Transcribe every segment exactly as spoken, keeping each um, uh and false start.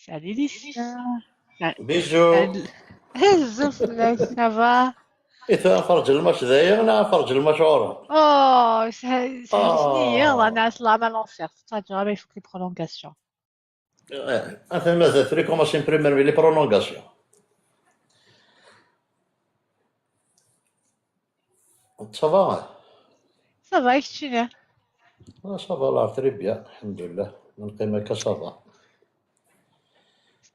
Salut Lucia. Bisous. Azul fell-ak, ça va? I tura ferǧ lmač dayi neɣ ferǧ lmač ɣur-m? Oh, sḥejjen-iyi, Allah nɛas leɛma l'enfer. Tettaǧǧa ma ifuk les prolongations. Eh, atan mazal trikumasin primer mi les prolongations. Ça va? Ça va, keččini? Ah, ça va, la, très bien, الحمد لله. من قيمة ça va.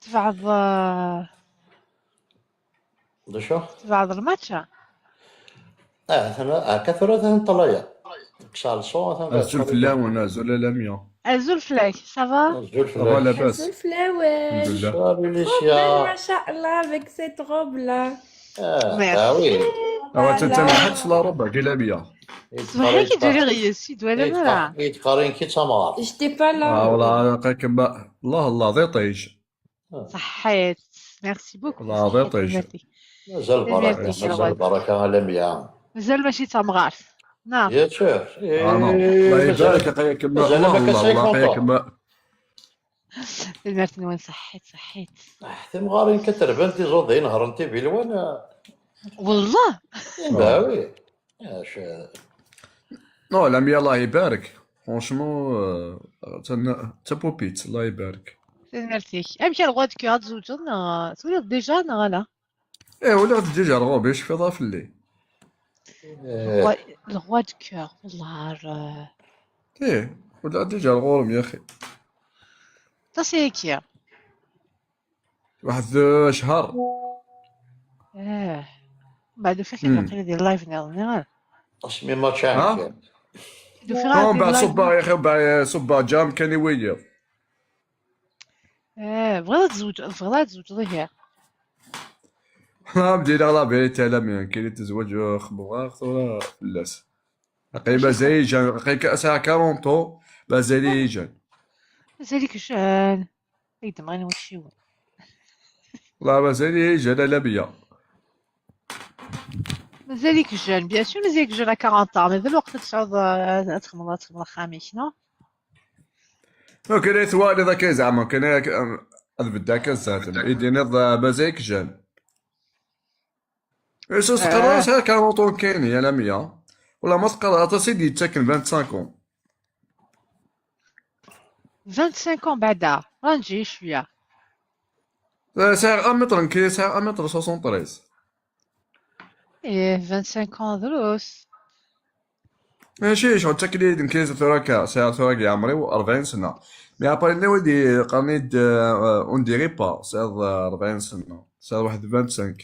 Tebɛeḍ, euh, d acu? Tebɛeḍ lmačča? Ah, atan, ah, akka tura atan ṭṭalaya. Kkseɣ lṣu, atan. Azul fell-awen, azul a Lamia. Azul fell-ak, ça va? Azul fell-ak. Ça va, labas? Azul fell-awen. الحمد لله. Salut Lucia. Trop belle, machallah, avec cette robe-là. Ah, merci. Ah oui. Ah, voilà. Atan ttanaḥet la robe-agi, Lamia. Ṣṣbeḥ-agi dduriɣ yes-s, ur d-twalaḍ ara. Yettqar-, yettqarrin-k d tamɣart. J'étais pas là. Ah, والله, aql-ikem, الله الله, d iṭij. Ṣaḥḥit. Merci beaucoup. والله d iṭij. Merci. Mazal baraka, merci, mazal baraka a Lamia. Mazal mačči d tamɣart. Neɣ? Bien sûr. Ah, non. Eh, الله يبارك, mazal, aql-ikem, mazal الله الله, aql-ikem. Tanemmirt-nwen, ṣaḥḥit, ṣaḥḥit. Ah, timɣarin kan rebḥent iẓudan, nehṛent ibilwan, ah. Wallah. Eh, bah oui. Ah, je- Non, Lamia, الله يبارك. Franchement, euh, d ta-, d tapupit, الله يبارك. Tanemmirt-ik. Amek a le roi de cœur, ad tzewǧeḍ neɣ twalaḍ déjà neɣ ala? Eh, ula d déjà le roi, biex fiḍa fell-i. Eh. Le roi, le roi de cœur, والله, euh. Eh, ula d déjà le roi, يا أخي. Aṭas ayagi. واحد شهر. Eh. Mbeɛd ufiɣ-k-id waqila di live niḍen, neɣ? Asmi mačči ها؟ Ufiɣ-k-id di live. Mbeɛd ṣubbeɣ, يا أخي, mbeɛd ṣubbeɣ jam kan i wiyiḍ. Eh, bɣiɣ ad tzewǧ-, bɣiɣ ad tzewǧeḍ ihi. الحمد لله, la vérité, la, mais كاين اللي تزوج, خممغ tura fell-as. Aql-i mazal-iyi jeune, aql-i sɛiɣ quarante ans, mazal-iyi jeune. Mazal-ik jeune. Ay d-mɣin wacciwen. والله mazal-iyi jeune a Lamia. Mazal-ik jeune, bien sûr, mazal-ik jeune à quarante ans, mais d lweqt ad tesɛuḍ, euh, ad txedmeḍ, ad txedmeḍ axxam-ik, non? Ur kra twaliḍ akka zeɛma, kan ad beddeɣ akka zdat-m, i d-tiniḍ, euh, mazal-ik jeune. Is teqqareḍ sɛiɣ quarante ans kan, a Lamia. Wala ma teqqareḍ aṭas i d-yettaken vingt-cinq ans. Vingt-cinq ans beɛda, ranji cwiya. Eh, sɛiɣ un mètre nekkini, sɛiɣ un mètre soixante-treize. Eh, vingt-cinq ans drus. Mačči, ccɣel d taklit, nekkini tura akka, sɛiɣ tura deg ɛemri-w rebɛin sena. Mais après, nniɣ-d, qqaren-d, euh, on dirait pas, sɛiɣ, euh, rebɛin sena, sɛiɣ واحد vingt-cinq.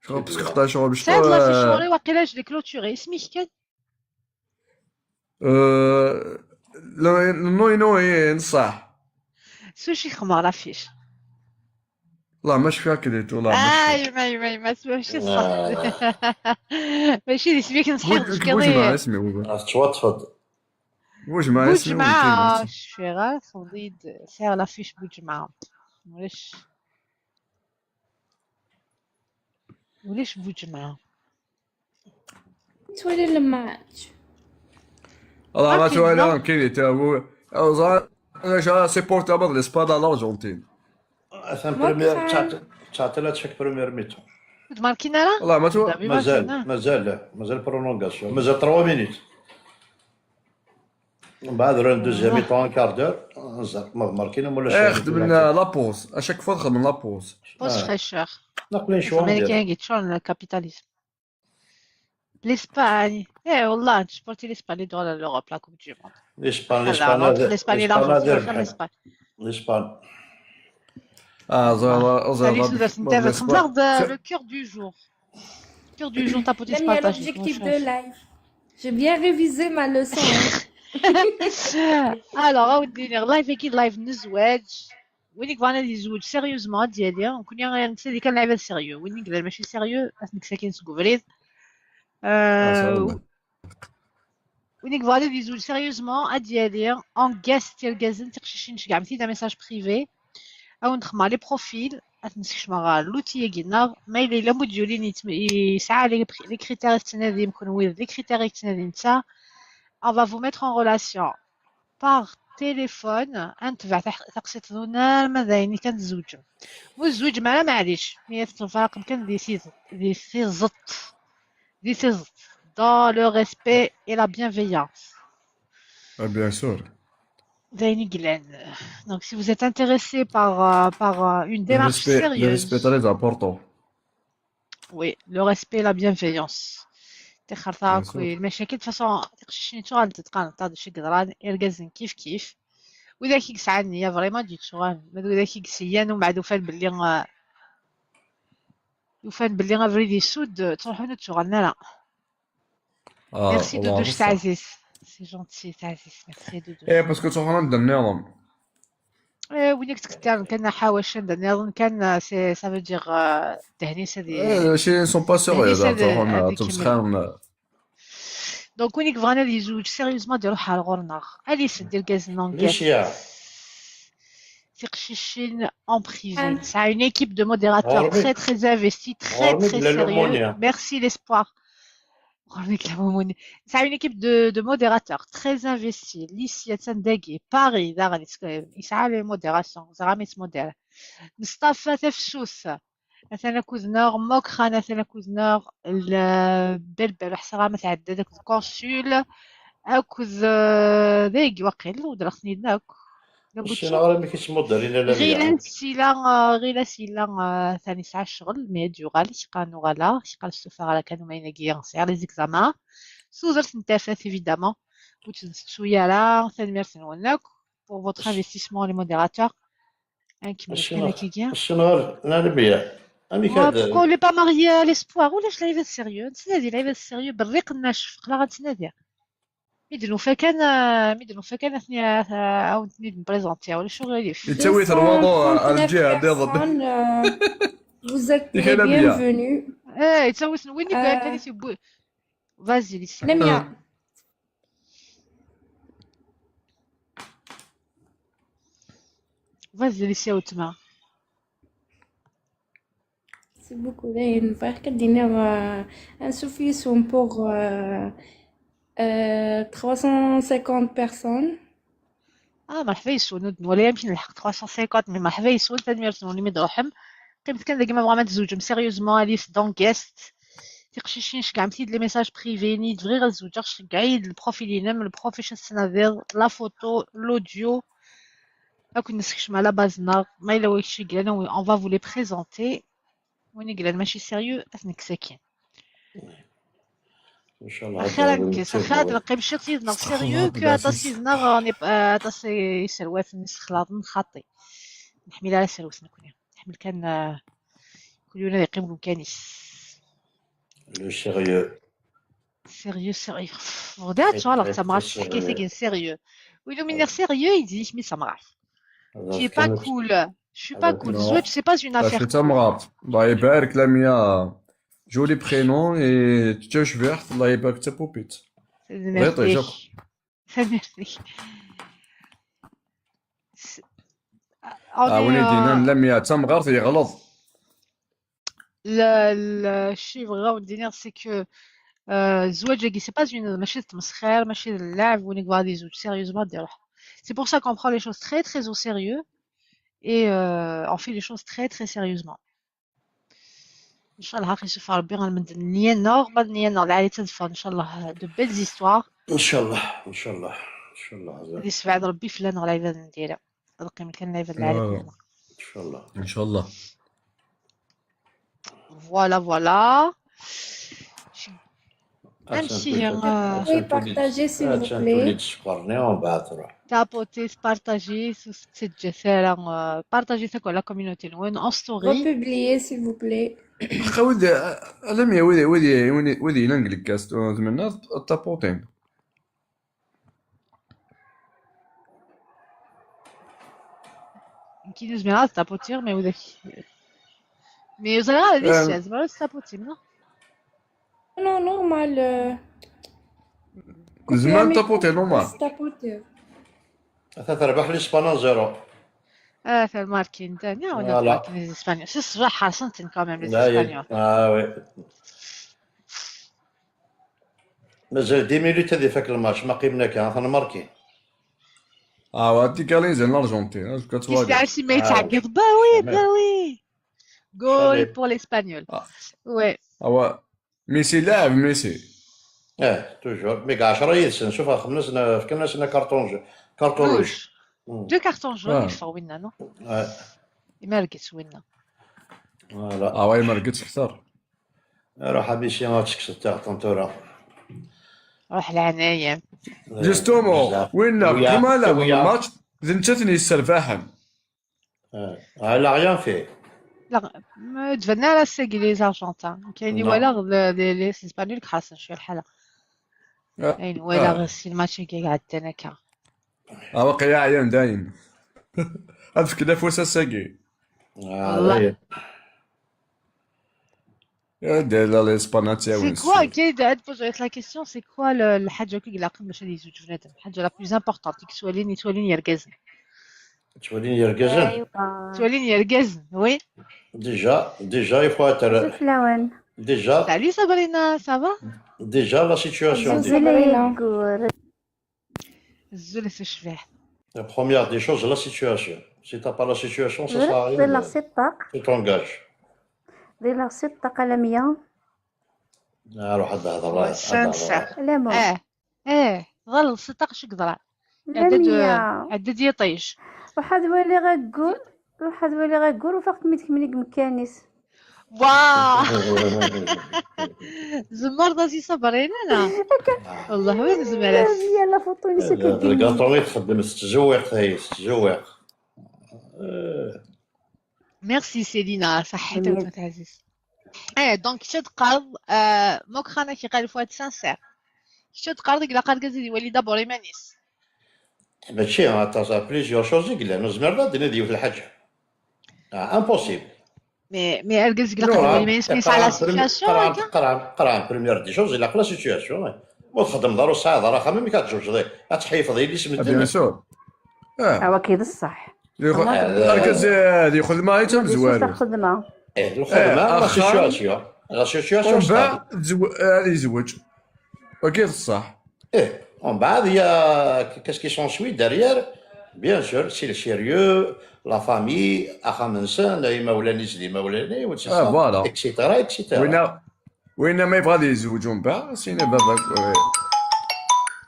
Ccɣel, parce que xaṭer ccɣel, tesɛiḍ la fiche ɣur-i, waqila je l'ai clôturé. Isem-ik kan? Euh, le, le nom, non, eh, صح. S wacu i xedmeɣ la fiche? والله ما شفيها كليت، والله ما شفيها. آه، يما، يما، يما، ماشي صح. آه. ماشي دي سميك نصحيح بوج-، بوجمعة اسمي، بوجمعة. آه، تشوطفض. بوجمعة اسمي، بوجمعة، بوجمعة اسمي. شفيغا، خليد، سير la fiche بوجمعة. ولاش، ولاش بوجمعة. توالي الماتش. والله ما توالي، كاين تا هو. زعما انا شا سيبورتابل لاسبان على الارجنتين. اصلا بروميير تاع، تاع ثلاثة شك بروميير ميتون. ماركينا لا؟ والله ما تو-، مازال، مازال، لا، مازال برولونغاسيون، مازال trois minutes. من بعد راه دوزيام ميتون كار دور، نزار ما ماركينا ولا شي. خدمنا لا بوز، اشاك فوا خدمنا لا بوز. بوز فريشور. نقلين شويه. كاين كيتشون الكابيتاليزم. L'Espagne. Eh, والله, je supporte l'Espagne dans l'Europe, la Coupe du Monde. L'Espagne, l'Espagne, l'Espagne, l'Espagne, l'Espagne. Ah, ça va, ça va. Le cœur du jour. Cœur du jour, t'as pas. L'objectif de live. J'ai bien révisé ma leçon, hein. Alors, أودي, live أكيد, live نزواج. وين يبغانا اللي يزوج sérieusement ديالي، نكون يعني نسالي كان لعيبه sérieux، وين يقدر ماشي sérieux، اسمك ساكن سكوفريد. آه، وين يبغانا اللي يزوج sérieusement ديالي، en guest يرقازن تقشيشين شكاع مثيدا message privé، او نخمع les profils، اتنسكش مع l'outil يقينا، ما إلا إلا موديولين يسعى les critères يتنادي يمكن ويد les critères يتنادي نتا، on va vous mettre en relation par téléphone, ad netbeɛ taḥ- taqsiṭ-nwen arma d ayen kan tzewǧem. Ur tzewǧem ara, maɛlic, mi ad tferqem kan di tiẓ- di tiẓeṭ, di tiẓeṭ, dans le respect et la bienveillance. Ah, bien sûr. D ayen i yellan. Donc, si vous êtes intéressé par, euh, par euh, une démarche Respect, le sérieuse, respect très important. Oui, le respect et la bienveillance. Tixerta Bien akk sûr. lmacakil, de toute façon, tiqcicin ttuɣalent-d qqarent-aɣ-d acu i yeḍran, irgazen kif kif. Widak i yesɛan nniya vraiment ad d-yettuɣalen, ma d widak i yesyan umbeɛd ufan belli, euh, ufan belli abrid yessud, ttruḥun ur ttuɣalen ara. Ah, Merci Doudou, والله je بصح. t'aziz. C'est gentil, t'aziz. Merci Doudou. ايه، parce que تروح عند النظام. Eh, win i yettkettaren kan ḥawac anda nniḍen kan, euh, c'est, ça veut dire, euh, ddehn-is ad i- ايه، شي sont pas sérieux ddehn-is ذا ad, تروحون ad ikemmel. تمسخرون. Donc, win i yebɣan ad yezweǧ sérieusement ad iruḥ ɣer ɣur-neɣ. Ad isedd irgazen n ليش Angers. يا Tiqcicin en privé. Nesɛa une équipe de modérateurs غربي très, très investis, très, غربي très بلا sérieux. لومونيا Merci l'espoir. غربي بلا لومونيا. Nesɛa une équipe de, de modérateurs très investis. Licia Tsandagi, Paris, daɣen, yesɛa les modérations, ẓer amek yettmudar. Mustafa Tafsut, atan akked-neɣ, Mokran atan akked-neɣ, l-, Belbel, ur ḥṣiɣ ara ma tɛedda-d, akked Consul, akked, euh, dagi waqil, udreɣ-ten-id akk. La الشيء boutique. الغريب ما كيتمضى لينا لا بيا Ɣilas yella, euh, Ɣilas yella, euh, atan yesɛa ccɣel, mais ad yuɣal, kqan uɣaleɣ, kqan stufaɣ ara kan umayen-agi, sɛiɣ les examens. S tudert n tafat, évidemment, ur tt-nettu ara. Tanemmirt-nwen akk pour votre investissement, les modérateurs. Ad nkemmel kan الشيء akkagi. الشيء الغريب لا لا بيا أمي Moi, كاد pourquoi on n'est pas marié à l'espoir? Ulac lɛibad sérieux, nettnadi lɛibad sérieux, berriq nnac, fqleɣ ad nettnadi. Mi d-nufa kan, euh, mi d-nufa kan ad ten-, ad, ad awen-ten-id-nprezentiɣ, ulac uɣilif. Yettawi-t lwaḍu ar lǧiha nniḍen. Vous êtes Yak les a Lamia. Bienvenus. Eh, yettawi-ten win i yellan kan i tewwi. Vas-y, Licia. Lamia. Vas-y, Licia, weltma. Merci beaucoup. Dayen, bɣiɣ kan ad d-iniɣ, euh, ansuf yes-wen pour, euh, euh, trois cent cinquante personnes. Ah, merḥba yes-wen, ur d-nwala amek nelḥeq trois cent cinquante, mais merḥba yes-wen, tanemmirt-nwen imi d-truḥem. Qqimet kan dagi ma tebɣam ad tzewǧem sérieusement, allez dans guest. Tiqcicin, ceggɛemt-id les messages privés, ini-d bɣiɣ ad zewǧeɣ, ceggeɛ-iyi-d le profil-inem, le profil acu tettnadiḍ, la photo, l'audio. Ad ken-nessekcem à la base-nneɣ, ma yella win i yellan, on va vous les présenter. Win i yellan mačči sérieux, ad t-nekkes akkin. إن شاء الله Axir ad nekkes, axir ad neqqim ciṭ yid-neɣ sérieux que aṭas yid-neɣ, on est, euh, aṭas iserwaten issexlaḍen xaṭi. Neḥmil ara serwet nekni. Neḥmel kan, euh, kul yiwen ad yeqqim deg umkan-is. Le sérieux. Sérieux, sérieux. Bon, d acu ara d tamɣart teḥkayt-agi n sérieux. Win umi nniɣ sérieux, yeddi-k mi d tamɣart. Tu es pas cool. Je suis pas cool. Zzwaǧ, c'est pas une affaire cool. Tamɣart. الله يبارك لميا. Joli prénom et تجوش بيحت. الله يبارك تبوبيت. Tanemmirt-ik. Tanemmirt-ik. Ah, win i d-yennan Lamia d tamɣart yeɣleḍ. Le, le, cci bɣiɣ ad wen-d-iniɣ, c'est que, euh, zzwaǧ-agi, c'est pas une, mačči d tmesxir, mačči d llɛeb, win i yebɣa ad yezweǧ sérieusement ad d-iruḥ. C'est pour ça qu'on prend les choses très, très au sérieux et, euh, on fait les choses très, très sérieusement. Ncallah, ad ɣ-isuffeɣ Rebbi almend nniya-nneɣ, ma d nniya-nneɣ lɛali ad teffeɣ, ncallah, de belles histoires. إن شاء الله، إن شاء الله، إن شاء الله. Ad yessebɛed Rebbi fell-aneɣ lɛibad n diri. Ad qqim kan lɛibad lɛali. إن شاء الله. إن شاء الله. Voilà, voilà. Amek ihi, euh, Oui, partagez, s'il vous plaît. Tapoter, partager, ur tettaǧǧat ara, euh, partager-t akk ɣer la communauté-nwen, en story. Republiez, s'il vous plaît. Ḥqa wid, alami wid, wid, wid, wid yellan deg lkas, tmenna tapotin. Nekk ur zmireɣ ad taputiɣ, mais widak. Mais ur ẓriɣ ara d issya, tzemreḍ ad taputiḍ, neɣ? Non, normal, euh, Nezmer ad tapotiɣ, normal. Tapotiɣ. Ata terbeḥ l'Espagne un zéro. Ah, termarkin, da, ya, on a marqué les Espagnols. Si ṣṣbeḥ ḥerṣen-ten quand même, les Espagnols. Ah, oui. Mazal dix minutes ad ifak lmatch, ma qqimen akka, atan markin. Ah, ouais, t'es calé, c'est l'Argentine, hein, je crois que tu vois. Qu'est-ce que c'est, mais ça, bah oui, bah oui. Goal pour l'Espagnol. Ah. Ouais. Ah ouais. Messi, là, Messi. Eh, toujours. Mais gars, je suis sûr, je suis un carton jaune. Carton rouge. Deux cartons jaunes, il faut winner, non ? Ouais. Et malgré ça, winner. Voilà. Ah ouais, malgré ça. Alors, Habichi, on va se faire ton tour. روح لعناية. Justement, winner, كما لا match, زين تشتني السرباحم. Elle a rien fait. لا، ما تبنى على ساقي les Argentins. كاين ولا les Espagnols كحاسن شوية الحالة. كاين ولا غير سي الماتش كي قاعد تنكا. اه، واقيلا عيان دايم. هاد فكنا فوسا ساقي. والله. يا دير لا ليسبان تاوي. C'est quoi, كاين عاد بوزو la question, c'est quoi الحاجة كي قلقم باش يزوج بنادم؟ الحاجة la plus importante كي سوالين يتوالين يرقزن. تولين يرقزن. سوالين يرقزن، oui. Déjà, déjà, il faut être. زفلاون. Déjà, Salut Sabrina, ça va ? Déjà, la situation. زليكور. الزول تشبيه. La première des choses, la situation. Si t'as pas la situation, ça sert à rien. زرت لا سيطاق. Tu t'engages. دير لا سيطاق على مية. روح هذا هذا. Sincère. لا مو. اه، اه، ظل ستاق شك ضرع. لا مية. عدد يطيش. واحد ولي غاكور، واحد ولي غاكور وفاق ميتك منيك مكانيس. واه. زمر دازي صبرين انا. والله وين زمرات؟ يلا فوطوني سكتي. الكاطو يتخدم التزويق، هي التزويق. Merci Céline, صحيت وتعزيز. ايه، donc كي تقرض، آه، موك خانا كي قال فواد sincère. كي تقرض يقلا قال قزيدي ولي دابور يمانيس. ماشي، attends, plusieurs choses يقلا نزمر لا دينا ديوث الحاجة. آه، impossible. Mais mais ارقز يقلا قال ولي يمانيس، mais c'est la situation. قران قران première des choses الا قلا situation. وتخدم دار وساعة دار خمم كتجوج ضي. اتحيف ضي اللي سمت. Bien sûr. اه، هو كيد الصح. اركز هذه خدمه هي تمزوالو. خدمه. ايه، الخدمه، la situation. La situation. بعد يزوج. اوكي، بصح. ايه، ومن بعد هي qu'est-ce qui s'ensuit derrière. Bien sûr, c'est le sérieux, la famille, اخا منسان، اي مولاني سيدي مولاني، اه، voilà. et cetera et cetera. وين ما يبغى يزوج من بعد سيني بابا.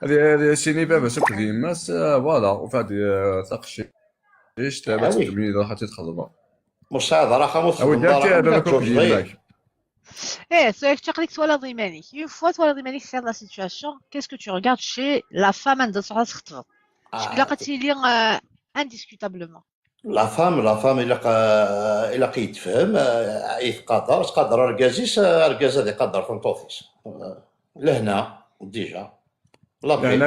هذه هذه سيني بابا سكت يماس، voilà. وفي هذه تقشيش تاع تكميل راح تتخلى. مساعد راه خمو تخدم. ايه، سؤال تقليك توالى ضيمانيك. Une fois توالى ضيمانيك خير la situation, qu'est-ce que tu regardes chez la femme عندها صحة تخطب؟ شكلها قتيلي indiscutablement. La femme, la femme الا الا قيت فهم يتقدر تقدر اركازيس، اركاز هذا يقدر تنطوفيس. لهنا déjà. La paix.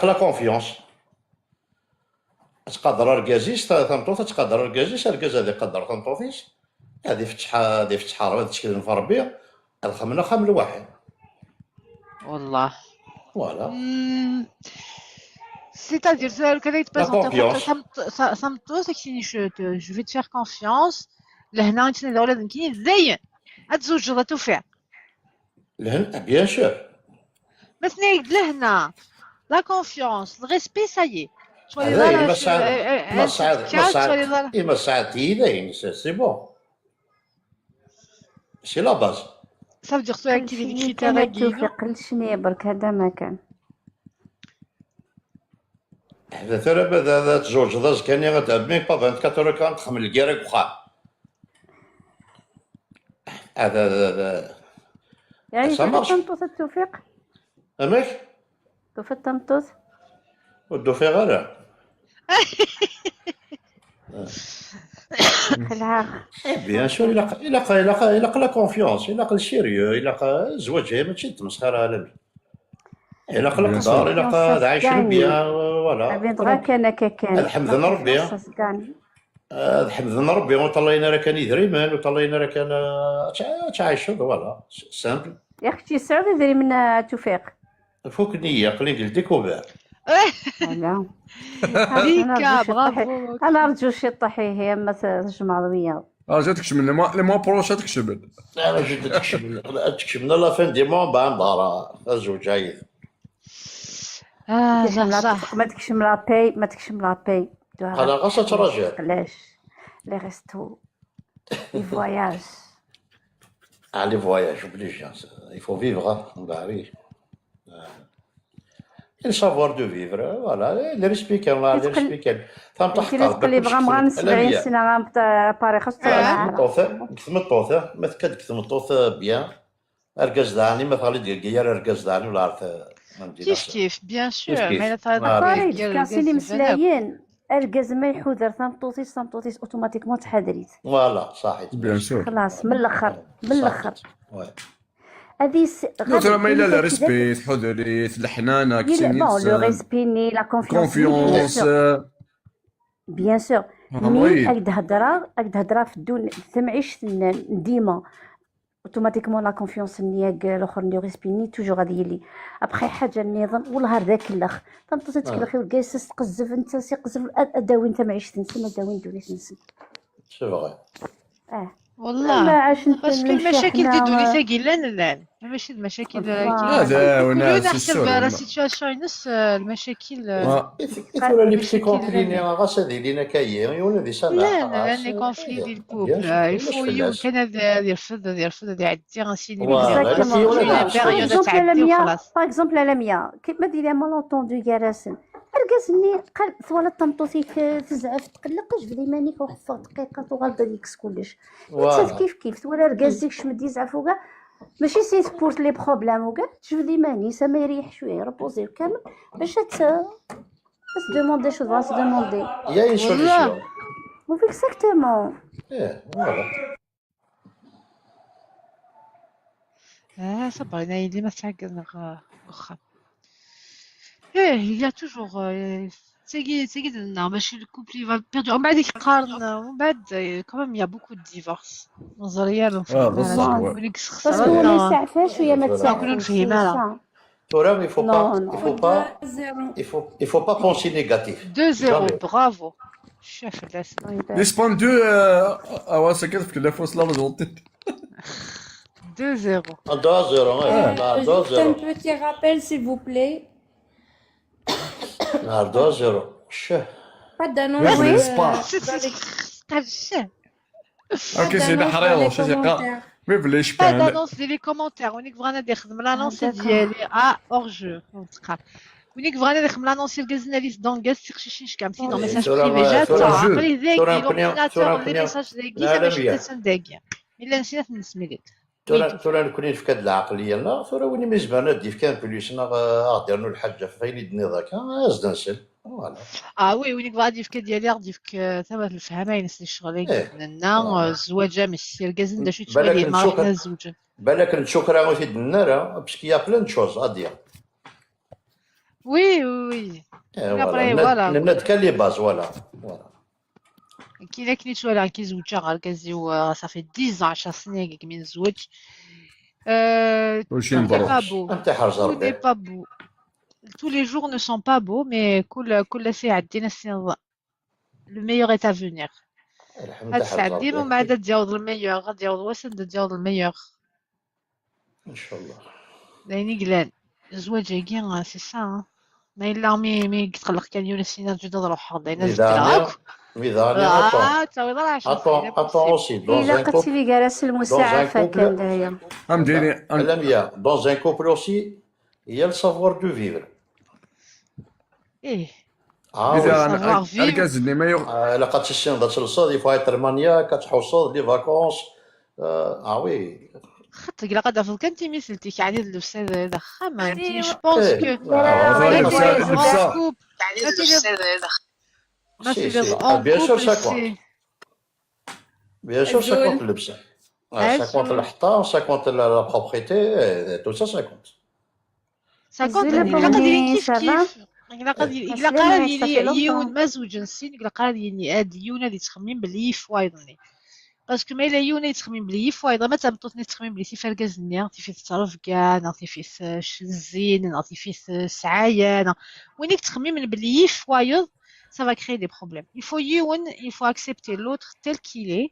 La confiance. تقدر اركازيس، تنطوف تقدر اركازيس، اركاز هذا يقدر تنطوفيس. هذه فتحة، هذه فتحة راه تشكيل في ربي. الخمنا خام الواحد. والله. Voilà. C'est-à-dire كذا يتبريزونتي تمطوس، تكتيني je vais te faire confiance. لهنا انت نقول لازم كاين زين. اتزوج توفيق. لهنا bien sûr. مثني لهنا la confiance, le respect, ça y est. ما ساعد ما ساعد ما ساعد ما ساعد تيدين. C'est bon. C'est la base. Ça veut dire ça كي les critères. توفيق لشني برك هذا ما كان. هذا ترى بدا تزوج ضاز كان يغد ميك با vingt-quatre heures كان تخمل الكيرك وخا. هذا هذا يعني تنطوس التوفيق. امك؟ توفيق تنطوس. ودو في غير. العاق. Bien sûr, il a la confiance, il a le sérieux, il a الزواج هي ماشي تمسخر عالمي. Il a القدر, il a هذا عايش bien, voilà. بين دراك انا كان. الحمد لله ربي. الحمد لله ربي وطلعنا راه كان يدريمان وطلعنا راه كان تعايش voilà. Simple. يا اختي سعود يدري من توفيق. فوق النية قليل ديكوفير. Voilà. هذيك bravo. انا رجو شي طحيه يا اما تجمع الويا. اه، جاتك شمل لي موا بروش تكشمل. انا جد تكشمل تكشمل لا فين دي مون بان دارا الزوج عيد. Ah, تكشم لا، ما تكشم لا باي، ما تكشم لا باي. دوها Xalaṣ, ad traǧuḍ. علاش؟ Les restos, les voyages. Ah, les voyages obligés, hein. Il faut vivre, hein. Bah oui. Euh, le savoir de vivre, voilà, les respecter, les respecter. Tameṭṭut كي تقول لي بغا مغا من سبعين سنه غنبطل باري خاص. Tmeṭṭut, tmeṭṭut, ma tekka deg tmeṭṭut, bien. Argaz d ɛni, ma teɣli-d deg yir argaz d ɛni, wala ɛerf. Kif kif, bien sûr. Ma yella teɣliḍ deg yir argaz, imeslayen. Argaz ma iḥuder tameṭṭut-is, tameṭṭut-is automatiquement tḥader-it. Voilà, صحيح. Bien sûr. خلاص، من الاخر، من الاخر. هذه ثرا ما يلا le respect، تحضري، الحنانه، bon, le respect ni la confiance. Confiance. Bien sûr. Mais هاد الهضره، هاد الهضره في الدون، في معيشه ديما. Automatiquement la confiance ني ياك الاخر ني respect ني toujours غادي يلي. Après حاجه نيضن والله هذاك الاخ. تنطي تكلخي والكاس تقزف انت سي قزف. اداوي انت معيشت نسن، اداوي ندوني نسن. C'est vrai. اه والله. ما عاش Parce que المشاكل دي دوني ثاقي لا لا، ماشي المشاكل. هذا وناس نحسب la situation ينس المشاكل. Tura les petits conflits-nni ɣas ad ilin akka, yiwen ad isalaḥ. لا لا، les conflits ديال le couple، il faut يوم كان هذا يرفض، هذا يرفض، هذا يعدي، غنسيني. Par exemple, la mienne, par exemple, la mienne, كيما ديري malentendu كاراسن. اركزني قال ثوالة طمطوطيك تزعف تقلق، جبدي مانيك وحفظ دقيقة وغلط ديك كلش. وتصف كيف كيف ثوالة اركزيك شمدي زعف وكاع. ماشي سي سبورت les problèmes وكاع، تجبدي ماني سما يريح شوية، يربوزي كامل باش ت- بس دوموندي شو بغا تدوموندي. Il y a une solution. وفيك exactement. ايه، voilà. اه صبرينا يلي ما تعقلنا غا واخا. ايه، il y a toujours تيجي تيجي لنا ماشي le couple va perdre، ومن بعد يقارن، ومن بعد quand même il y a beaucoup de divorces. نظريا اه بصح. وليك سخسر ما يسعفهاش ويا ما تسعفوش. نفهمها. Tura, il faut pas, il faut pas, il faut, il faut pas penser négatif. deux zéro. Bravo. شاف الناس. Despendu, awa, ça كتفك la fausse la majorité. deux zéro. Deux zéro, ouais. Juste un petit rappel, s'il vous plaît. Deux zéro. Chut. Pas d'annonce. Pas. Ok, c'est la حريرة. Mais بلاش. Pas d'annonce dans les commentaires. ونيك بغانا ندير خدم l'annonce ديالي ا hors jeu. وينك بغانا ندير خدم l'annonce الكازنا لي دونغاس تيخشيشين شكام سي دون message privé جات. عقلي ذاك l'ordinateur les messages ذاك باش تسنداك. الا نسينا نسمي لك. Tura, tura nekkni nefka-d lɛeqliya-nneɣ, tura win i mi zemren ad d-yefk un plus neɣ ad ɣ-d-yernu lḥaǧa ɣef ayen i d-tenniḍ akka, ad as-d-nsel. Voilà. Ah oui, win i yebɣa ad yefk ad yali, ad yefk, eh, tama n lefhama-ines di ccɣel-agi. Eh, nenna, eh, zzwaǧ amek, irgazen d acu yettwali, ma ruḥen ad zewǧen. Balak nettu kra ur t-id-nenni ara, parce qu'il y a plein de choses à dire. Oui, oui, oui. Eh, voilà. Nenna-d kan les bases, voilà. Voilà. كاين كي نتوالى كي زوجة غير كازيو، آه، صافي dix ans، عشر سنين كي من زوج. آه، كلشي مبروك. Tout n'est pas beau. Tout n'est pas beau. Tous les jours ne sont pas beaux, mais كل كل ساعة دينا سي le meilleur est à venir. هاد الساعة ديما ومن بعد تجاوز le meilleur، غادي يعوض واسن تجاوز le meilleur. ان شاء الله. داين يقلان الزواج هاكي، آه، c'est ça، آه. ما الا مي مي تقلق كان يونس سينا جدد روحها داين ميدانيا. ميدانيا آه، تا ويضا راه شنو. Attends, attends aussi. Dans un couple, dans un couple, كان دايا. فهمتيني؟ Dans un couple aussi, il y a le savoir de vivre. ايه. Ah, اذا انا كازني ما يغ... الا قد تسين ذات الصاد يفايت المانيا كتحوصد les vacances. Ah oui. خاطر الا قد عرفت كان تيميسلتي كان هذا الاستاذ هذا خا ما انت جو بونس كو اللبسه. ما في لي اون كوبل سي Bien sûr, ça compte le بسا. Ça compte الحطة, ça compte la propreté, tout ça, ça compte. Ça compte. الا قادرين كيف كيف. الا قادر الا قادر يلي يون ما زوج نسين الا قادر يلي هاد يون هادي تخمم باللي يفوايضني. باسكو ما الا يون يتخمم باللي يفوايض ما تبطوتني تخمم باللي تيفركزني تيفيث ترفقان تيفيث الزين تيفيث سعايان. وينك تخمم باللي يفوايض. Ça va créer des problèmes. Il faut يون, il faut accepter l'autre tel qu'il est.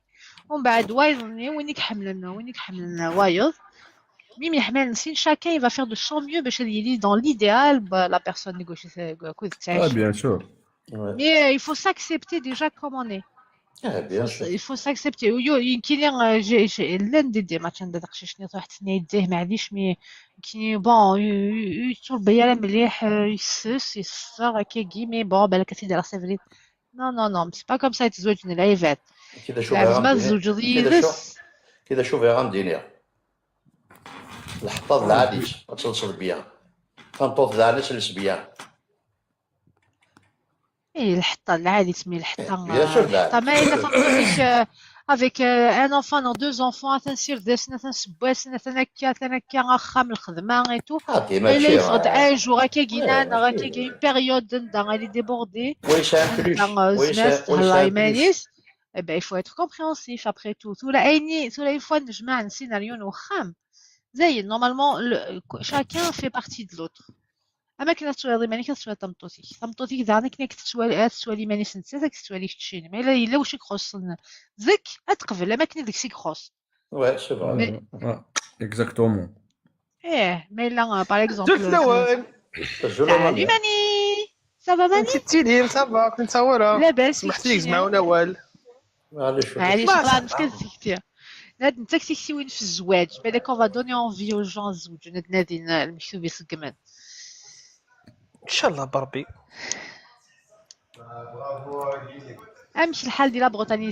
ومن بعد وايضني وينك حملنا وينك حملنا وايض. Même les chacun il va faire de son mieux باش يلي dans l'idéal, bah, la personne نيغوشي كود Ah, bien sûr. Mais euh, il faut s'accepter déjà comme on est. Ah, bien sûr. Il faut s'accepter. ويو يمكن لي j'ai j'ai لان دي دي ما تندقش شنو واحد الثنيه يديه معليش mais يمكن bon يتربى يا مليح يسس يسر هكاكي mais bon بالك تيدير c'est vrai. Non, non, non, c'est pas comme ça يتزوج من العباد. كذا شو زعما غير تزوج كذا شو يدس. كذا شو غير غندير. الحطه العادي تتصل بيا. تنطوط العادي تجلس بيا. ايه الحطه العادي تسمي الحطه Bien sûr, الحطه ما الا تنطيك avec un enfant non deux enfants تنسير داسنا تنسباسنا تنكا تنكا اخا من الخدمه et tout. هادي الا ماشي يفقد un jour هكا كينا ماشي- هكا كاين période ندا غادي débordé ويسان كلش ندا زماس ويسان تهلا كلش. يمانيس. Eh ben, il faut être compréhensif après tout. ثورة عيني ثورة une fois نجمع نسيناريو نوخام زين normalement le- chacun fait partie de l'autre. اما كنا تسوالي ماني كتسوالي تمطوتيك تمطوتيك دعنا كنا كتسوالي آه، تسوالي ماني سنسيتك تسوالي كتشيني ما الا الا واش يخص زك اتقبل اما كنا داكشي يخص. Ouais, c'est vrai. Mais- Ouais, exactement. ايه ما الا par exemple دوك الاول. الزول تعالي الرابع. ماني ça va ماني نسيتي لي صافا كنت صورة. لاباس سمحتي لي زعما ونوال. معليش. معليش ما راه صح. مسكين سكتي. لا انت كتكتي وين في الزواج بالك on va donner envie aux gens يتزوجوا نادين المكتوب يسقمن. ان شاء الله بربي. امشي الحال ديال بروتاني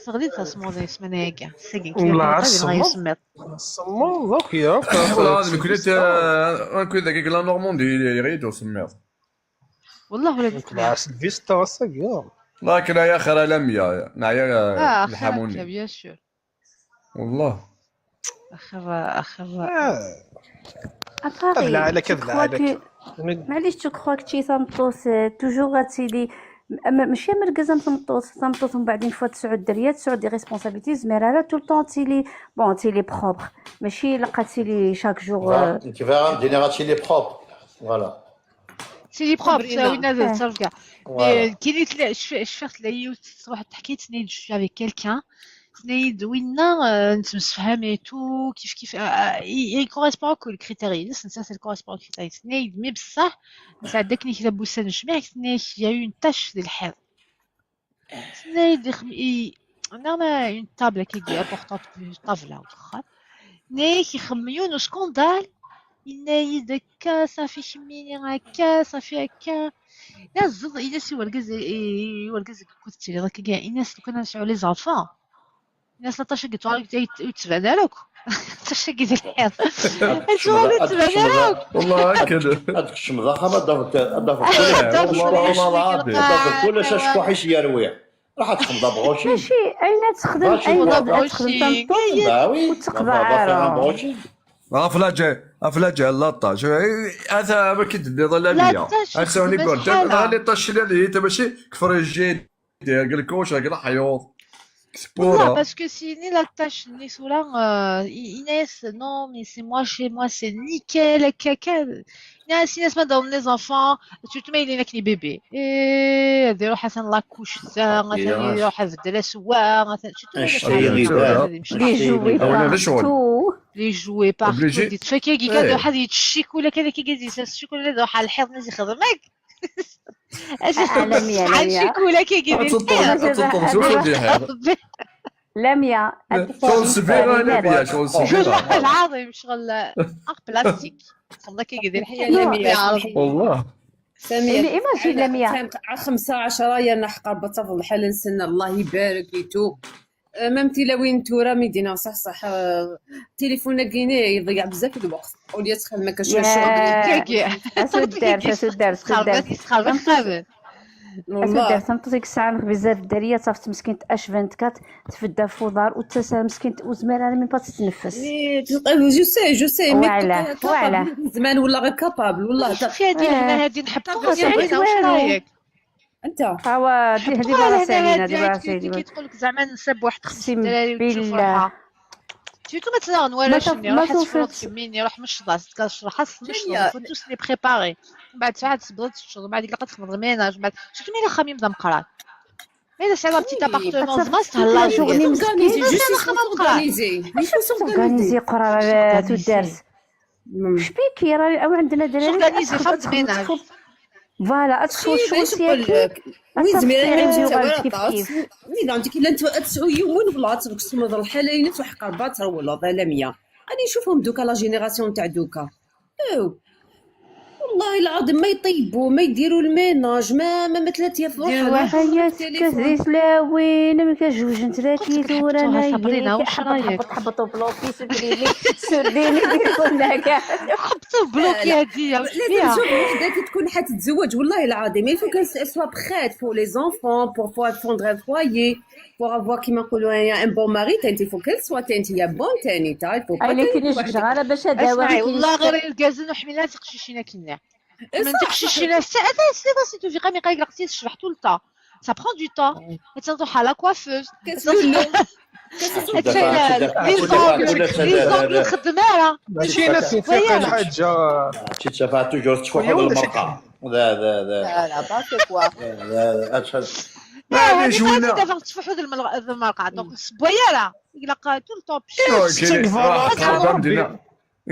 ثغليت اسمو زي سمانه هكا ساكن والله كي الصمو. يسميض. الصمو دوك يا والله هذا كنت آه، كنت دقيق لا نورموندي يريد وسمير. والله ولا بسميض. كلاس الفيستا ساكيا. لكن يا خير لميا نعيا اه الحموني خير bien sûr. والله. اخر اخر آه. اباري كذلك tu crois كذلك. que معليش tu crois que تشي تمطوس toujours غتسيدي م- ماشي مركزه تمطوس تمطوس ومن بعد une fois تسعود دريات تسعود des responsabilités زميرة tout le temps تيلي bon تيلي propre ماشي لقاتي لي chaque jour. انت فاهم ديني غاتشي لي بروب. Voilà. C'est les profs, Sabrina. Oui, نازل صافي كاع. Voilà. كاين اللي شفت واحد الحكايه تنايد جو سوي avec quelqu'un تنايد وينا نتمسفهم et tout كيف كيف il correspond à le critère يس نسى c'est le correspond critère تنايد mais بصح نسى داك نيك لابوسه نجمع تنايد il y a eu une tache ديال الحيض تنايد يخم اي انا ما une table كيدي importante في طابله واخا نايك يخميون scandale ينايد هكا صافي شميني هكا صافي هكا. لا الزض الا سي ورقز اي ورقز كنت تشري راك كاع الناس لو كان نشعو les enfants الناس لا تاشا قلت لك يتبان لك تاشا قيد الحيط انتو غادي تبان لك والله هكذا. هذاك الشمضه خا ما ضافت ضافت والله كلش والله العظيم. ضافت كلش اش كوحش يا رويع. راح تخمض بغوشي. ماشي اين تخدم ماشي اين بغوشي. تخدم تمطوس Bah oui. وتقضى عارة. بغوشي. افلاجي افلاجي لاطا شو هذا ما كيدير لا لا بيا. تاشا اسوني تخدم كور الحالة. هذا اللي طاش لي هذه انت ماشي كفريجي دير قال لك واش قال حيوط. والله كسبوره. parce que سيني لا تاش ني صورة اي ناس non mais c'est moi chez moi c'est nickel هكا ناس ناس ما داهم les enfants surtout ما يلينا كني bébé ايه هذه روح حسن لاكوش مثلا يروح يبدل سوا مثلا surtout اشتي غير les jouets أو لا، لا شغل. partout. les jouets partout Obligé. دي تفكي كي إيه. قالوا واحد يتشيكو ولا كذا كي قال لي الشيكو ولا دو حال الحيط نزي خدمك اش عالمية، عالمية. شيكو ولا كي قال لي تطلع تطلع شو دي حيط. لميا شغل سفيرة لميا شغل سفيرة. والله العظيم شغل ارت بلاستيك والله كي قال لي هي لميا عربي والله. سمير إيماجين لميا. كانت على خمسة عشرة يا نحقر بطفل الحال نسنى الله يبارك يتو مام تيلاوين تورا ميدينا صح صح آه، التليفون كيني يضيع بزاف الوقت وليا تخمك شو يا. الشغل اسو الدرس اسو الدرس خدام. تخربت خدام اسو والله الدرس تمطوس ديك الساعه نخبي بزاف الدريه صافي مسكين اش فانت كات تفدا فوضار وتسا مسكين وزمير انا ميم با تتنفس. جو سي جو سي وعلاه، وعلاه. زمان ولا غير كابابل والله تا- شوفي هادي هنا هادي نحبها تعيط واش والو. رايك؟ انت هاوا دي هادي حطوها برا لهنا سالينا هادي دي برا عاد كي- سالينا. كي تقول لك زعما نسب واحد خمس اقسم دراري وتشوف بالله. روحها. سيرتو ما تنغنوالش ما تف- مني ما روح تفرض توفيقش. كميني روح من الشطاس تلقى شرحها جميلة. صميم كنت سني بريباري. من بعد ساعات تبدا تشرب بعد لقات خمر الميناج بعد شفت مين خميم بدا مقران. الا سعيد بتي ابارتمون زعما تهلا شغل مسكين. اورغانيزي. اورغانيزي قرارات ودارت. شبيك راه او عندنا دراري اورغانيزي فهمت ميناج. فوالا ادخل شغل سياكي. وي زميرة عندي كيف كيف. وي عندك الا انت تسعو يومين ولا تسعو الحالة ينت وحق اربعة ترولا ظلامية. راني نشوفهم دوكا لا جينيراسيون تاع دوكا. ايوا والله العظيم ما يطيبوا ما يديروا الميناج ما ما مثلات يا فروح. هيا كزيت لاوين ما كجوج نتراكي ثورة انا صابرينا واش رايك؟ حبطوا بلوكي سرديني سرديني بيكونا كاع. حبطوا بلوكي هادي. لازم نشوف وحده كي تكون حتتزوج والله العظيم il faut qu'elle soit prête pour les enfants pour pouvoir fonder un foyer. Pour avoir كيما نقولوا un bon mari تاني il faut qu'elle soit تاني هي bonne تاني تا il faut pas. الا كاين شي غير باش هذا والله غير الكازن وحميلات قشيشينا كنا. من ديك شي شي ناس حتى سي فاسي تو في قامي قايل لك سي شبح طول الطا. Ça prend du temps. تنروح على كوافوز. كتولوا لي زونغل لي زونغل خدمه راه. ماشي ناس فيق الحاجه. تدفع توجور تسفحوا المرقه. لا لا لا. لا لا با سي كوا. لا لا لا. معليش ولا. دابا تسفحوا المرقه دونك السبويه راه. يقلق طول طوب.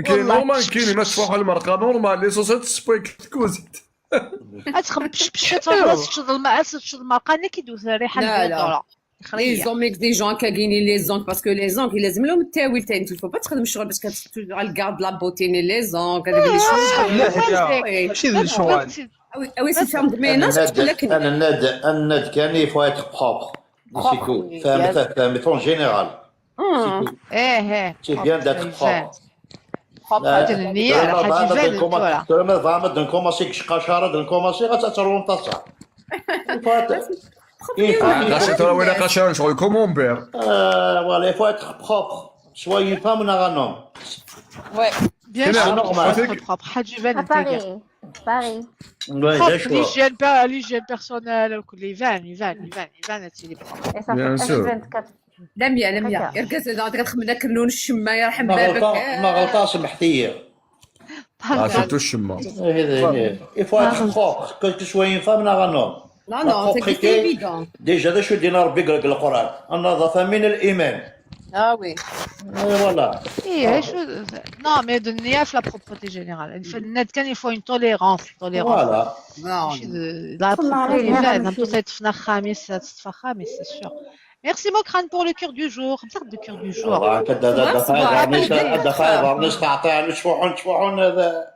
كاين نورمال كاين ما تسفح المرقه نورمال لي سوسيت سبويك تكوزيت. اتخم بش بش تفضل تشد الماء تشد المرقه انا كيدوز الريحه البيضره. لي زونغ اكزيجون كاينين لي زونغ باسكو لي زونغ لازم لهم التاويل تاني il faut pas تخدم الشغل باش كتغال كارد لا بوتي ني لي زونغ هذاك لي شويه. ماشي ذي الشغل. وي سي فام دمينا تقول لك انا الناد الناد كان يفوا يتر بروبر. فهمت فهمت اون جينيرال. ايه ايه سي بيان داتر بروبر. حاجه النيه حاجه زينه. ترى ما فهمت نكوماسي كش قشاره نكوماسي غتتروم تصح. غاشي ترى ولا قشان شغل كومون بير. Voilà, il faut être propre. Soit une femme ou un homme. Ouais. Bien sûr, propre. حاجه بان باري باري. Ouais, j'ai choix. L'hygiène personnelle وكل يبان يبان يبان يبان هادشي اللي بغا. Bien sûr. لا ميا لا ميا يركز هذا غادي كنخمم لك النون الشمه يرحم بابك. ما غلطاش محتيه. عرفتو الشمه. Il faut être propre, que tu sois une femme ou un homme. Non non c'est évident. Déjà هذا شو دينا ربي قال لك القران النظافه من الايمان. Ah oui. Voilà. ايه شو. Non mais النيه في la propreté générale الناد كان il faut une tolérance tolérance. Voilà. لا propreté لا نمتو تفنا خامس تفا خامس c'est sûr. Merci Mokrane pour le cœur du jour. Une sorte de cœur du jour. الدفايض نستعطي على شفوحون شفوحون هذا.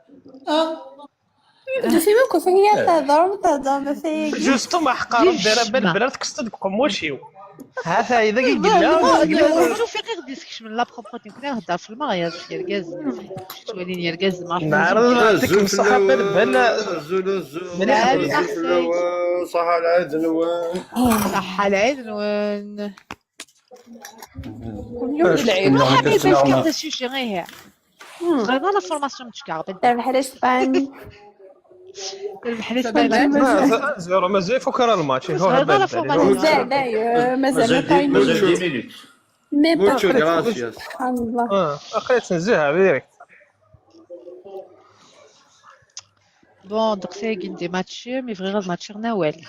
انتو سيبوكو فيا تهضر تهضر ما فيا. جوستو ما حقا دايره بال بلا تكسد بقموشيو. ها فايده كي قلنا. شوفي غير ديسكش من la propreté كنا نهضر في المارياج في الكاز. شتوالين يا الكاز ما نعرف. يعطيك الصحه بال. صح العيد نوان. صح العيد نوان. كل يوم العيد. روحي بيسكر تاع الشيشي غير هي. صغير لا فورماسيون متشكا. دار بحال اسباني. دار بحال اسباني. زيرو مازال فوق راه الماتش. صغير لا فورماسيون. لا لا مازال ما كاين. مازال دي مينوت. مي با Muchas gracias. سبحان الله. اه اخريت نزيها ديريكت. Bon دقيقة ندي ماتشي مي فغي غير ماتشي نوال.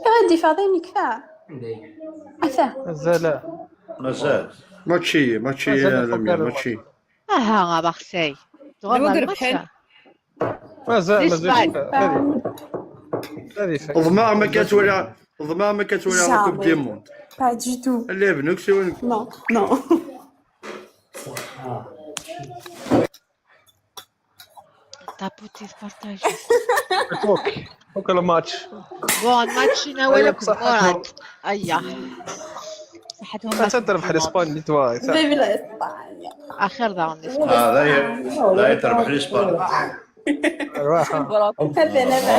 غادي فاضيني كفا. عفا. مازال. مازال. ماتشي ماتشي مازال يا نفكر لميا الماتش. ماتشي. اها ما بخساي. دابا غير بحال. مازال مازال. اسباني. هذه هذه فين. الظما ما كتولي الظما ما كتولي على كوب دي موند. با دي تو. اللي بنوك سي وين. نو نو. تابوتي بارطاجي. فوك فوك الماتش. Bon ماتشي نوال كبرات. ايا. صحتهم. تضرب بحال اسباني نتواي. بيبي لا اسبانيا. اخر داون. اه لا لا يتربح الاسبان. الراحه. هذا لا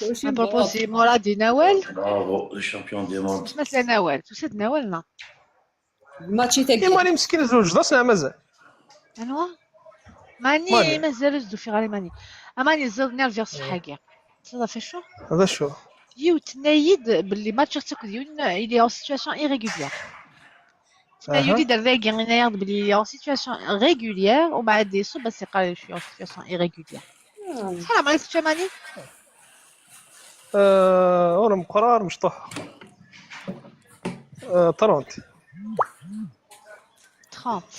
باس. نبروبوزي مرادي نوال. Bravo le champion du monde. تسمى نوال توسد نوال لا. الماتشي تاع ايماني مسكين زوج ضاس مازال. انوا. ماني مازال زدو في غالي ماني. اماني زاد نيرفيرس حاجه. صافي شو. هذا شو. يو تنايد باللي ماتش تاكد يون il est en situation irrégulière. تنايد دار ذاكي غينايا باللي il est en situation régulière ومع دي سو بس يقال je suis en situation irrégulière. شحال عمرك تشماني؟ Euh, ur meqqer ara mecṭuḥ. Euh, trente. Trente.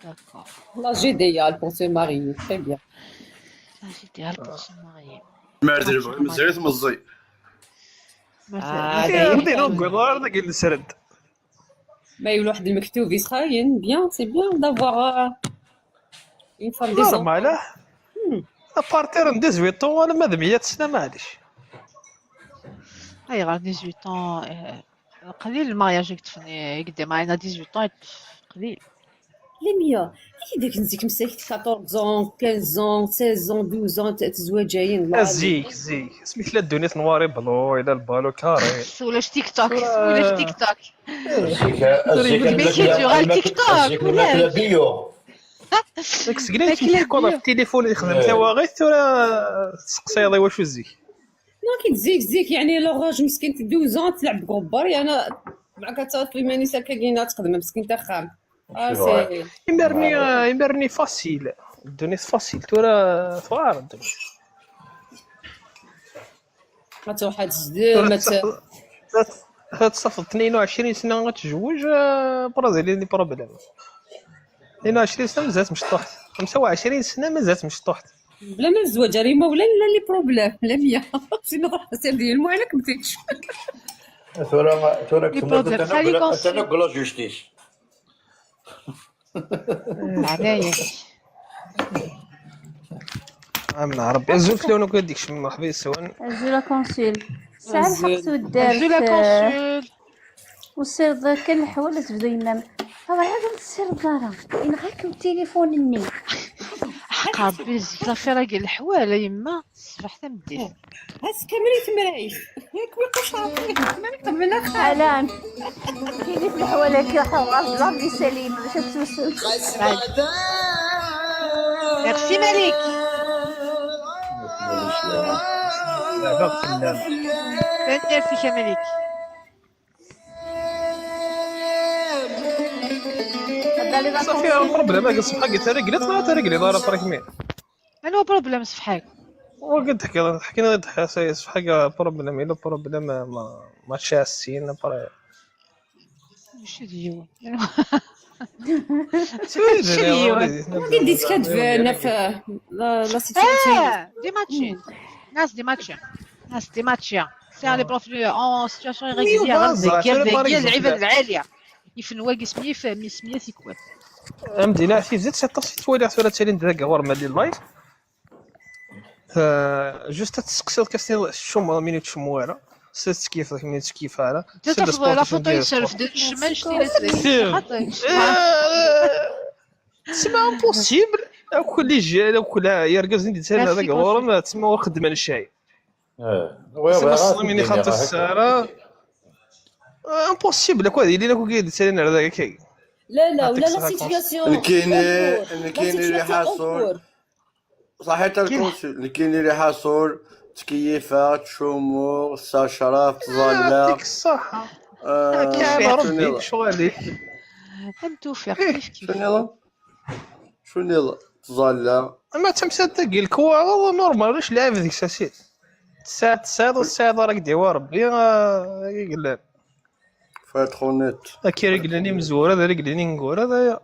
D'accord. L'âge idéal pour se marier, très bien. L'âge idéal pour se marier. Mazal mazal-it meẓẓi. Mazal. Ah, Ur d-inuggad ara deg lesred. Ma yella واحد المكتوب يسخاين, bien, c'est bien d'avoir euh, une femme des enfants. Normal, ah. À partir n dix-huit ans, alamma d meyya sna, maɛlic. Ayɣer dix-huit ans, euh, qlil le mariage i yeṭṭfen, i yeddem à dix-huit ans, yeṭṭef qlil. Les meyya, akken zik مسكت quatorze ans, quinze ans, seize ans, douze ans, تزوجين. Ah, zik, zik. Asmi tella ddunit noir et blanc, yella le ballon carré. Ulac TikTok, ulac TikTok. Zik, zik, Mais qui dure à TikTok, zik, la bio. Nek segla i teḥkuḍ ɣef tilifun yexdem tawaɣit, tura tseqsayeḍ i wacu zik. Non, كي تزيك زيك يعني لوغاج مسكين دوز اون تلعب بغبار يعني مع كتصرف في مانيسا كاينه تخدم مسكين تاع خام. Ah, c'est Imerni, euh, imerni facile. Ddunit facile, tura tɣar ddunit. غتروح تزدم. Ad tafeḍ اثنين وعشرين سنة غتزوج، آه، برازيلي لي بروبليم. اثنين وعشرين سنة مازالت مشطوحت، خمسة وعشرين سنة مازالت مشطوحت. بلا ما الزواج راه ما ولا لا لي بروبليم لا مية. سينو روح سير ديال المهم ما كمتيش. ثورة ثورة Les problèmes. خليك انا نقول جوستيس. معنايا. امين ربي. ازول فلون وكل ديك شي مرحبا يسوان. ازول كونسول. ساعة الحق تودار ازول كونسول. وسير كان الحوال تبدا ينام. هذا غير تسير الدار. ينغاك التليفون الني. حق ربي زيك لافير كاع الحوال يما الصباح تمديت. هاس كامل يتمرايش. ياك ويقوش عرفتي. ما نقبل اخ. حالان. كاين في الحوالة كي راحوا غاز لا في سليم باش تسوسو. Merci Malik. Merci Malik. صافي، البروبليم هاك الصفحة قلت رجلت ما ترجلي ضارة فريك مين. انا بروبليم صفحك. وقلت لك حكينا غير صفحة بروبليم، الا بروبليم ما ما شاسين. شو ديو؟ غادي تكتفنا في لا لا سيتياسيون. اه دي ماتشين. ناس دي ماتشين. ناس دي ماتشين. سي لي بروفيل اون سيتياسيون ريغوليير. العباد العاليه يفن واقي سميه فمي سميه سيكوات. امدينا عرفتي زيد سي طاسي توالي ثورة تالي ندير غور مالي اللايف. آه، جوست تسقسيض كاستي الشوم مينوت شموارة. سيت كيف مينوت كيف على. تفضل لا فوتو يسرف ديال الشمال شتي. تسمع امبوسيبل. اكل لي جي اكل يرقز ندي تسال هذاك غورم تسمى واخد من الشاي. اه وي وي. ميني خاطر السهرة. امبوسيبل اكو هذه اللي ناكل كي دير سالين هذاك كي. لا لا ولا لا سيتياسيون. كاين كاين اللي حاصل. صحيت الكونسول اللي كاين اللي حاصل. تكييفات شومو ساشرة تظلة. يعطيك الصحة. يعطيك ربي شو عليك. انتو في كيف كيف. شنو يلا شنو يلا تظلة. اما تمسات تاكي الكواغ نورمال واش لعب ديك ساسيت. تسعة تسعة والسعة راك ديوا ربي يقلب. فاتخونيت. اكي رجلني مزورة هذا رجلني نقول هذا يا.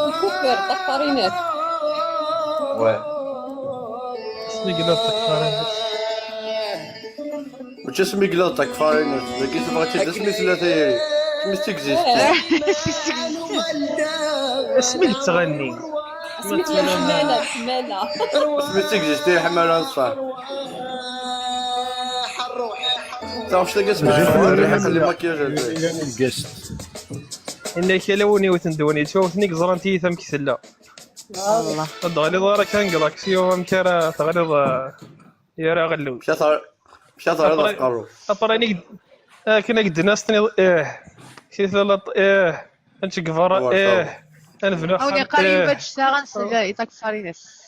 الكوبر تاع الفارينات. واه. سميقلات تاع الفارينات. وش اسمي قلت تاع الفارينات؟ لقيت بغيت هذا اسمي ثلاثة ياري. اسمي تكزيست. اسمي تغني. اسمي حمالة حمالة. اسمي تكزيست يا حمالة نصار. تعرفش تلقى اسمي الريحة اللي مكياج. إنك لوني وتندوني تشوفني قزران تيثم كثلا. الله. تغليظ راه كان جلاكسيو مكرا تغليظ. يا راه غلو. مشات مشات على القارو. ابراني. آه، كنا قد الناس تني ايه. كيف لا ايه. انت كفر ايه. انا في او نقاري باش ساغن سلا يتاك فارينس.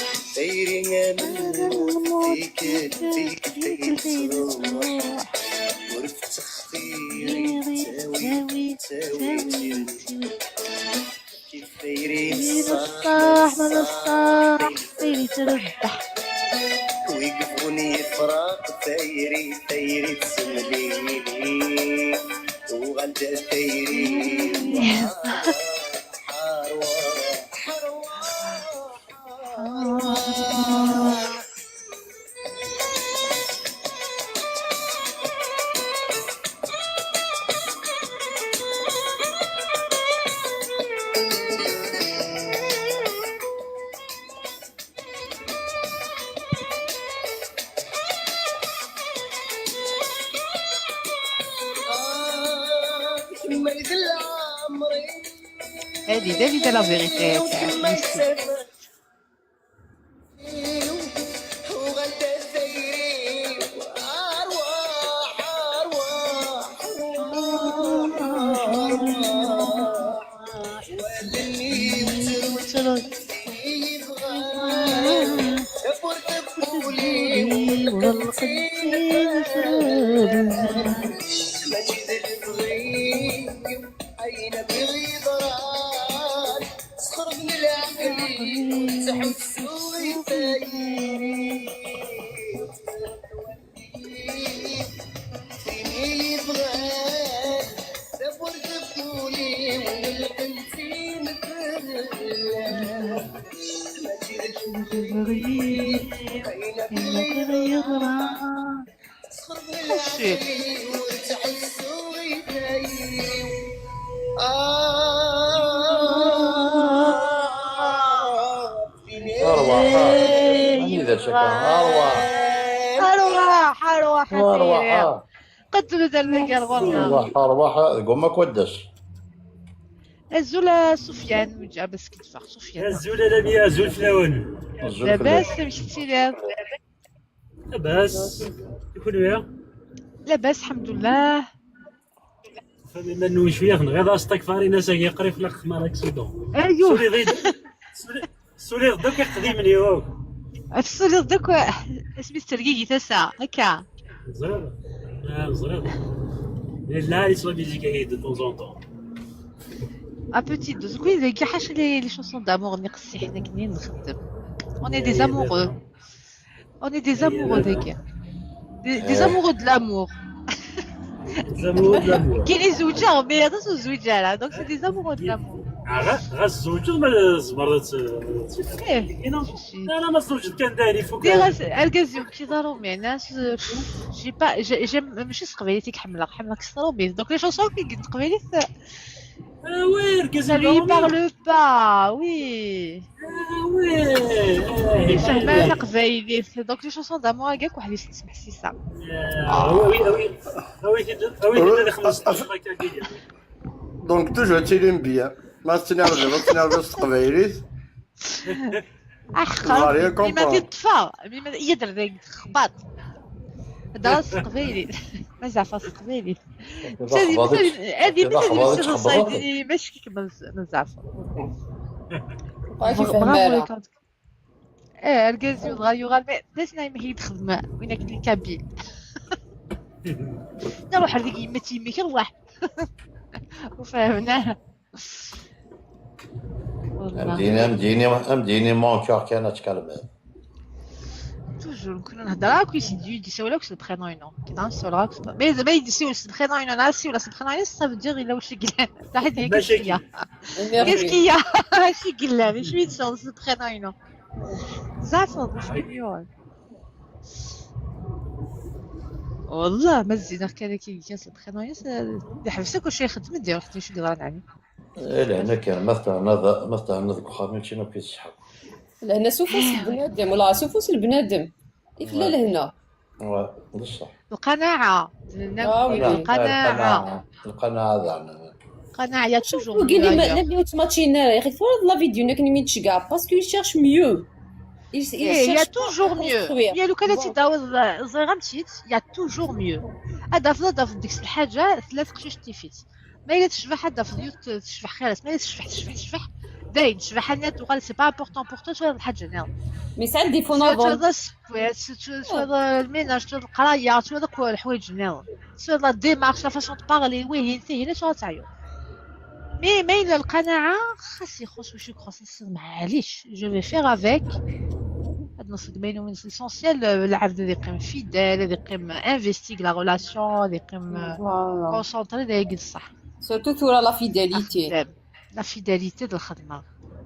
Tayri am lmut, tikkelt, tikkelt ay tettruḥ. Ur tettextir, tawi, tawi, kif tayri n ṣṣeḥ, ma d ṣṣeḥ, tayri trebbeḥ. Wi yebɣun yefraq, tayri, tayri tsemlili. Tuɣal d tayri. هذه دافيدا لا فيغيتي. أرواح، أرواح. قد مازال ذاك الغرة. أرواح، أرواح، قوم ما كودش. Azul a Sofiane, ur ǧǧiɣ bas k-id-fɣeɣ Sofiane. Azul a Lamia, azul fell-awen. Azul labas, fell-ak. Amek tettiliḍ? Labas. I kunwi? Labas, ḥemdullah. Tufam iman-nwen cwiya, tenɣiḍ-as takfarin-as-agi qrib la xedmeɣ l'accident. Aywa. Suliḍ-id. Suli-, suliḍ-d akk iqdimen-iw akk. Tessuliḍ-d akk asmi tettergigi tasa, akka. Ẓriɣ. Ah, ẓriɣ. Yella yeswa musique-agi de temps en temps. À petite dose. Oui, dagi ḥaca les, les chansons d'amour-nni qessiḥen akken i nxeddem. On est des amoureux. On est des amoureux dagi. Des, des amoureux de l'amour. Des amoureux de l'amour. Kien izewǧeɣ, mais aṭas ur zwiǧ ara. Donc c'est des amoureux de l'amour. Ah, ɣas, ɣas zewǧeɣ, ma tzemreḍ ad t-, ad t-, eh, si, si. Ala, ma tzewǧeḍ kan dayen, ifuk. Dɣa argaz-iw kki d aṛumi, hein, je, j'ai pas, j'ai, j'aime, mačči s teqbaylit i ḥemmleɣ, ḥemmleɣ s tṛumit. Donc les chansons qui n teqbaylit, ah ouais, argaz-iw d aṛumi. Ça lui parle pas, oui. Ah ouais. Yefhem ara taqbaylit. Donc les chansons d'amour-agi akk weḥd-i s-, s-, s-, ça. Ah, oui, oui, ah oui. Ah oui, c'est de, ah oui, c'est de, euh, Donc, toujours, tu l'aimes bien. Ma tu n'arrives pas, tu n'arrives pas, c'est teqbaylit. Ah, xaṭi, mi ma teṭṭfeɣ, mi ma yedder deg txebbaṭ. Hḍeṛ s teqbaylit. Ma zeɛfeɣ s teqbaylit. Ad yemmet, ad yemmet, ad yemmet, mačči kemmeɣ ma zeɛfeɣ. Bravo, les candidats. Eh, argaz-iw dɣa yuɣal, mais d acu ay mi d-txeddem win akken kabyle. Nruḥ ar deg yemma-s, yemma-k rwaḥ. Ur fhimen ara. Am d-yini, am d-yini, am d-yini mon cœur kan ad tkalmeḍ. Toujours, nekkni nhedder akk, yessawal akk s le prénom-inu. Kida nessawal akk s le prénom. Mais dama i d-yessiwel s le prénom-inu, neɣ yessiwel s le prénom-inu, ça veut dire yella wacu i yellan. Saḥit, qu'est-ce qu'il y a? Qu'est-ce qu'il y a? Acu i yellan? Acu i d-tessawleḍ s le prénom-inu? Zeɛfeḍ, acu i d-yuɣen? Wallah, ma zzineɣ kan akka, kan s le prénom-inu, yeḥbes akk acu ixeddem, d iruḥ d acu yeḍran, ɛni? Eh, lehna kan, ma thennaḍ, ma thennaḍ deg uxxam, mačči akk i tseḥḥa. Lehna s ufus n bnadem, wala s ufus n bnadem i tella lehna. Ouais, d ṣṣeḥ. Lqanaɛa. Ah, oui. Lqanaɛa. Lqanaɛa daɣen. Lqanaɛa, il y a toujours mieux ailleurs. Ur ttmaččin ara, ya xi, twalaḍ la vidéo-nni akken i mi d-tceggeɛ, parce que il cherche mieux. Il, il cherche toujours mieux. Eh, il y a toujours mieux. Ya lukan ad tt-id-tawiḍ, ẓriɣ amek-itt, il y a toujours mieux. Ad tafeḍ, ad tafeḍ deg-s lḥaǧa, tella teqcict tif-itt. Ma yella tecbeḥ, ad tafeḍ yiwet tecbeḥ xir-as. Ma yella tecbeḥ, tecbeḥ, tecbeḥ. Dayen, ccbaḥa-nni ad tuɣal, c'est pas important pour toi, tura d lḥaǧa-nniḍen. Mais sɛan des fonds. Tura d asewwi, tura d lminaj, tura d leqraya, tura d akk leḥwayeǧ-nniḍen. Tura d la démarche, la façon de parler, wihin, tihin, acu ara teɛyuḍ. Mais ma yella lqanaɛa, xas ixuṣ wacu ixuṣ, maɛlic, je vais faire avec. Ad nṣeggem ayen umi, l'essentiel, euh, lɛebd ad yeqqim fidèle, ad yeqqim investi deg la relation, ad yeqqim, euh, concentré deg ṣṣeḥ. Surtout tura la fidélité. Axeddam. La fidélité d lxedma.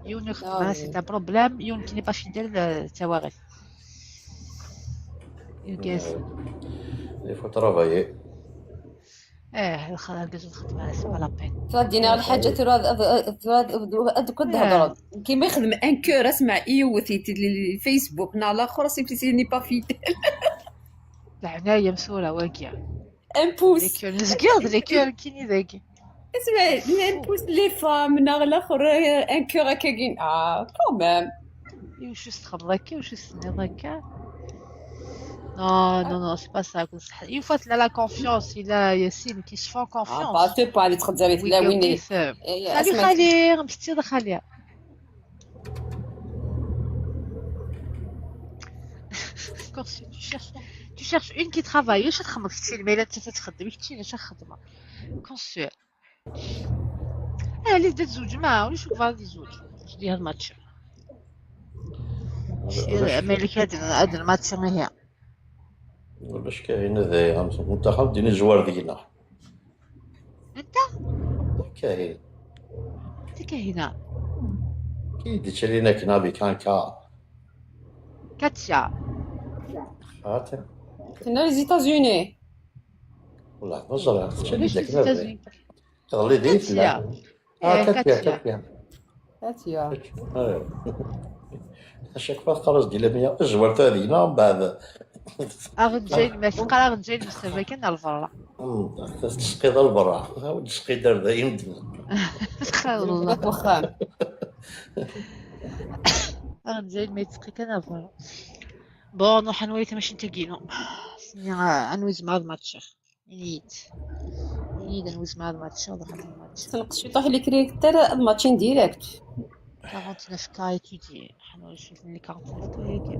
Yiwen ur ixeddem ara, c'est un problème. Yiwen qui n'est pas fidèle, euh, d tawaɣit. Irgazen. Il faut travailler. Eh, lxedma, argaz ur ixeddem ara, c'est pas la peine. Tura d-iniɣ lḥaǧa, tura ad, ad, tura ad, ad, ad, ad d-thedreḍ. Kima ixdem un cœur, asma i yiwet, i, i, Facebook, neɣ laxer, c'est, c'est n'est pas fidèle. Leɛnaya-m tura, wagi. Un pouce. Les cœurs, nezgiɣ d les cœurs, kini dagi. Isma, un pouce les femmes, neɣ laxer, un cœur akkagi. Ah, quand même. Iwacu s-txedmeḍ akka, iwacu s-tenniḍ akka? Non, non, non, c'est pas ça. Une fois, il a la confiance, il a Yacine qui se font confiance. Ah, pas, c'est pas les trucs avec la Winnie. Salut, Khalil, un petit de Khalil. Quand tu cherches, tu cherches une qui travaille, واش تخمم كتشيل ميلاد تتخدم، كتشيل اش خدمه؟ كونسير. اه، اللي بدا تزوج معاه، ولا شو كبار اللي يزوج؟ شدي هاد الماتش. مالك هاد، هاد الماتش ما هي. ولاش كاين هذايا، منتخب ديني زوار دينا. انت؟ كاين. انت كاينه. كي ديت لينا كنابي كان كا. كاتيا. خاطر. كنا les États-Unis. والله ما زرعت. شنو les États-Unis؟ تغلي ديت لا. كاتيا. آه، إيه، كاتيا، كاتيا. كاتيا. كاتيا. آه. شاك فوا تخرج ديال مية، الزوار تاع دينا، من بعد. أغنجين، ما تقرا أغنجين مستمع كان الفرع. Hmm, tesqid al berra, ur d-tesqid ar dayem. Xir Allah. Deg uxxam. Aɣenjay ma yettqi kan ar berra. Bon, nruḥ ad nwali tamacint-agi-inu. Sni, ah, anwa izemreɣ ad matchiɣ. Ini-yi-d. Ini-yi-d anwa izemreɣ ad matchiɣ, ad ruḥeɣ ad matchiɣ. Tenqes ciṭuḥ les critères, ad matchin direct. Quarante-neuf cas étudiés. Ḥna ur cufin les quarante-neuf cas-agi.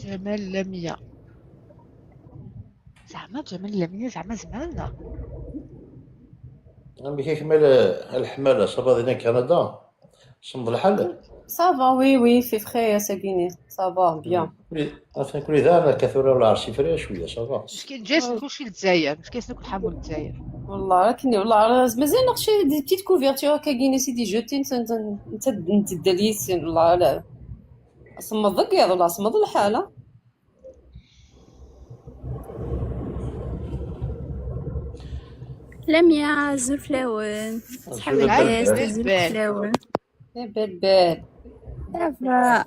Ǧamal Lamia. Zeɛma Ǧamal Lamia, zeɛma zemren neɣ? Amek akmal a leḥmala, ça va dinna Kanada? Semmeḍ lḥal? Ça va, oui, oui, fait frais ass-agi-nni. Ça va, bien. Atan kuli da, akka tura la rsi frais cwiya, ça va. Parce que Jess, kulci Lezzayer, parce que c'est le حمو Lezzayer. Wallah, akken, wallah, mazal neɣ ci des petites couvertures akka-agi-nni, c'est des jetés, nta, nta, nta, nta, nta, wallah, la. Semmeḍ deg yiḍ, wallah, semmeḍ lḥal, ha? Lamia, azul fell-awen. Azul fell-awen. Azul fell-awen. Eh, belle, belle. Ça va.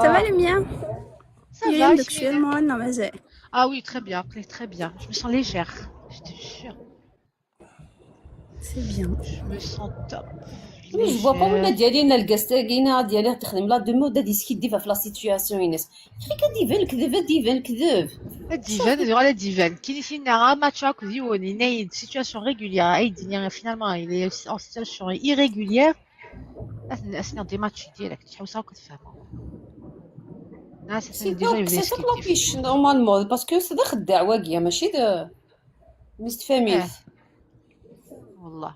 Ça va, Lamia? Ça va, Yuli-am-d uksum, non, mazal. Ah oui, très bien, très, très bien. Je me sens légère, je te jure. C'est bien. Je me sens top. Je vois pas win ad yalin lgast-agi, ad yali ad texdem la demande, ad yeskiddib ɣef la situation-ines. Xik ad d-iban lekdeb, ad d-iban lekdeb. Ad d-iban, ad yuɣal ad d-iban. Kini tinna, ah, match akked yiwen, yenna-yi-d situation régulière, ay d-ini, finalement, il est en situation irrégulière. Ad n-, ad s-nniɣ des matchs direct, ḥewseɣ akk ad fehmeɣ. Nas, atan déjà yebda yeskiddib. C'est ça la fiche, normalement, parce que c'est d axeddaɛ wagi, mačči d Mistfamit. Eh. Wallah.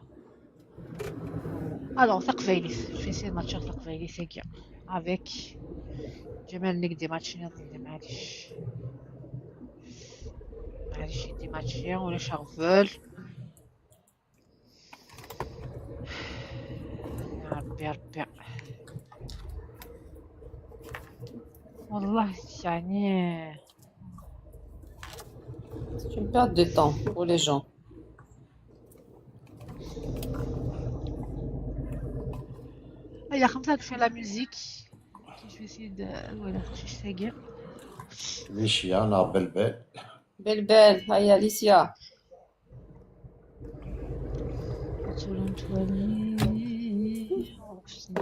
Alors, taqbaylit. Je vais essayer de matcher taqbaylit-agi. Avec Ǧamal, nekk d match-nni, d match. Maɛlic, d match-nni, ulac aɣbel. يا ربي، يا ربي. والله يعني. C'est une perte de temps pour les gens. هيا خمسة، je fais la musique. Je vais essayer de, voilà, je suis ساقية. Licia, non, Belle Belle. Belle Belle, هيا Licia.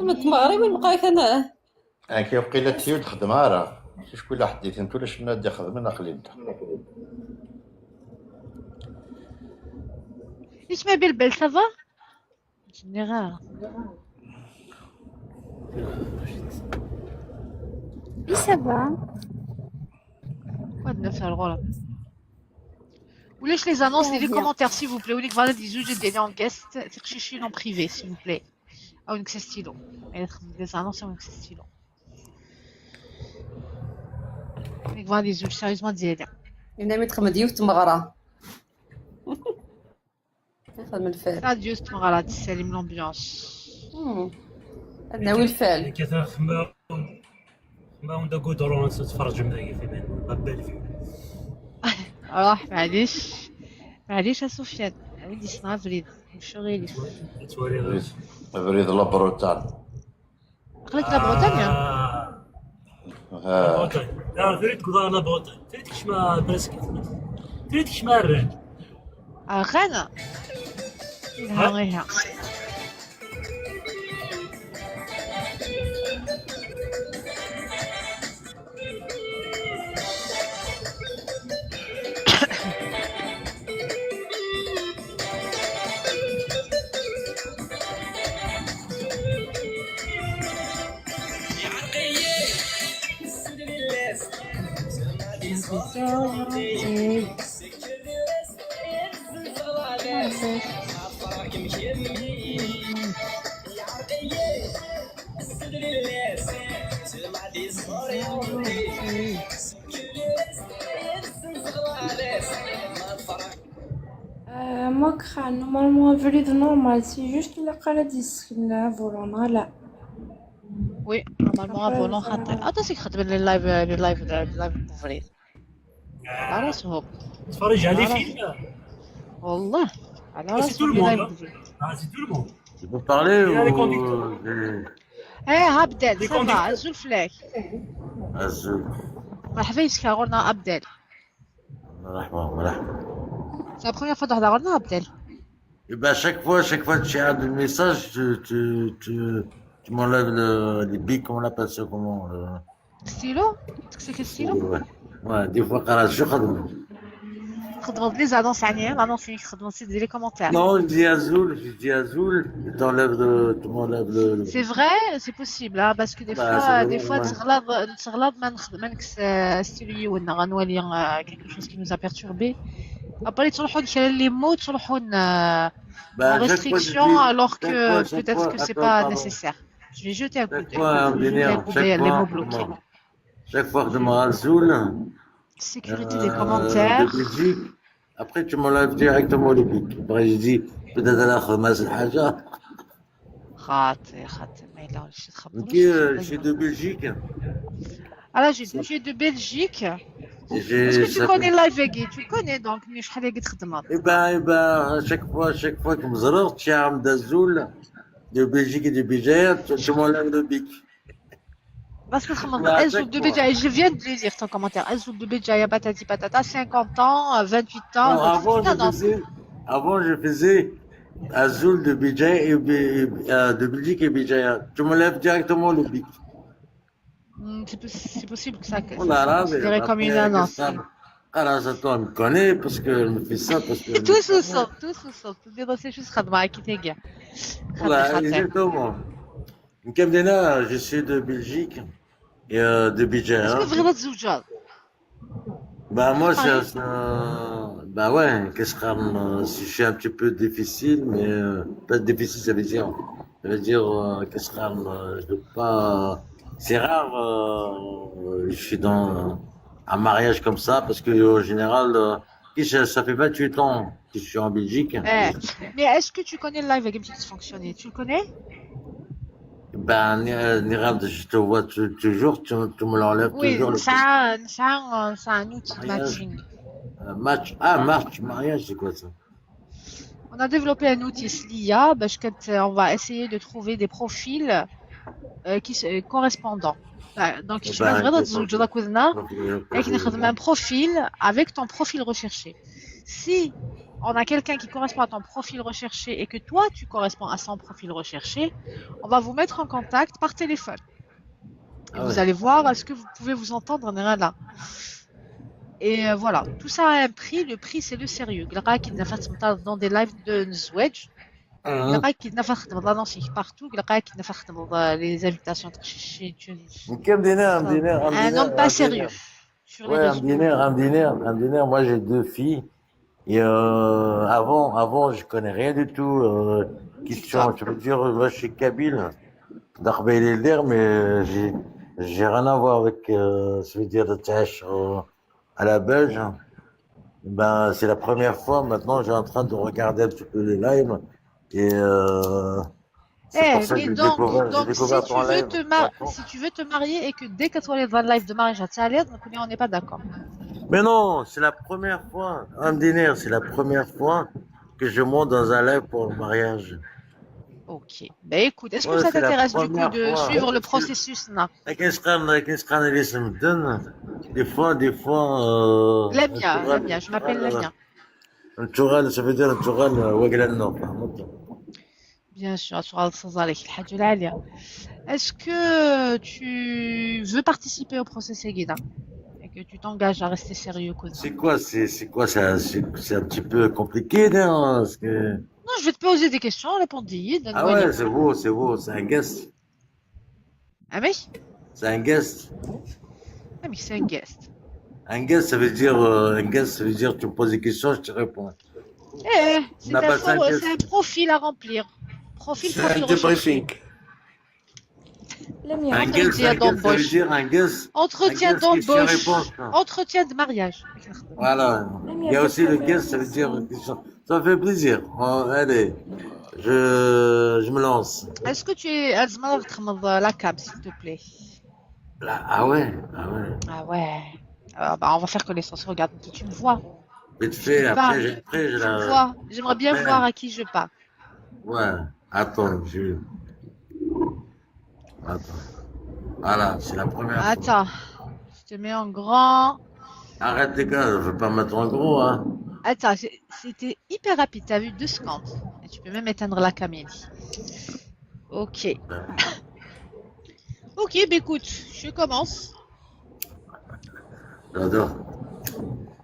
Ma tmeɣri win meqqar kan. Akka waqila tiyu d-xedmeɣ ara. Kicku la ḥedd itent ulac nna d-ixedmen aqli nta. Isma Belle Belle, ça va? Général. Oui, ça va. Quoi de neuf à l'heure là? Ulac les annonces, les commentaires, s'il vous plaît. Win yebɣan ad yezweǧ, ad yali en guest, tiqcicin en privé, s'il vous plaît. Aw, nek s stylo. Ad yexdem des annonces, aw, nek s stylo. Win yebɣan ad yezweǧ, sérieusement, ad yali. Yenna mi txedmeḍ yiwet tmeɣra. Ad yexdem lfal. Radius tmeɣra, tessalim l'ambiance. Hmm. Ad nawi lfal. Nekk atan xemma, xemma unda gudron ad tferǧem dagi fi man, ma Bellevue. Ruḥ, maɛlic. Maɛlic a Sufyan. Wid yessneɣ abrid. Mcuɣ-ilis. Ad twaliḍ. Abrid, abrid la Bretagne. Aql-ak la Bretagne? Ah. Ah. La Bretagne. Ah, trid tged la Bretagne. Trid kecma presque. Trid kecma arran. Arran? Iha, iha. Euh, moi, crâne, normalement, abrid normal, c'est juste la قرا ديسكنا فولونا لا. Oui, normalement, après, volant خاطر. Attends, c'est que les live, les live, les live, les live. على راسهم. تفرج عليه فيلم. والله. على راسهم. C'est tout le monde. Ah, c'est tout le monde. Tu peux parler ou les conducteurs. ايه، عبدال، ça va؟ Azul fell-ak. Azul. مرحبا يسكا، غورنا عبدال. مرحبا، مرحبا. C'est la première fois تهضر غورنا عبدال؟ Eh ben, chaque fois, chaque fois que tu as des messages, tu, tu, tu, tu m'enlèves le, les bics, on appelle ça comment, le stylo. تكسيك stylo. Ouais, des fois, quand je خدمة. خدمة les annonces, يعني l'annonce اللي خدمة c'est les commentaires. Non, je dis Azul, je dis Azul, tu t'enlèves le, tu m'enlèves le. C'est vrai, c'est possible, hein, parce que des fois, des fois, تغلط، تغلط ما نخد-، ما نكس stylo يونا، غنولي quelque chose qui nous a perturbé. Après تروحوا كرا les mots، تروحوا en restriction, alors que peut-être que c'est pas nécessaire. Je vais jeter un coup d'œil. Chaque fois, les mots bloqués. Chaque fois خدمة Azul. Sécurité des commentaires. De Belgique. Après, tu m'enlèves directement les bics. Après, je dis, peut-être elle a خدمة حاجة. خاطي، خاطي، ما يلا، شي تخبط. Je suis de Belgique. Alors, j'ai, j'ai de Belgique. Est-ce que tu connais live Guy? Tu le connais donc, mais شحال هادي تخدم. Eh ben, eh ben, à chaque fois, à chaque fois que je me retrouve, tu as Azul de Belgique et de Béjaïa, tu, tu m'enlèves le bic. Parce que تخمم Azul de Béjaïa, je viens de le lire ton commentaire. Azul de Béjaïa, patati patata, cinquante ans, euh, vingt-huit ans. Non, avant, je faisais, avant, je faisais Azul de Béjaïa et Bé-, et, euh, de Belgique et Béjaïa. Tu m'enlèves directement le bic. Hmm, c'est pos-, c'est possible que ça, que ça soit considéré comme une annonce. خلاص, toi, elle me connaît parce qu'elle me fait ça, parce que tous ensemble, tous ensemble. Tout est dans ces choses, خدمة كي تيجي. Voilà, exactement. Comme dit, je suis de Belgique et, euh, de Béjaïa. Est-ce que vraiment تزوجات? Bah, moi, c'est, c'est, euh, bah ouais, qu'est-ce que, euh, je suis un petit peu difficile, mais, euh, pas difficile, ça veut dire, ça veut dire, euh, qu'est-ce que, euh, je veux pas, c'est rare, euh, je suis dans un mariage comme ça, parce que, au général, euh, qui ça, ça fait vingt-huit ans que je suis en Belgique. Eh, mais est-ce que tu connais le live avec M T X fonctionner? Tu le connais? Ben, ni-, euh, Nirad, je te vois tu-, toujours, tu, tu me l'enlèves toujours, le truc. Oui, ça, ça, c'est un outil de matching. Euh, match, ah, match, mariage, c'est quoi ça? On a développé un outil, c'est l'I A, parce que, euh, on va essayer de trouver des profils, euh, qui se, euh, correspondants. Euh, donc, eh ben, je vais vraiment تزوج لك وذنا, avec un profil, avec ton profil recherché. Si on a quelqu'un qui correspond à ton profil recherché et que toi, tu corresponds à son profil recherché, on va vous mettre en contact par téléphone. Et vous allez voir, est-ce que vous pouvez vous entendre, là. Et, euh, voilà, tout ça a un prix. Le prix, c'est le sérieux. Dans des lives de نزواج, dans des annonces partout, les invitations. Un homme pas sérieux. Sur les réseaux. Un dîner, un dîner, un dîner. Moi, j'ai deux filles. Et, euh, avant, avant, je connais rien du tout. Euh, question, je veux dire, moi, je suis kabyle. D'Arbeil et l'air, mais j'ai, j'ai rien à voir avec, euh, je veux dire, de tâche, euh, à la belge. Ben, c'est la première fois. Maintenant, j'ai en train de regarder un petit peu les lives. Et, euh, c'est pour ça que j'ai découvert, j'ai découvert ton live. Si tu veux te marier et que dès que tu es dans le live de mariage à Thalès, donc on n'est pas d'accord. Mais non, c'est la première fois. Un dîner, c'est la première fois que je monte dans un live pour le mariage. Ok. Ben écoute, est-ce que ça t'intéresse du coup de suivre le processus, là ? Des fois, des fois, euh, Lamia, Lamia, je m'appelle Lamia. Naturel, ça veut dire naturel, euh, واقلة النوم. Bien sûr, naturel, sans aller, الحاجة العالية. Est-ce que tu veux participer au processus, Guida ? Et que tu t'engages à rester sérieux, quoi. C'est quoi, c'est, c'est quoi, c'est, c'est, c'est un petit peu compliqué, non ? Parce que... Non, je vais te poser des questions, réponds. Ah ouais, c'est beau, c'est beau, c'est un guest. Ah oui ? C'est un guest. Ah, mais c'est un guest. Un guest, ça veut dire, euh, un guest, ça veut dire tu me poses des questions, je te réponds. Eh, c'est un, c'est un profil à remplir. Profil, c'est un débriefing. Un guest, ça veut dire un guest. Entretien d'embauche. Entretien de mariage. Voilà. Il y a aussi le guest, ça veut dire une question. Ça fait plaisir. Oh, allez, je, je me lance. Est-ce que tu es, تزمر تخمض la cam, s'il te plaît ? Là, ah ouais, ah ouais. Ah ouais. Euh, bah, on va faire connaissance. Regarde, tu me vois. Vite fait, après, j'ai, après, j'ai la... Tu me vois. J'aimerais bien voir à qui je parle. Ouais, attends, je... Voilà, c'est la première fois. Attends, je te mets en grand. Arrête les gars, je veux pas mettre en gros, hein. Attends, j'ai- c'était hyper rapide. T'as vu, deux secondes. Et tu peux même éteindre la caméra. Ok. Ok, bah écoute, je commence. J'adore.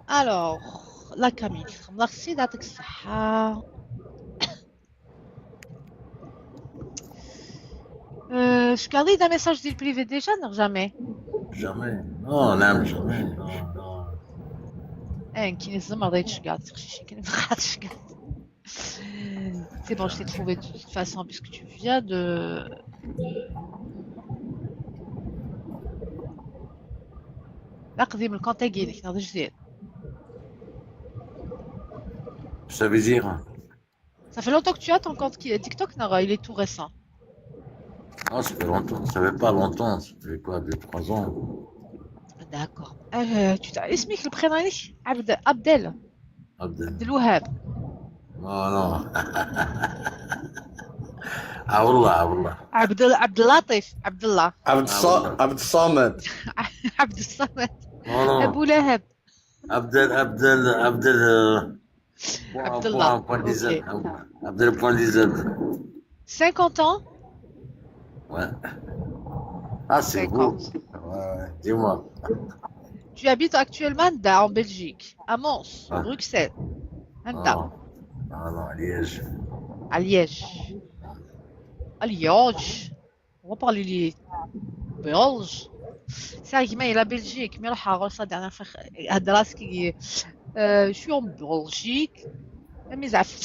Alors, la caméra. Merci, يعطيك الصحة. Euh, je garde un message du privé déjà, non, jamais. Jamais. Non, non, jamais. Non, non. Eh, كاين الزمر غير تشكات، تخشي كاين بخات تشكات. C'est bon, je t'ai trouvé de toute façon puisque tu viens de. لا قديم الكونت كاينك ناضي جديد. Ça veut dire. Ça fait longtemps que tu as ton compte qui- TikTok, Nara, il est tout récent. Ah, ça fait longtemps. Ça fait pas longtemps. Ça fait quoi, deux, trois ans. D'accord. Euh, tu t'as اسمك البرينو عبد عبد الله Abdel. عبد الوهاب. Non, non. Ah, والله, ah, والله. عبد عبد اللطيف عبد الله عبد الص... عبد الصمد. عبد الصمد Non, non. ابو لهب. Abdel, Abdel, Abdel. Euh, point, Abdallah. Point, point D Z. Ok. Abdel point D Z. Cinquante ans. Ouais. Ah, c'est vous. Cinquante. Ouais, ouais. Dis-moi. Tu habites actuellement dans- en Belgique, à Mons, Ah. Bruxelles. Anda. Ah, ah non, Liège. À Liège. À Liège. On va parler les Belges. C'est vrai que la Belgique, mais le Haros, la dernière fois, هضرات كي euh, je suis en Belgique. Mais ça fait.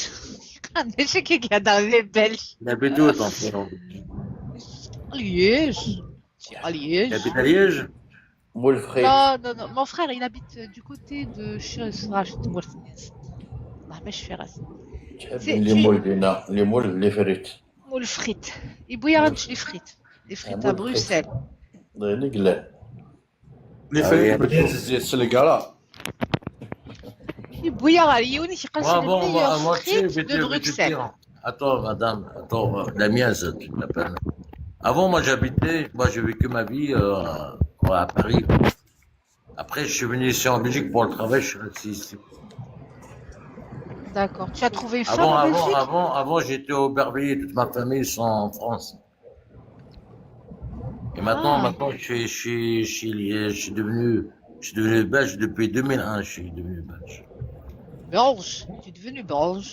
Je sais qui est dans les Belges. Il habite où, ton frère ? Liège. C'est à Il Liège. habite à Liège ? مول الفخيت. Non, non, non. Mon frère, il habite euh, du côté de Chesrache, Mourtnis. الله ما يشفي راسي. تحب سي- لي سي- مول دينا، لي مول لي فريت. مول الفريت. يبويا غنمشي لي فريت. لي فريت تاع مول الفريت. بروكسل. لي قلال. Ah oui. الزيت سلقارة. يبويا غير يوني كيقاس Moi, avant, لي moi, moi, tu sais, فريت je vais te- دو je vais te بروكسل. dire. Attends, madame, attends, euh, Damien, ça, tu l'appelles. Avant, moi, j'habitais, moi, j'ai vécu ma vie euh, à Paris. Après, je suis venu ici en Belgique pour le travail, je suis resté ici. D'accord. Tu as trouvé une femme Avant, en avant, Belgique ? Avant, avant, j'étais au Bervilliers, toute ma famille sont en France. Et maintenant, Ah. Maintenant, je suis, je suis, je suis, je suis devenu, je suis devenu belge depuis deux mille un, je suis devenu belge. Belge. Tu es devenu belge.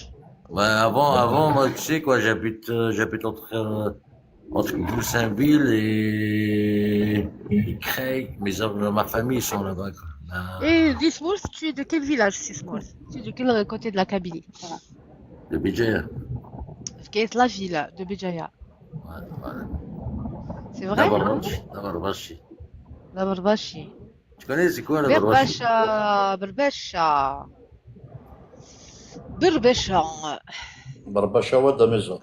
Ouais, avant, avant, moi, tu sais quoi, j'habite, euh, j'habite entre, euh, entre Goussainville et, et Creil. Mes, ma famille sont là-bas, quoi. Là, Et Dismours, tu es de quel village, Dismours ? Tu es de quel côté de la Kabylie ? De Béjaïa. Quelle est la ville de Béjaïa ? Ouais, ouais. C'est vrai ? Dabarbachi, Dabarbachi. Dabarbachi. Tu connais, c'est quoi, Dabarbachi ? Berbèche, Berbèche. Berbèche. بربشة ودا ميزون.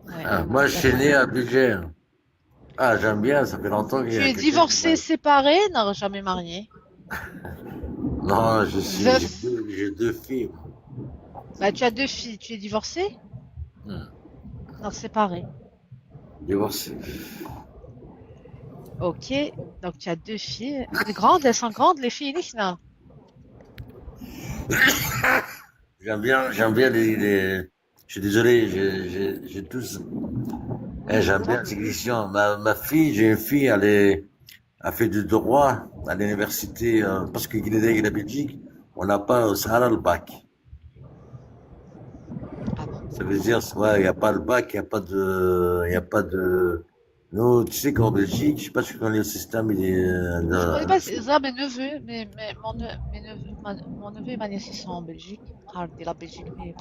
Ouais. Ah, moi, je suis né à Béjaïa. Ah, j'aime bien, ça fait longtemps que Tu es divorcé, séparé, non, jamais marié ? Non, je suis, Veuf. J'ai deux, j'ai deux filles. Bah, tu as deux filles, tu es divorcé ? Hmm. Non, séparé. Divorcé. Ok, donc tu as deux filles. Les grandes, elles sont grandes, les filles, non ? J'aime bien, j'aime bien les, les- Je suis désolé, j'ai, j'ai, j'ai tous. Eh, j'aime bien ces questions. Ma, ma fille, j'ai une fille, elle est, elle fait du droit à l'université, euh, parce que Guinée, la Belgique, on n'a pas au Sahara le bac. Ah bon ? Ça veut dire, ouais, il n'y a pas le bac, il n'y a pas de, il n'y a pas de. Nous, tu sais qu'en Belgique, je sais pas si tu connais le système, il est. Euh, Je connais pas, c'est ça, mes neveux, mes, mes, mon, ne- mes neveux, ma- mon neveu et ma nièce, ils sont en Belgique. Ah, de la Belgique, mais.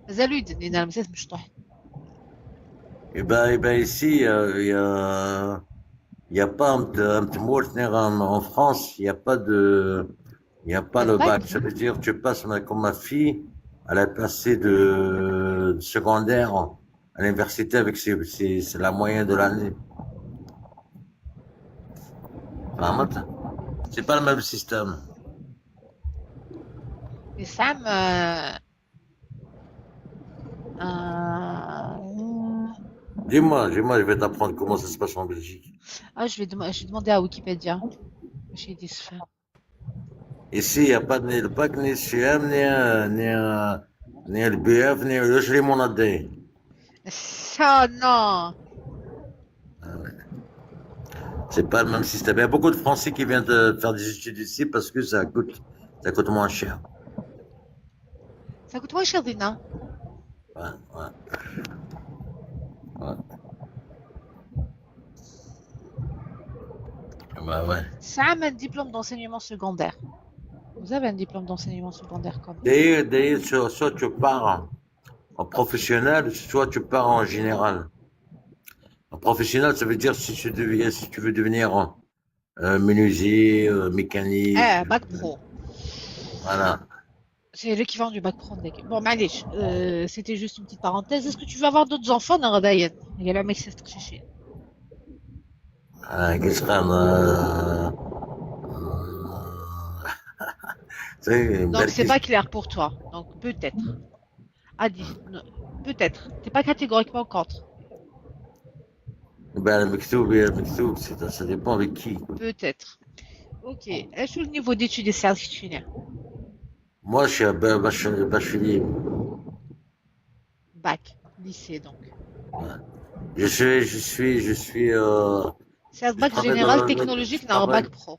مازالو يدني، أنا مازال مشطوح. Eh ben, eh ben ici, euh, il y a, il y a pas un, un petit mot en, en France, il n'y a pas de, il n'y a pas Le le bac. Bac. Ça veut dire, tu passes, ma- comme ma fille, elle a passé de, de secondaire à l'université avec ses, ses- c'est la moyenne de l'année. فهمت؟ C'est pas le même système. Mais Sam, euh, euh, Dis-moi, dis-moi, je vais t'apprendre comment ça se passe en Belgique. Ah, je vais dem- je vais demander à Wikipédia. J'ai dit ça. Ici, il n'y a pas ni le bac, ni le C M, ni, euh, ni, euh, ni le B F, ni le Shri Monadé. Ça, non. C'est pas le même système. Il y a beaucoup de Français qui viennent de faire des études ici parce que ça coûte, ça coûte moins cher. Ça coûte moins cher, Dina. Ouais, ouais. Ouais. Bah ouais. Ça a un diplôme d'enseignement secondaire. Vous avez un diplôme d'enseignement secondaire comme. D'ailleurs, d'ailleurs, soit, soit tu pars en, en professionnel, soit tu pars en général. En professionnel, ça veut dire si tu deviens, si tu veux devenir euh, menuisier, euh, mécanique. Ah, bac pro. Voilà. C'est l'équivalent du bac pro. Bon, معليش, euh, c'était juste une petite parenthèse. Est-ce que tu veux avoir d'autres enfants, Naradayen? Il y a la mec, c'est triché. Ah, qu'est-ce qu'on a Donc, c'est pas clair pour toi. Donc, peut-être. Adi, peut-être. T'es pas catégoriquement contre. Ben, المكتوب يا المكتوب, c'est, ça dépend avec qui. Peut-être. Ok. Est-ce que le niveau d'études est certifié? Moi, je suis un ba- bach- bachelier. Bac, lycée donc. Ouais. Je suis, je suis, je suis. Euh, C'est un bac travaille général dans le- technologique, je non, un travaille- bac pro.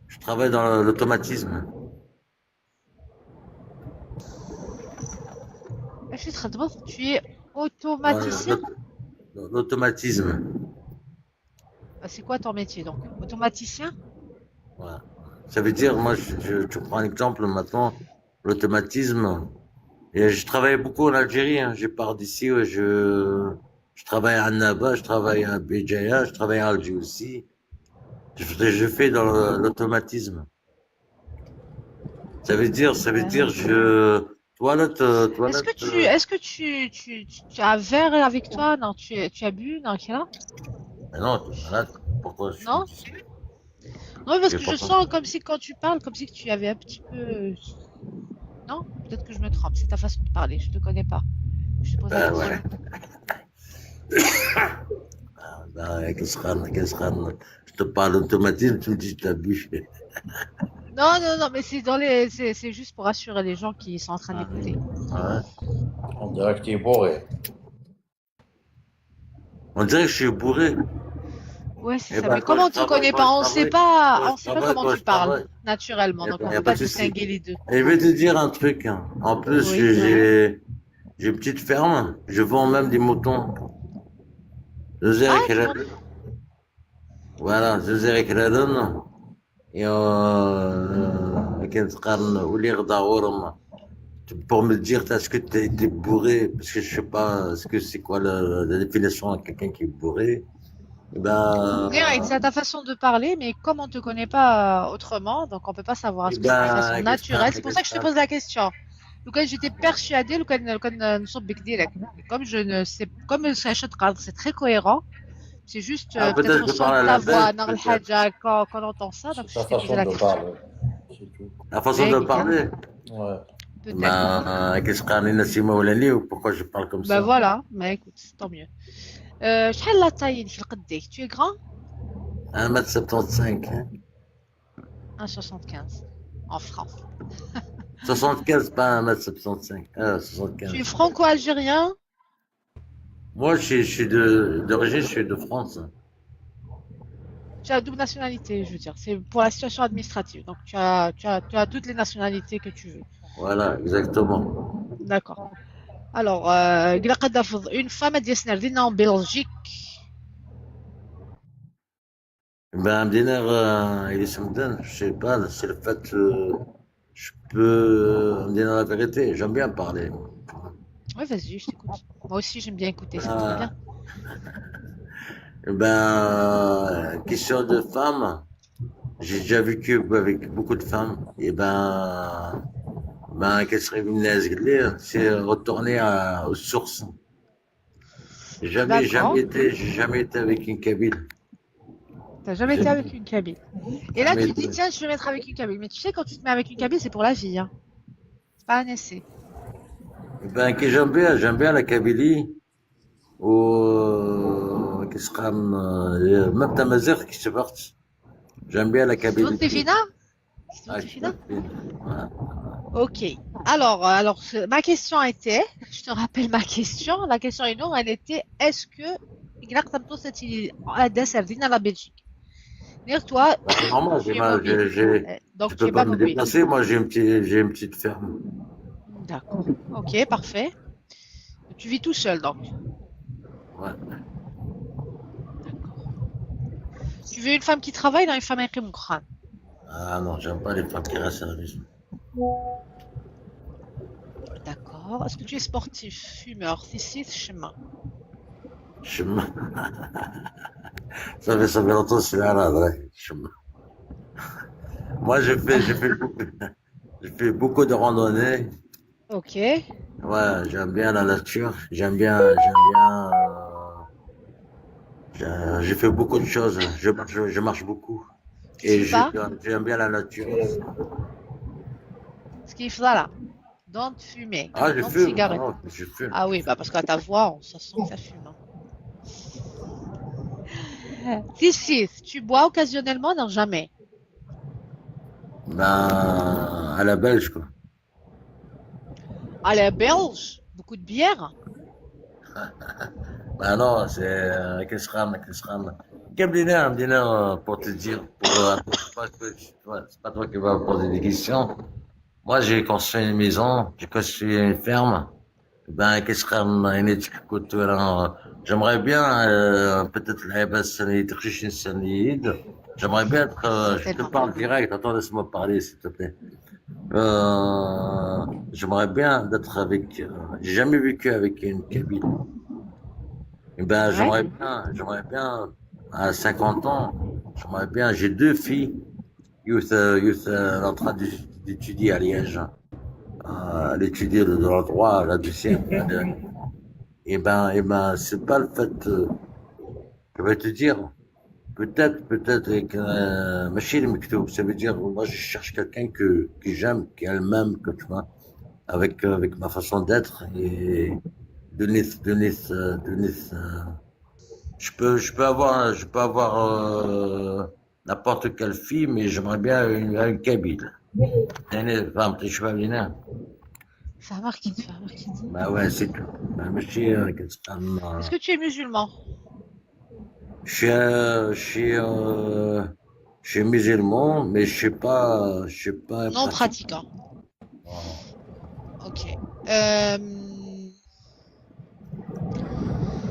je travaille dans l'automatisme. اش تخدم؟ Tu es automaticien? Dans l'automatisme. Ah, c'est quoi ton métier donc? Automaticien? Voilà. Ça veut dire, moi, je, je- tu prends un exemple maintenant, l'automatisme. Et je travaille beaucoup en Algérie. Hein. Je pars d'ici, ouais, je, je travaille à Annaba, je travaille à Béjaïa, je travaille à Alger aussi. Je, fais- je fais dans le- l'automatisme. Ça veut dire, ça veut dire, je, toilette, euh, Est-ce toilette. que tu, euh, est-ce que tu, tu, tu, tu as un verre avec toi? Non, tu, tu as bu? Non, quel Mais non, t'es malade. Pourquoi je suis Non. ici ? Non, mais parce J'ai que pas je compris. Sens comme si quand tu parles, comme si que tu avais un petit peu. Non, peut-être que je me trompe. C'est ta façon de parler. Je te connais pas. Je te pose la Ben question. Ouais. Ah, ben, qu'est-ce que, qu'est-ce que, je te parle d'automatisme, tu me dis que t'as bu. Non, non, non, mais c'est dans les, c'est, c'est juste pour rassurer les gens qui sont en train Ah, d'écouter. Ouais. On dirait que t'es bourré. On dirait que je suis bourré. Ouais, c'est Eh ça. ben, Mais quand comment je tu travaille, connais quand pas? je On sait travaille, pas, quand on je sait pas travaille, comment quand tu je parles travaille. naturellement, Eh donc ben, on y a peut pas pas de souci. Distinguer les deux. Et je vais te dire un truc, hein. En plus, Oui, j'ai, ouais. j'ai, j'ai une petite ferme. Je vends même des moutons. Je Ah, gère tu la- vends- Voilà, je gère la donne. Et euh, كنت قارن ولي غدا غورم. Pour me dire, est-ce que t'es, t'es bourré ? Parce que je sais pas, est-ce que c'est quoi la, la définition de quelqu'un qui est bourré ? Eh ben, Bien, c'est ta façon de parler, mais comme on te connaît pas autrement, donc on peut pas savoir. Est-ce Eh que c'est ta ben, façon qu'est-ce naturelle? que- C'est pour ça que je te pose la question. Donc, j'étais persuadée, لو كان، لو كان نصبك direct. Comme je ne sais, comme c'est un chat de cadre, c'est très cohérent. C'est juste Ah, euh, peut-être peut-être que le je parle son à de la ta voix, bête, non, peut-être. الحاجة, quand, quand on entend ça, C'est donc je ta t'ai posé façon la de question. Parler. C'est tout. La façon de Exact. Parler. Ouais. Peut-être. Ben, qu'est-ce qu'on est, Nassima Oulani, ou pourquoi je parle comme Bah ça ? Voilà, mais écoute, tant mieux. Euh, شحال la taille ديالك؟ قديك؟ Tu es grand? Un mètre soixante-cinq, hein. Un soixante-quinze en francs. Soixante-quinze, pas un mètre soixante-cinq. Ah, Tu es soixante-quinze. Franco-algérien? Moi, je, suis- je suis de, d'origine, je suis de France. Tu as double nationalité, je veux dire. C'est pour la situation administrative. Donc, tu as, tu as, tu as toutes les nationalités que tu veux. Voilà, exactement. D'accord. Alors, euh, une femme a dit en Belgique. Ben, Amdiner, euh, il est Samden, je sais pas, c'est le fait, euh, je peux, euh, dire la vérité, j'aime bien parler. Oui, vas-y, je t'écoute. Moi aussi, j'aime bien écouter, c'est très Ah. Bien. Eh ben, question de femme, j'ai déjà vécu avec beaucoup de femmes. Et ben, ben, qu'est-ce que je voulais dire, c'est retourner à- aux sources. Jamais, D'accord. Jamais été, j'ai jamais été avec une Kabyle. T'as jamais été Jamais. Avec une Kabyle. Et là, Jamais tu dis, été. Tiens, je vais mettre avec une Kabyle. Mais tu sais, quand tu te mets avec une Kabyle, c'est pour la vie. Hein. C'est pas un essai. Eh ben, que j'aime bien, j'aime bien la Kabylie. و كيسقام ميم تامازيغت كتبغت. J'aime bien la Kabylie. كتبتي فينا؟ Ah, كتبتي فينا؟ كتبت فينا. Ok. Alors, alors, ce- ma question était, je te rappelle ma question. La question, elle était, est-ce que يقدر تمطوس هذا سردين la Belgique? Dire toi, C'est normal, tu es j'ai ma- mobile. j'ai- j'ai- Euh, donc je tu es peux pas pas me mobile. déplacer, moi j'ai une, petite- j'ai une petite ferme. D'accord. Ok, parfait. Tu vis tout seul donc. Ouais. D'accord. Tu veux une femme qui travaille, non, une femme qui Ah non, j'aime pas les femmes qui restent à la maison. D'accord. Est-ce que tu es sportif, fumeur, tissit, chemin? Chemin. Ça fait, ça fait longtemps que je suis là, là, ouais, chemin. Moi, je fais, je fais beaucoup, je fais beaucoup de randonnées. Ok. Ouais, j'aime bien la nature. J'aime bien, j'aime bien. Euh, j'ai- j'ai fait beaucoup de choses. Je marche, je marche beaucoup. Et Fumes pas? je- j'aime bien la nature. Ce qui est là. Don't fumer. Ah, je Don't fume. cigarette. Ah non, je fume. Ah oui, bah parce qu'à ta voix, on, ça sent que ça fume, hein. Tissit, tu bois occasionnellement, non, jamais. Ben, à la belge, quoi. À la belge, beaucoup de bière. Ben non, c'est euh, كاس خام، كاس خام. Comme dinner, dinner, euh, pour te dire, pour, euh, c'est pas que- ouais, c'est pas toi qui vas me poser des questions. Moi, j'ai construit une maison, j'ai construit une ferme. Ben, كاس خام, يعني, écoute, voilà, j'aimerais bien, euh, peut-être, la baisse, ça y est, j'aimerais bien être, euh, je te parle direct, attends, laisse-moi parler, s'il te plaît. Euh, j'aimerais bien d'être avec, euh, j'ai jamais vécu avec une Kabyle. Eh ben, Ouais. J'aimerais bien, j'aimerais bien, à cinquante ans, j'aimerais bien, j'ai deux filles. Youth, euh, youth, euh, en train de- d'étudier à Liège. Euh, elle étudie le, le droit, la deuxième. Eh ben, eh ben, c'est pas le fait, euh, je vais te dire, peut-être, peut-être que, euh, ماشي المكتوب, ça veut dire, moi, je cherche quelqu'un que, que j'aime, qu'elle m'aime, que tu vois, avec, euh, avec ma façon d'être et de nith, de nith, euh, de nith, euh, je peux, je peux avoir, je peux avoir euh, n'importe quelle fille, mais j'aimerais bien une, une Kabyle. يعني, فهمت شنو بغينا؟ فاهمك كي فاهمك كي Bah ouais, c'est tout. Bah, ماشي, euh, كتسقم, euh, Est-ce que tu es musulman? Je suis, euh, je suis, euh, je suis musulman, mais je suis pas, je suis pas Non pratiquant. Pratiquant. Ok. Euh,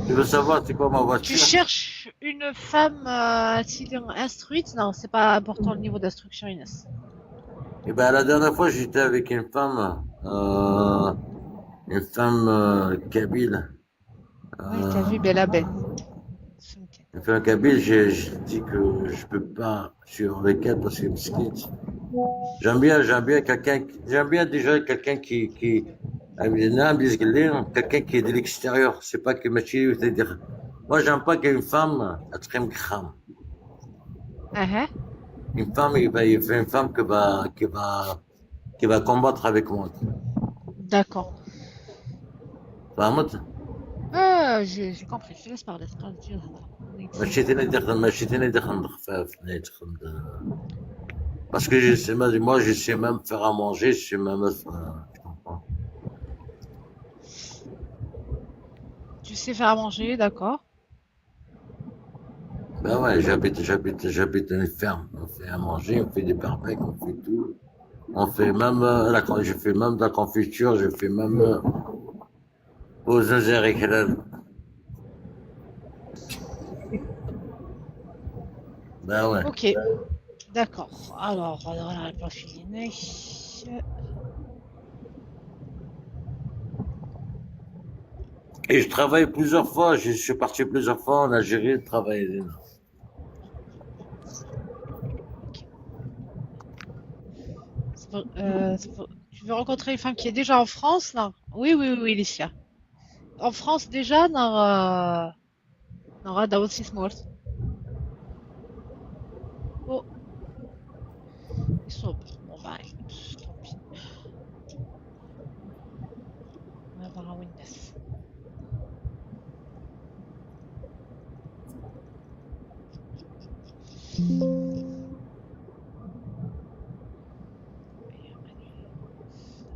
Tu veux savoir c'est quoi ma Tu voiture? Cherches une femme euh, instruite? Non, c'est pas important le niveau d'instruction, Inès. Eh ben, la dernière fois, j'étais avec une femme, euh, une femme euh, kabyle. Oui, t'as vu, Bella Ben. Une femme kabyle, j'ai j'ai dit que je peux pas suivre avec elle parce que مسكينة. J'aime bien, j'aime bien quelqu'un, qui- j'aime bien déjà quelqu'un qui, qui, quelqu'un qui est de l'extérieur, c'est pas que ماشي, c'est-à-dire, moi j'aime pas qu'une femme, elle traîne crame. Uh-huh. Une femme, il va, il fait une femme qui va, qui va, qui va combattre avec moi. D'accord. فهمت؟ Ah, j'ai j'ai compris. Je te laisse parler. C'est pas le sujet, là. ماشي ثاني دخل ماشي ثاني دخل خفاف ثاني دخل. Parce que je sais même, moi je sais même faire à manger, je sais même, euh, tu comprends. Tu sais faire à manger, d'accord. Ben ouais, j'habite, j'habite, j'habite une ferme. On fait à manger, on fait des barbecues, on fait tout. On fait même, euh, la, je fais même de la confiture, je fais même euh, aux œufs et crème. Ben ouais. Ok. D'accord. Alors, alors, on a le profil. Et je travaille plusieurs fois, je suis parti plusieurs fois en Algérie travailler. C'est pour- euh, c'est pour- Tu veux rencontrer une femme qui est déjà en France, non? Oui, oui, oui, Alicia. En France déjà, non, euh, non, là, aussi, c'est mort. Oh. Ils sont, bon, bah, écoute, tant pis. On va voir où ils naissent.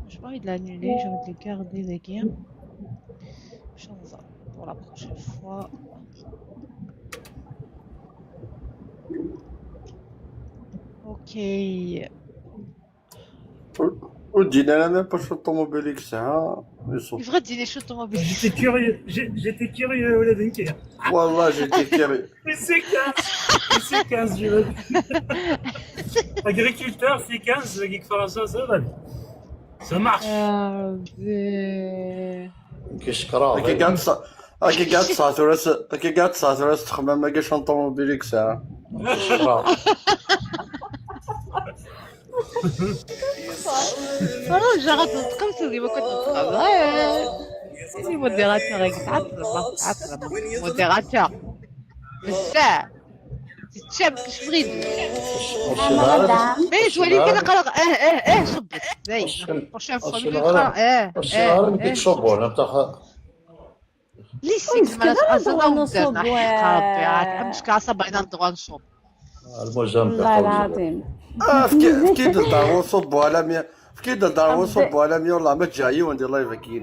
Je vais de l'annuler, je vais le garder dagi. Je vais pour la prochaine fois. Ok. Ur d-yenni ara ma pas ṭumubil i yesɛa. Yebɣa ad d-yini acu ṭumubil. J'étais curieux, j'ai- j'étais curieux ولا d nekk. Wallah, j'étais curieux. Mais c'est quinze, mais c'est quinze, je veux dire. Agriculteur, c'est quinze, dagi deg Fransa, ça va. Ça marche. Kečč kraḍ. Akka kɛad tesɛa tura s- akka kɛad tesɛa tura s texmam-agi acu n ṭumubil i yesɛa. Kečč kraḍ. Ruja ad teqqim s udi wakk ad teqqim. Sidi modérateur i yesɛa tlaba tesɛa tlaba. Modérateur. Bessah. Teččam kečč bɣid. Mais je vois les gars qqareɣ eh eh eh ṣubbet. Dayen. Prochaine fois mi qqareɣ eh eh. Ur cfiɣ ara nekk ttṣubbuɣ neɣ taxa. Lli seg ma aẓaḍ aweddar neḥḥiq Rebbi ɛad amecka aṣabayna n dɣa nṣub. Lmuzam. والله العظيم. Ah, fki- fki-d ldaṛ uṣubbu alammi fki-d ldaṛ uṣubbu alammi والله ma ǧǧiɣ yiwen di live-agi.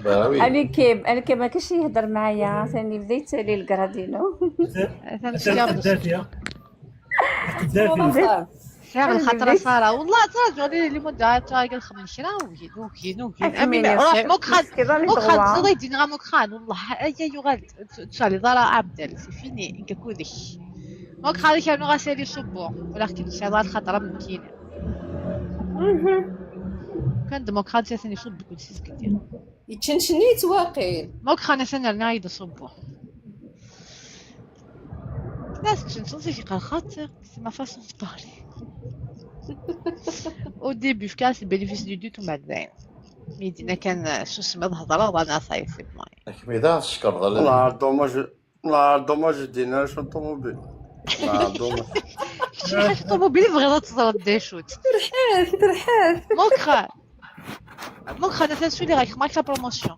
Bah oui. الكيب الكيب ما كاش يهضر معايا ثاني بدا يتسالي الكرادينو. Atan sliɣ Xeddat ya. Xeddat ya. Sɛiɣ lxaṭer a Sara والله ترى جوني اللي مدة ترى قال خمن كرا وكين وكين وكين أمي روح مكخان مكخان تزيد يدينها مكخان والله أي يغال تشالي ضرا عبدل c'est fini إنك كودك مكخان كانوا غاسالي صبو ولكن شي ضرا خاطر من كينا كان ديمقراطية ثاني صب كل شيء كثير يتشنشنيت واقيل. مكخان ثاني رنا يد صبو الناس تشنشن في قرخات c'est ma façon de parler. Au début, je casse le bénéfice du doute ومن بعدين. يدينا كان شو اسمه الهضره وانا صايفي بلاي. Kmi d aɣ-teckerḍ ala. والله dommage والله dommage دينا شو طوموبيل. والله dommage. شي حاجه طوموبيل بغيضه تزرد دي شوت. ترحال ترحال. مكخان مكخان انا تنسولي غير خماك لا بروموسيون.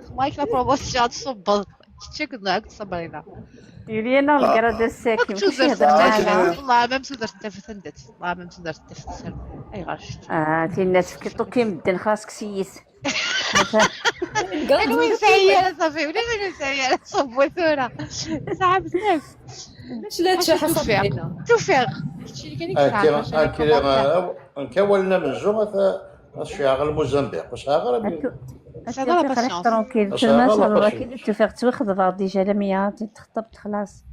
خماك لا بروموسيون تصبر. تشيك داك تصبرينا. يوليانا الكرا ديال الساكن كنت كلشي درت يهضر معانا. والله ما مسدرت انت في سندت والله ما مسدرت انت في سندت اي غاش. اه تي الناس فكي طوكي مدن خاصك سيس. انا وين سعيانه صافي ولا انا سعيانه صبوا ثوره. صعب بزاف. علاش لا تشاحه صافينا؟ توفيق. هادشي اللي كان يكسر. كيما كاولنا من الجو غتشيع غير الموزمبيق واش غير هذا لا باسيونس. ترونكيل تما شاء الله كي توفيق توخذ بعض ديجا لمية تخطبت خلاص.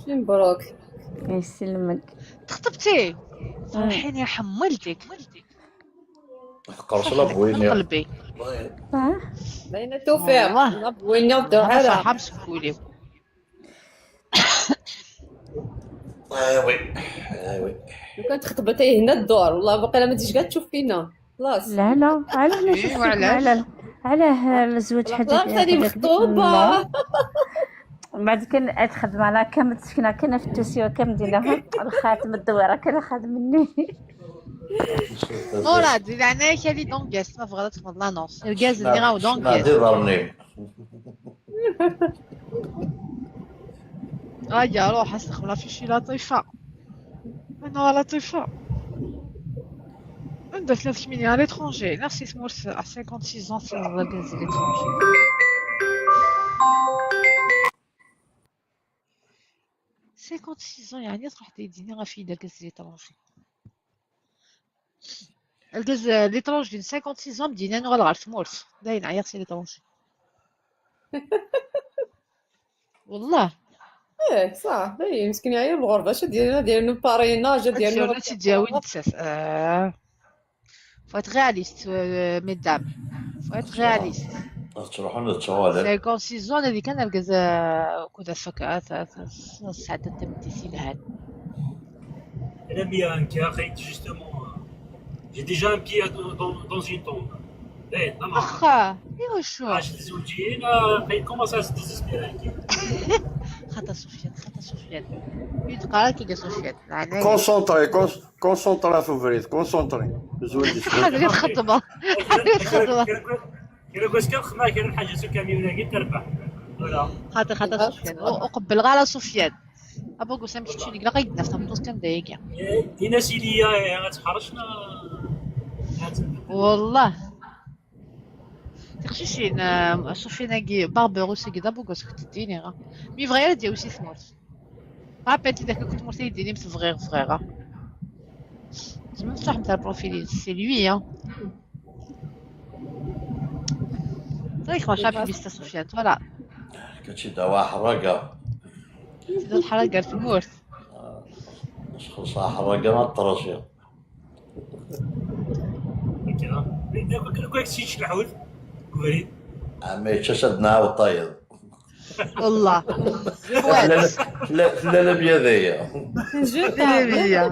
شي مبروك. يسلمك. تخطبتي؟ فرحيني يا حمولتك. تقرص لا بويني. قلبي. اه باينه توفيق. لا بويني ودور انا على فرحه مسكولي. ايوي. ايوي. لو كان تخطبتي هنا الدور والله باقي ما تجيش كاع تشوف فينا. خلاص. لا لا علاه ما إيه، شفتك وعلاش؟ علاه علاه زوج حاجات لا ثاني مخطوبه. ومن بعد كان اتخدم على كم تسكن كان في التوسيو كم دينا الخاتم الدويره كان خاد مني. مراد اذا عناك هذه دونغيس ما بغات تفضل لانونس الغاز اللي راهو دونغيس. دي ضرني. هيا روح استخدم في شي لطيفه. انا لطيفه. عندك ثلاث مليون à l'étranger نفسي تمورت cinquante-six ans في الغاز l'étranger. Cinquante-six ans يعني تروح تديني غا في الغاز l'étranger. الغاز l'étranger cinquante-six ans بدينا نغال غير تمورت داين عيط سي l'étranger. والله. ايه صح باين مسكين يعير الغربه اش ديالنا ديالنا بارينا جا ديالنا تجاوي نتساس. آه. Faut être réaliste, euh, mesdames. Faut être réaliste. تروحون للشوالع. Cinquante-six ans هذه كان الغاز كذا فك الساعه تمتي سي لهان. انا ميا انكا خيت justement. J'ai déjà un pied dans, dans, dans une tombe. ايه لا ما واخا ايوا شو عاش زوجين آه، خيت كومونس à se désespérer. خاطر سفيان خاطر سفيان يتقرا كي قال سفيان معناه Concentré, con- concentré في بريد, concentré. زوين دي سوين. هذه الخطبه هذه الخطبه كيلو كوسكا خما كان حاجه سو كاميون كي تربح. Voilà. Xaṭi, xaṭi, Sufyan. U-, uqebbel ɣer Sufyan. Abugos am keččini, ilaq ad yednaf tameṭṭut kan dayagi. Din-as i Liya, eh, ad tḥerrec neɣ ad tendem? Wallah. Tiqcicin, eh, Sufyan-agi, Barberousse-agi, d abugos, kent-id-iniɣ. Mi bɣiɣ ad d-yawi si tmurt. Rappel-t-id akka, kent tmurt ay d-inim tebɣiɣ, bɣiɣ. Tzemrem tṣaḥbem ar profil-ines, c'est lui, hein. Ẓriɣ maca publicité Sufyan, voilà. Kečči d awa ḥraga. Tedda tḥraga ar tmurt. Xelṣ ḥraga ma ṭraci. Kra. Kra kečči lḥut. Ubrid. Ɛemmi yečča-s ad nɛawed tayeḍ. Wallah. Tella la, tella la bya daya. Tella bya.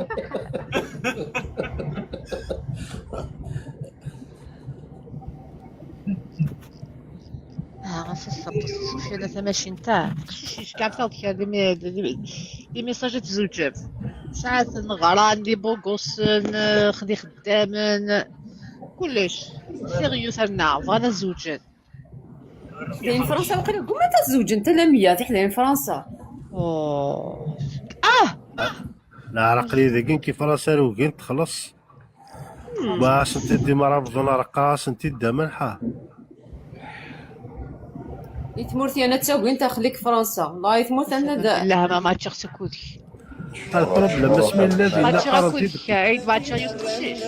Ah, ɣas ass-a, Sufyan, tamacint-a, teqcic, yeckeɛ taḍ kra, des mi-, des, des messages ad tzewǧem. Saɛet n ɣran, d ibugusen, xdi xeddamen, kullec. Sérieux terna, bɣan ad zewǧen. Tiḥdayin n Fransa, waqila ggumant ad zewǧent, a Lamia, tiḥdayin n Fransa. Oh. Ah! Leɛraq-nni dagi nekk i Fransa ara ugint texleṣ. Wa asent-id imrabḍen, ara qqareɣ asent-id d amalḥa. I tmurt yerna ttagint axli deg Fransa. Wallahi, i tmurt yerna d... Llah, ma, ma ččiɣ s akud-ik. Alproblem, asmi llan dinna qqaren-t-id. Akud-ik, Ɛid, ma ččiɣ yiwet teqcict.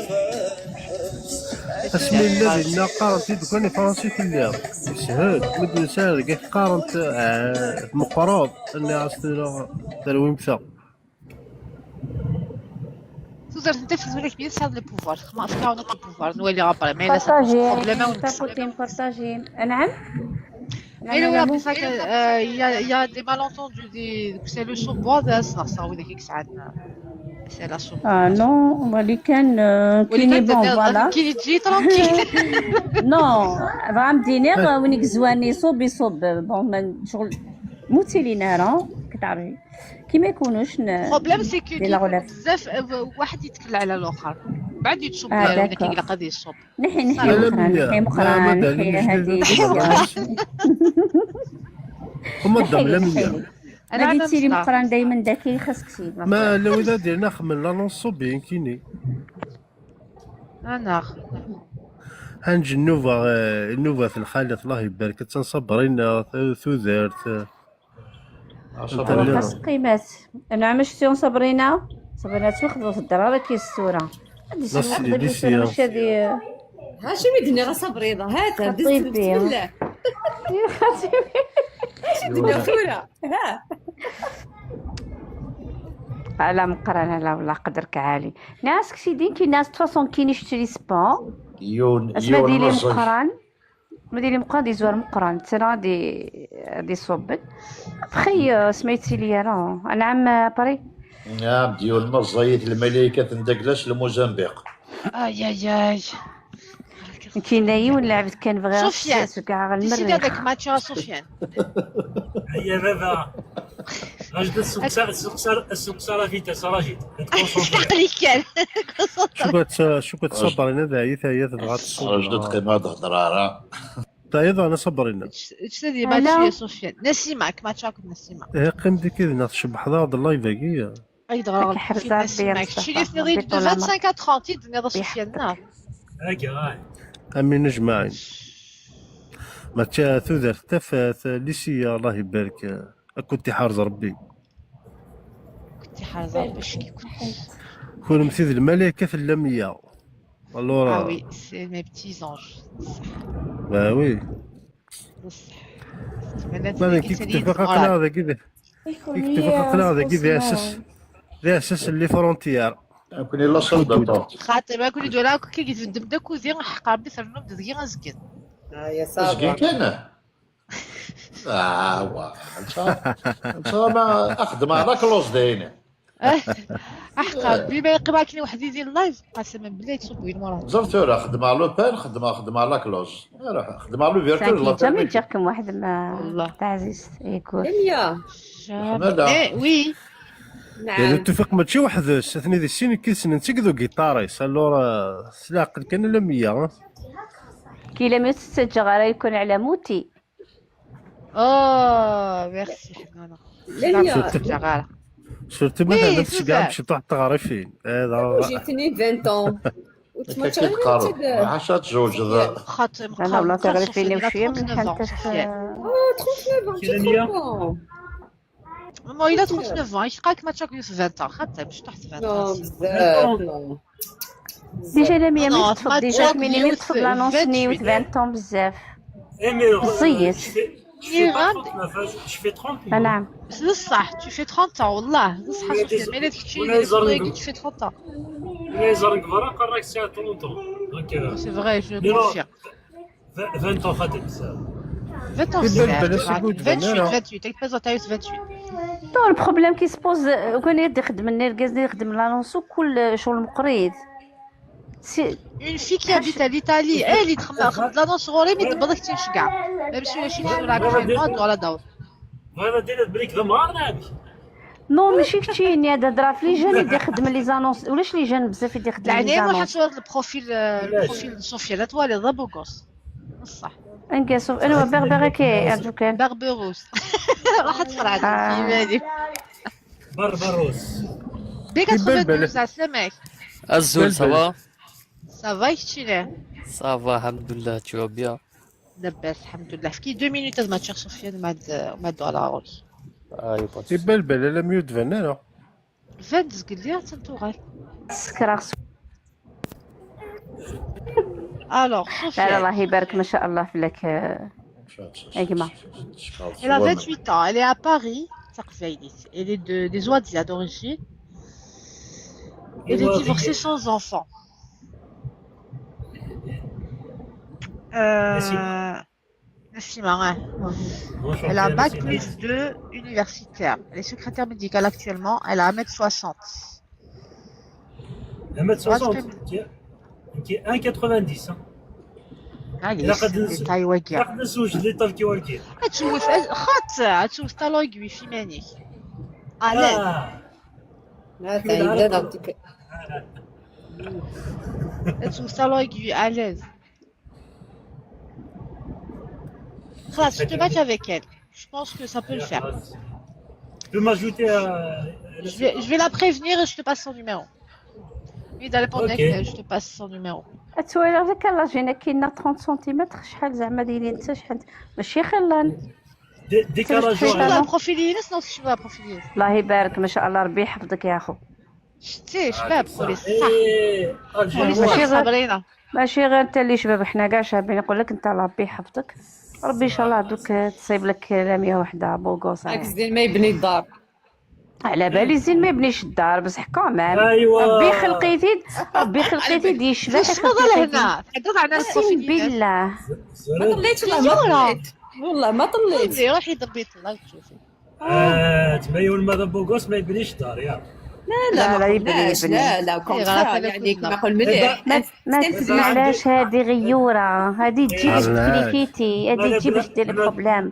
Asmi llan dinna qqaren-t-id, kan i Fransa i telliḍ. Yeshel, mi d-nesɛa deg-k qqaren-t, eh, tmeqqreḍ, nniɣ-as tura terwim ta. Tudert n tafat wala kbir tesɛiḍ le pouvoir, xma afkaw nak le pouvoir, nwali ɣer bra, ma yella ça pose problème, awen-d. Partager, partager. Anɛam? Anɛam, oui, oui, c'est ça que, euh, il y a, il y a des malentendus, des, c'est le sous-bois, c'est ça, oui, des... Ah non, wali kan, euh, kini, bon, voilà. Kini tji tranquille. Non, bɣa m-d-iniɣ, win i yezwan iṣub, iṣub, bon, ma, ccɣel, mu ttilin ara, كتعرفي. كيما يكونوش ن-... Problème, c'est que كي يكونوا بزاف، آه، واحد يتكل على الآخر. بعد يتصب، آه، ولا كي يقلق هذه يصب. نحي، نحي مقران، نحي مقران، نحي هذه. هما الضم لم يا. غادي تسيري مقران دايما داكي خاصك تسيري. ما لو إذا درنا خمن لا نصوبين كيني. أنا. هنج النوبة، آه، النوبة في الخالة، الله يبارك، تنصبرين، آه، ثوذرت، آه. خاص قيمات. أنا عمش سيون صبرينا. صبرينا تواخذ في الدرارة كي السورة. هادي شنو نقدر نسير مش هادي. ها شي ميدني راه صبريضة. هات، هات، خطيبي. بسم الله. يا خطيبي. اش الدنيا ثورة؟ ها. على مقران، لا والله قدرك عالي. ناس كسيدين كي ناس تفاصون كي نشتري سبون. يون، اسمع يون ديلي مصر. مقران. مدينة مقران دي زوار مقران، ترى دي، دي صوبن. أبخي، آه، سميتي لي أنا. أنا عم باري. نعم، ديول مزيت الملائكة تندقلش لموزمبيق. آي، آي، آي. كاين يوم لعبت كان بغير سفيان. سكاع غير سيدي المريخ. هذاك ماتش راه سفيان. هيا بابا. راجل السوق صار، السوق صار، السوق صار فيتاس، راجل. عليك كان. شو كت-، شو كتصبر هنا؟ ذا عيت، عيت، بغات تصور. راجل تقيم هذا هضرة. Tayeḍ, ana ṣabrina. Ečč-, ečč tadimat ya Sufyan. Nasima, kma tcakut Nasima. Eh, qqim deg idna tcebḥeḍ-aɣ-d live-agi. Ay dɣa Ṛebbi Nasima, kečč i d-tenniḍ-iyi-d de vingt-cinq à trente i d-tenniḍ a Sufyan, neɣ? Amin ajmaɛin. Mačči tudert tafat, Lisiya, Allah ibarek, ad kent-iḥrez Ṛebbi. Kent-iḥrez Ṛebbi, acki-kent. Kunemti d lmalayek tellam iya. Alors, ah oui, c'est mes petits anges. Bah oui. بصح. تمنى تكتفق أقناع ذاك ذا. يكتفق أقناع ذاك ذا أساس. ذا أساس اللي فرونتيير. كوني لا سال داتور. خاطر ما كوني دولا كي يتبدل بدا كوزي حق ربي ثرنوب دقيقة زكين. آه، يا صافا. زكين كان؟ آه، وا. أنت، أنت ما أخدم على كلوز داينة. أحقا، بما يقبع كاين واحد يدير لايف، قسما بالله يتصب وين مرة. زرت راه خدمة لو بان، خدمة، خدمة لا كلوز. راه خدمة لو فيرتوال، ساكي، لا جامي تيرميك. جاكم واحد ما والله. تعزيز يكون. دنيا. جامي. إيه، وي. نعم. يعني التوفيق ماشي وحدس، اثني دي السين كيسن نتيك ذو جيتاريس، الو راه سلاقل كان لا مية، ها؟ كي لم يتسجل غير يكون على موتي. Oh, merci, Hannana. Laya. Surtout, surtout ma Oui, tella c'est tceggeɛ ça. Mecṭuḥ teɣrifin. Eh, d- J'ai tenu vingt ans. وتما كي تقرب ما عادش تزوج ذا. خاطر لا لا، والله تغرفيني وشي من trente-neuf ans, حنت Sofiane. Oh, trente-neuf ans, tu es trop grand. Maman, il a trente-neuf ans. Il croit que Mathieu a vingt ans. خاطر مش تحت vingt ans. Non, بزاف، non. ديجا لا ميا Non, مي تفضل، ديجا Mathieu ميني مي تفضل لانونس نيوت vingt-huit. vingt ans بزاف. اي مي زيت. Je fais pas trente-neuf, je fais trente. نعم. بصح tu fais trente ans والله، بصح ولا Sofiane. des- Mais là, tu ولا يزرق. tu fais trente ans. ولا يزرق برا قال راك ساعة trente ans. Donc, euh, C'est vrai, je le Mais non. confirme. Vingt ans خاطر بزاف. vingt ans, يبان c'est بلا vrai. شي قلت vingt-huit, أنا. vingt-huit. T'as pas vingt-huit. Non, le problème qui se pose, euh, كان يدي خدم النيركاز يخدم لانونس وكل شغل مقريض. C'est Une fille qui habite à l'Italie, elle, il travaille dans son rôle, mais il travaille chez Même si je suis actuellement dans la Daou. هذا دير بريك ذا مغارنا هذه. Non, ماشي كتشيني، هذا هضره في les jeunes يدي يخدم les annonces، ولاش les jeunes بزاف يدي يخدم les العينين راح annonces. تصور le profil, euh, le profil de Sofiane, لا توالي ضا بوغوس. بصح. انكاسو انا بغبغه كي عندو كان. Barberousse. راح تفرع آه. في بالي. بربروس. ديك يبان تخرج بالك. بزاف سماك. Azul, ça va? Ça va, كتشيني؟ Ça va, الحمد لله, tu vas bien? لاباس الحمد لله. كي deux minutes ما تشيخ سفيان ما د-، ما دو على روي. Ah, y a pas de souci. يبان بلا لا ميو تبان لا. فانز قال لي تنتوغال. سكراغ. Alors, لا لا، Sofiane, الله يبارك، ما شاء الله فيك. اجمع. Elle a vingt-huit ans, elle est à Paris, تقزايديت. Elle est de, des Ouadia d'origine. Elle est divorcée sans enfant. Euh, Nassima, ouais. Elle a bac plus deux universitaire. Elle est secrétaire médicale actuellement. Elle a un mètre soixante. Un mètre soixante. Qui est un quatre-vingt-dix, hein. معليش، détail واقع. نقدر نسوج لي طال كي واقع. تشوف خاطر تشوف طالوغ وي في مانيك. على آه. لا، تعيد هذا الدك- تشوف طالوغ وي à l'aise. خلاص، je te match avec elle. Je pense que ça peut le faire. Tu peux m'ajouter à... Je vais, je vais la prévenir et je te passe son numéro. Oui, d'aller pendant Ok. que je te passe son numéro. اتوالي غير كان لاجينا كاينه trente centimètres، شحال زعما دايرين انت شحال؟ ماشي خلان. Dé- Décalage شحال؟ شنو horaire. بروفيل يونس؟ نو، شنو بروفيل يونس؟ الله يبارك، ما شاء الله، ربي يحفظك يا اخو. شتي شباب، قولي الصح. إيه، قولي الجنوب. ماشي الصح، غير- صابرينا. ماشي غير انت اللي شباب، حنا كاع شابين. يقول لك انت ربي يحفظك، ربي ان شاء الله دوك تصيب لك لاميه وحده بوغوص. هاك الزين ما يبني الدار. على بالي الزين ما يبنيش الدار، بصح quand même. أيوة. ربي خلقيتي، ربي خلقيتي دي شباب. شنو ظل هنا؟ تهضر على اقسم بالله. ما طليتش، والله ما طليت. والله ما طليت. روحي، روحي ضربي طلع وتشوفي. آه، تبين ماذا بوغوس ما يبنيش دار، يا. لا لا، لا، ما لا، يبني، قلناش، يبني. لا لا، au إيه، غير contraire، خلي يعني كلنا. كما نقول مليح. ما ما تسمعلاش، هذه غيوره، هذه تجي باش علاش؟ تكليكيتي، هذه تجي باش دير لك problème.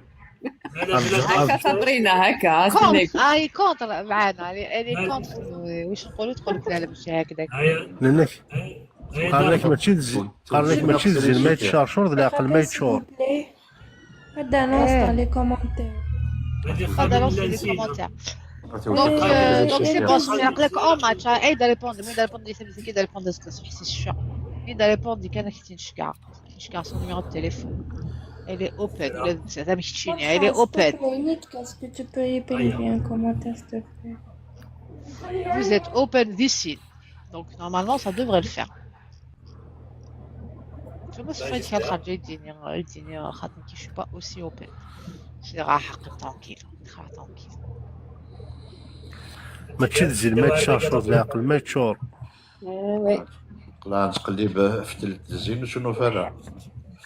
أنا بلا هكا صابرينا، هكا استناك. كونتر، اي كونتر معانا، الي كونتر. واش نقولوا؟ تقول لك لا لا، ماشي هكذاك. هيا. لانك هيا. قال لك ماشي تزين، قال لك ماشي تزين، ما يتشارشور، ذ العقل ما يتشور. هذا نص dans les commentaires. هذه هذا خامل لونس لي نسينا. كومونتير. Donc, euh, donc c'est bon, c'est un match. Hein. اي دا ريبوندي، مين دا ريبوندي؟ سميتي كي دا ريبوندي؟ سكس حسي الشفا. مين دا ريبوندي؟ كان كنتي نشكع، نشكع son numéro de téléphone. Elle est open. لا، زعما كيتشيني. Elle est open. Nick, est-ce que tu peux écrire un commentaire, s'il te plaît? Vous êtes open d'ici. Donc normalement ça devrait le faire. شوف بس فايت كان خرج يديني، يديني خاطر كي je suis pas aussi open. C'est rare حق tranquille. خا tranquille. ماشي تزين، ما يتشارشور، ذ العقل ما يتشور. آه، وي. قلع نتقلب في تلت الزين وشنو فالا.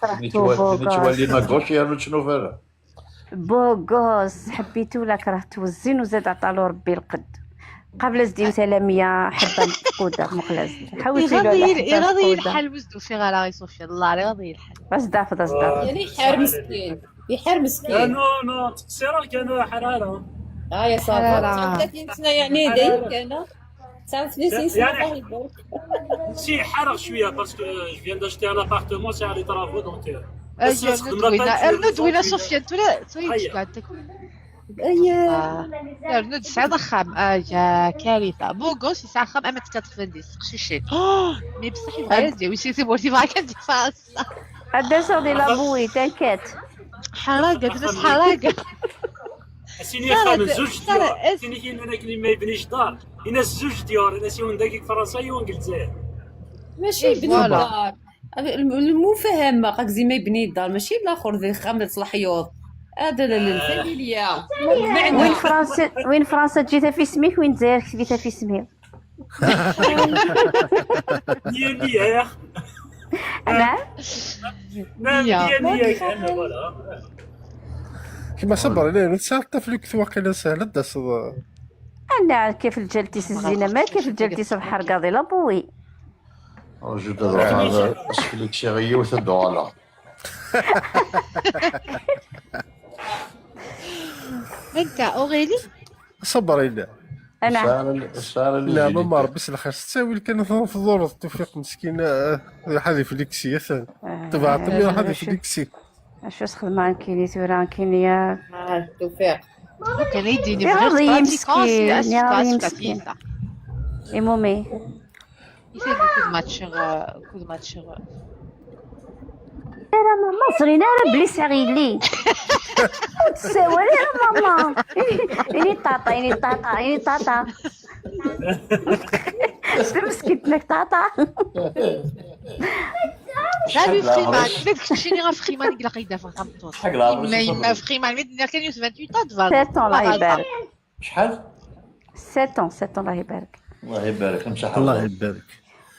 كرهتو نتوالي بوغاس. نتوالي ما غوش يا شنو فالا. بوغوس، حبيتو ولا كرهتو، الزين وزاد عطالو ربي القد. قبل زدي وسلامية حبة مفقودة مخلص. حوسي له يغضي، على حبة يغضي مفقودة. الحال وزدو في غير غير صوفيا، الله يغضي الحال. بس دافض، بس دافض. يعني حار مسكين، يحار لا، مسكين. نو نو، تقصيرك انا حراره. اه يا صافا، حرارة. ثلاثين سنه يعني داير كان. تسعة وثلاثين سنه، يعني الله يبارك. Si حرق شويه parce que je viens d'acheter un appartement, c'est les travaux, donc euh, Ass-a rnu-d winna, rnu-d winna Sofiane, tura, tura. Aya. Rnu-d, tesɛiḍ axxam. Aya, Karitha. Bogos yesɛa axxam ama d quatre-vingt-dix, teqcicin. Mi beṣṣeḥ yebɣa ad yawi si tmurt, yebɣa kan di Fransa. Ad d-aseɣ di la bouillie, t'inquiète. Ḥaraga, d nas ḥaraga. Asin yaxxamen zuǧ dyar. Asin i k-yennan akken ma yebni jdar. Inas zuǧ dyar, inas yiwen dagi deg Fransa, yiwen deg Lezzayer. Mačči yebni jdar. Lmufahama, qak zima yebni jdar, mačči laxur di xxam d tlaḥyuḍ. Ad d-, d-, d-, familia. Win Fransa, win Fransa ǧǧi-t ɣef isem-ik, win Lezzayer kteb-it ɣef isem-iw. Niya, niya, ya. Naɛam? Naɛam, niya, niya, niya, voilà. Kemm a Sabrina, tesɛiḍ taflukt waqila sahla ad d-taseḍ. Ana kif lǧalt-is zzina, ma kif lǧalt-is bḥergaḍ i la bouillie. Rju-d ad ruḥeɣ ad asfliksiɣ yiwet ad d-uɣaleɣ. Anta, Aurélie? Sabrina. Ana. Sara, Sara. Leɛma ma Rebbi s lxir, s ttawil kan ad tḍureḍ Tufiq meskin, ah, ad ifliksi, atan. Ah, tebɛeḍ mi ruḥ ad ifliksi. Acu s-xedmeɣ nekkini tura, nekkini, ah. Ah, Tufiq. Kan ay d-ini bɣiɣ pratiquant, c'est la suite, la suite. Imumi. Kud matchiɣ, kud matchiɣ. Ara mama, ẓrin ara belli sɛiɣ yelli. Ur tessawal ara mama. Ini ṭaṭa, ini ṭaṭa, ini ṭaṭa. S tmeskint-nnek ṭaṭa. Salut Friman, ma d keččini ɣef Friman i ilaq ad d-afeɣ tameṭṭut. Yemma, yemma Friman, mi d-nniɣ kan yiwet vingt-huit ans, d vingt ans. Sept ans, Allah ibarek. Acḥal? Sept ans, sept ans, Allah ibarek. Allah ibarek, amsaḥ. Allah ibarek.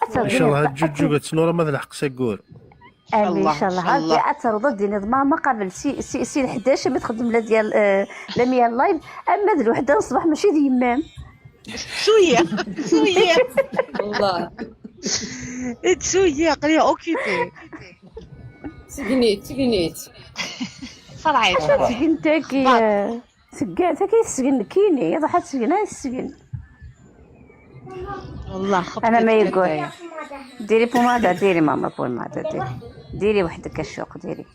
Incallah ad ǧuǧǧuget nura ma d lḥeqq s aggur. Amin, incallah. Ad terreḍ ad d-tiniḍ mama qabel si, si, si lḥdac mi txeddem la dial, eh, la mial live, ama d lweḥda n ṣṣbeḥ mačči d yemma-m. Suya, suya. Wallah. Suya, aql-i occupé. Tegnit, tegnit. Ferɛit, ferɛit. Tegnit-agi, eh, Seg tagi tesgen nekkini, iḍ ḥa tesgen ay tesgen. والله خبطت. انا ما يقول. ديري بوماده، ديري ماما بوماده، ديري. ديري وحدك الشوق، ديري.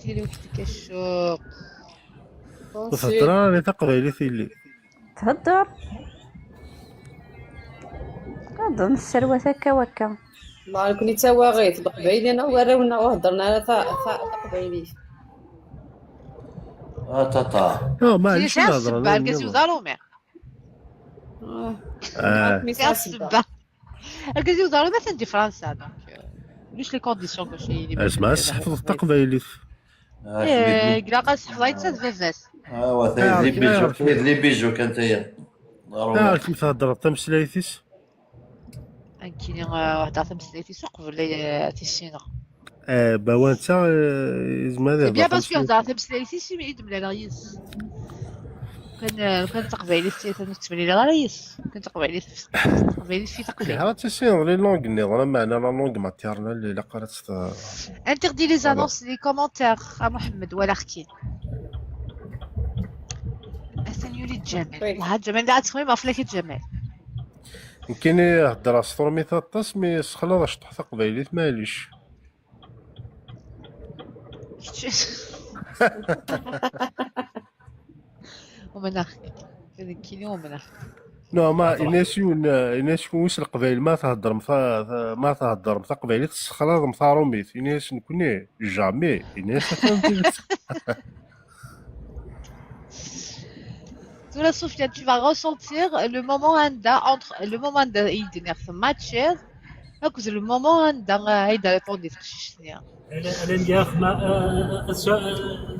ديري وحدك الشوق. وتهضر راني تقبايلي تيلي. تهدر. هذا السروات هكا وهكا. الله، كوني تاواغيت بقبايلي انا وراونا وهضرنا على تا تا تقبايلي. اه، تا تا. اه، معليش، نهضر انا السبه، الكازي وزارومي. اه. الكازي وزارومي مثلا دي فرنسا، دونك، آه، ليش لي كونديسيون كلشي اللي اسمع، بين السحفظ التقبايلي. آه، إيه، كلا قاس حفظايت تاع بزاف. اه، وثايد لي بيجو، ثايد لي بيجو كان تايا. ضروري. آه، كي تهضر تمسلايتيس. انكيني، آه، هضرت تمسلايتيس وقبل، آه، تيسينا. آه، باوان تا، آه، زعما هذا بيان باسكو هضرت تمسلايتيس، مي يدم لا ريس. كان، كان تقبايلي في ثلاثة وثمانين لا ريس. كان تقبايلي في، تقبايلي في تقبايلي. ها تيسينا لي لونغ ني، راه معنا لا لونغ ماتيرنال اللي لا قرات. Interdis les annonces, les commentaires, a Mohamed, ولا خكين. أثن يولي جمال. وي. وهاد جمال قاعد تخمم في لك جمال. يمكن يهضر أسطورمي تطس، مي سخلا راه شطح تقبايليت، معليش. ومن أخك. كذا كيلو ومن أخك. نو، ما إناس يون، إناس يون ويس القبايل ما تهضر متا-، ما تهضر متا قبايلي تسخلاض متا روميت. إناس نكوني جامي. إناس. Tura Sofiane, tu vas ressentir le moment anda entre le moment anda يدني في match, donc le moment anda هيدا répondre تقششني. انا انا نجاح ما آه، آه، آه، آه،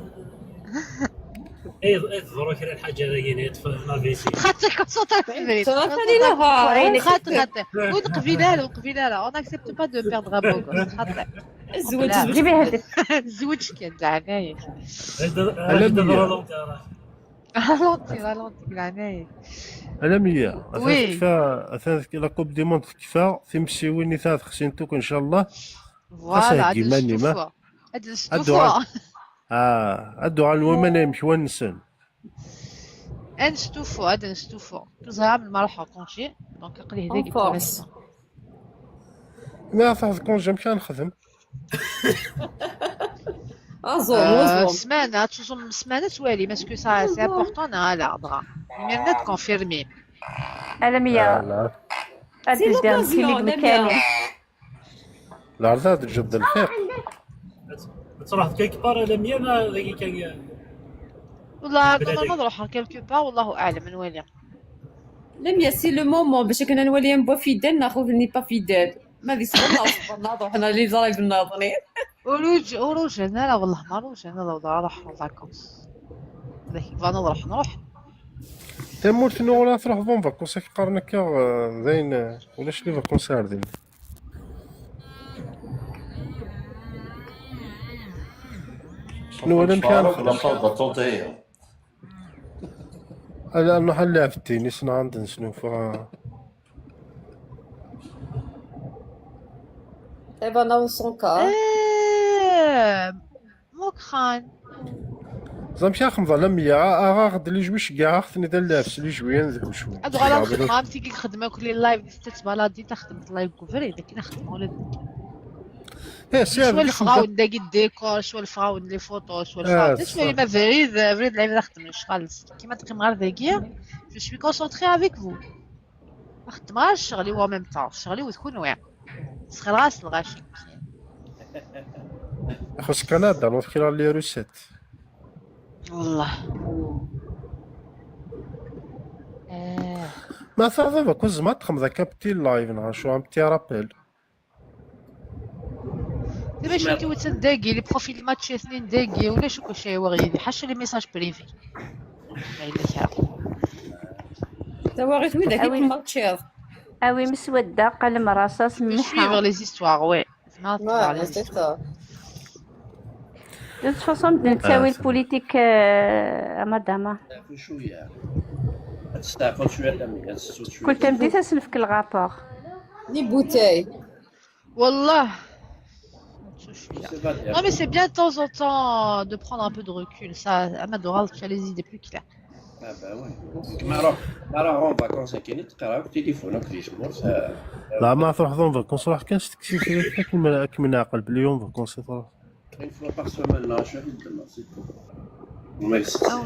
ايه ايه ضروري كاين الحاجه هذا يعني يطفى ما فيسي. خاطر كنت صوت في البريد. صراحة لي لها. خاطر خاطر. ونقبيلها له، نقبيلها له. On n'accepte pas de perdre un beau gosse. خاطر. الزواج لا. جيبي هذيك. الزواج كان زعما. هذا هذا ضروري. رالونتي، رالونتي، رالونتي، العناية. أنا مية. وي. أثاث كفا، أثاث لا كوب دي موند كفا، تمسيويني ثلاث خسين توك إن شاء الله. فوالا، خاصة هاد هكي ماني ما. نستوفوا. هاد نستوفوا. الدعاء. آه، الدعاء المهم أنا يمشي وين نسن. نستوفوا، هاد نستوفوا. كزها من ما راح كونشي، دونك قلي هذاك يكون فورس. Ma tṛuḥeḍ congé, amek ara nexdem? Aẓum, uẓum. Ssmana, ad tuẓum ssmana ad twalim, est-ce que ça c'est important neɣ ala dɣa. Imir-nni ad tkonfirmim. Alamya. Ad d-tezdiɣ nekkini deg lemkan-iw. Lɛerḍ ad teǧǧeḍ d lxiq. Ad truḥeḍ quelque part a Lamia neɣ dagi kan? Wallah, normalement ad ruḥeɣ quelque part, wallahu aɛlam, ad nwali. Lamia, c'est le moment باش كنا نولي un bois fidèle ناخذ n'est pas fidèle. ما ذي صبرنا وصبرنا رحنا لي زرايب الناظرين. Ur ruj ur rujan ara, wallah ma rujan ara, ad ruḥeɣ en vacances. Dagi bɣan ad ruḥen ruḥen. Tamurt-nni ur ara truḥeḍ en vacances, ak qqaren akka, eh, d ayen, eh, ulac les vacances ar din. Nwala amek ara nexdem. Ala, nruḥ ad nlɛeb tennis neɣ ad nesnulfu. Eh ben, on s'en cas. Eh, Mukran. Ẓamek axemḍ a Lamia, aɣ-aɣ-d les jouets, ceggeɛ-aɣ-ten-id ad nlɛeb s les jouets ad nedhu cwiya. Ad uɣaleɣ xedmeɣ am tigi i xedmeɣ akk les lives di Stat Baladi, taxdemt live deg ubrid, akken ad xedmeɣ ula d nekk. Eh, si Cwa lefɣawen dagi ddécor, cwa lefɣawen les photos, cwa lefɣawen. D acu ma abrid, abrid lɛib ad xedmen lecɣal. Kima teqqim ɣer dagi, je suis concentrée avec vous. Xeddmeɣ ara ccɣel-iw en même temps, ccɣel-iw d kunwi. Sxelɛeɣ-as lɣaci. Xus Canada, nruḥ kra les recettes. Wallah. Eh. Ma taɣeḍ bako tzemreḍ ad texmeḍ akka petit live neɣ acu, un petit rappel. Ulac akken wettan dagi, les profils match atnin dagi, ulac akk acu ay waɣ yid-i, ḥaca les messages privés. Ma yella kra. Tawaɣit widak i tmatchiḍ. Awim swadda, qalem rasas, Je vais mliḥa. Suivre les histoires, ouais. Zemreɣ ad teɣreɣ Ouais, les c'est histoires. Ça. De toute façon, nettawi le politique, euh, a madama. Steɛfu cwiya. Ad testeɛfuḍ cwiya, Lamia, ad testuḍ cwiya. Kul tameddit ad s-nefk le rapport. Les bouteilles. Wallah. C'est pas bien. Non, mais c'est bien de temps en temps de prendre un peu de recul. Ça, Ahmed Oral, tu as les idées plus claires. Ah bah oui. Ma ruḥ, ma ruḥ en vacances akken i teqqar akk tilifun akk di tmurt. La ma truḥeḍ en vacances, ruḥ kan steqsi kra, akken ma, akken ma neɛqel belli en vacances i truḥ. Une fois par semaine, là, je vais te demander, c'est tout. Mais c'est ça.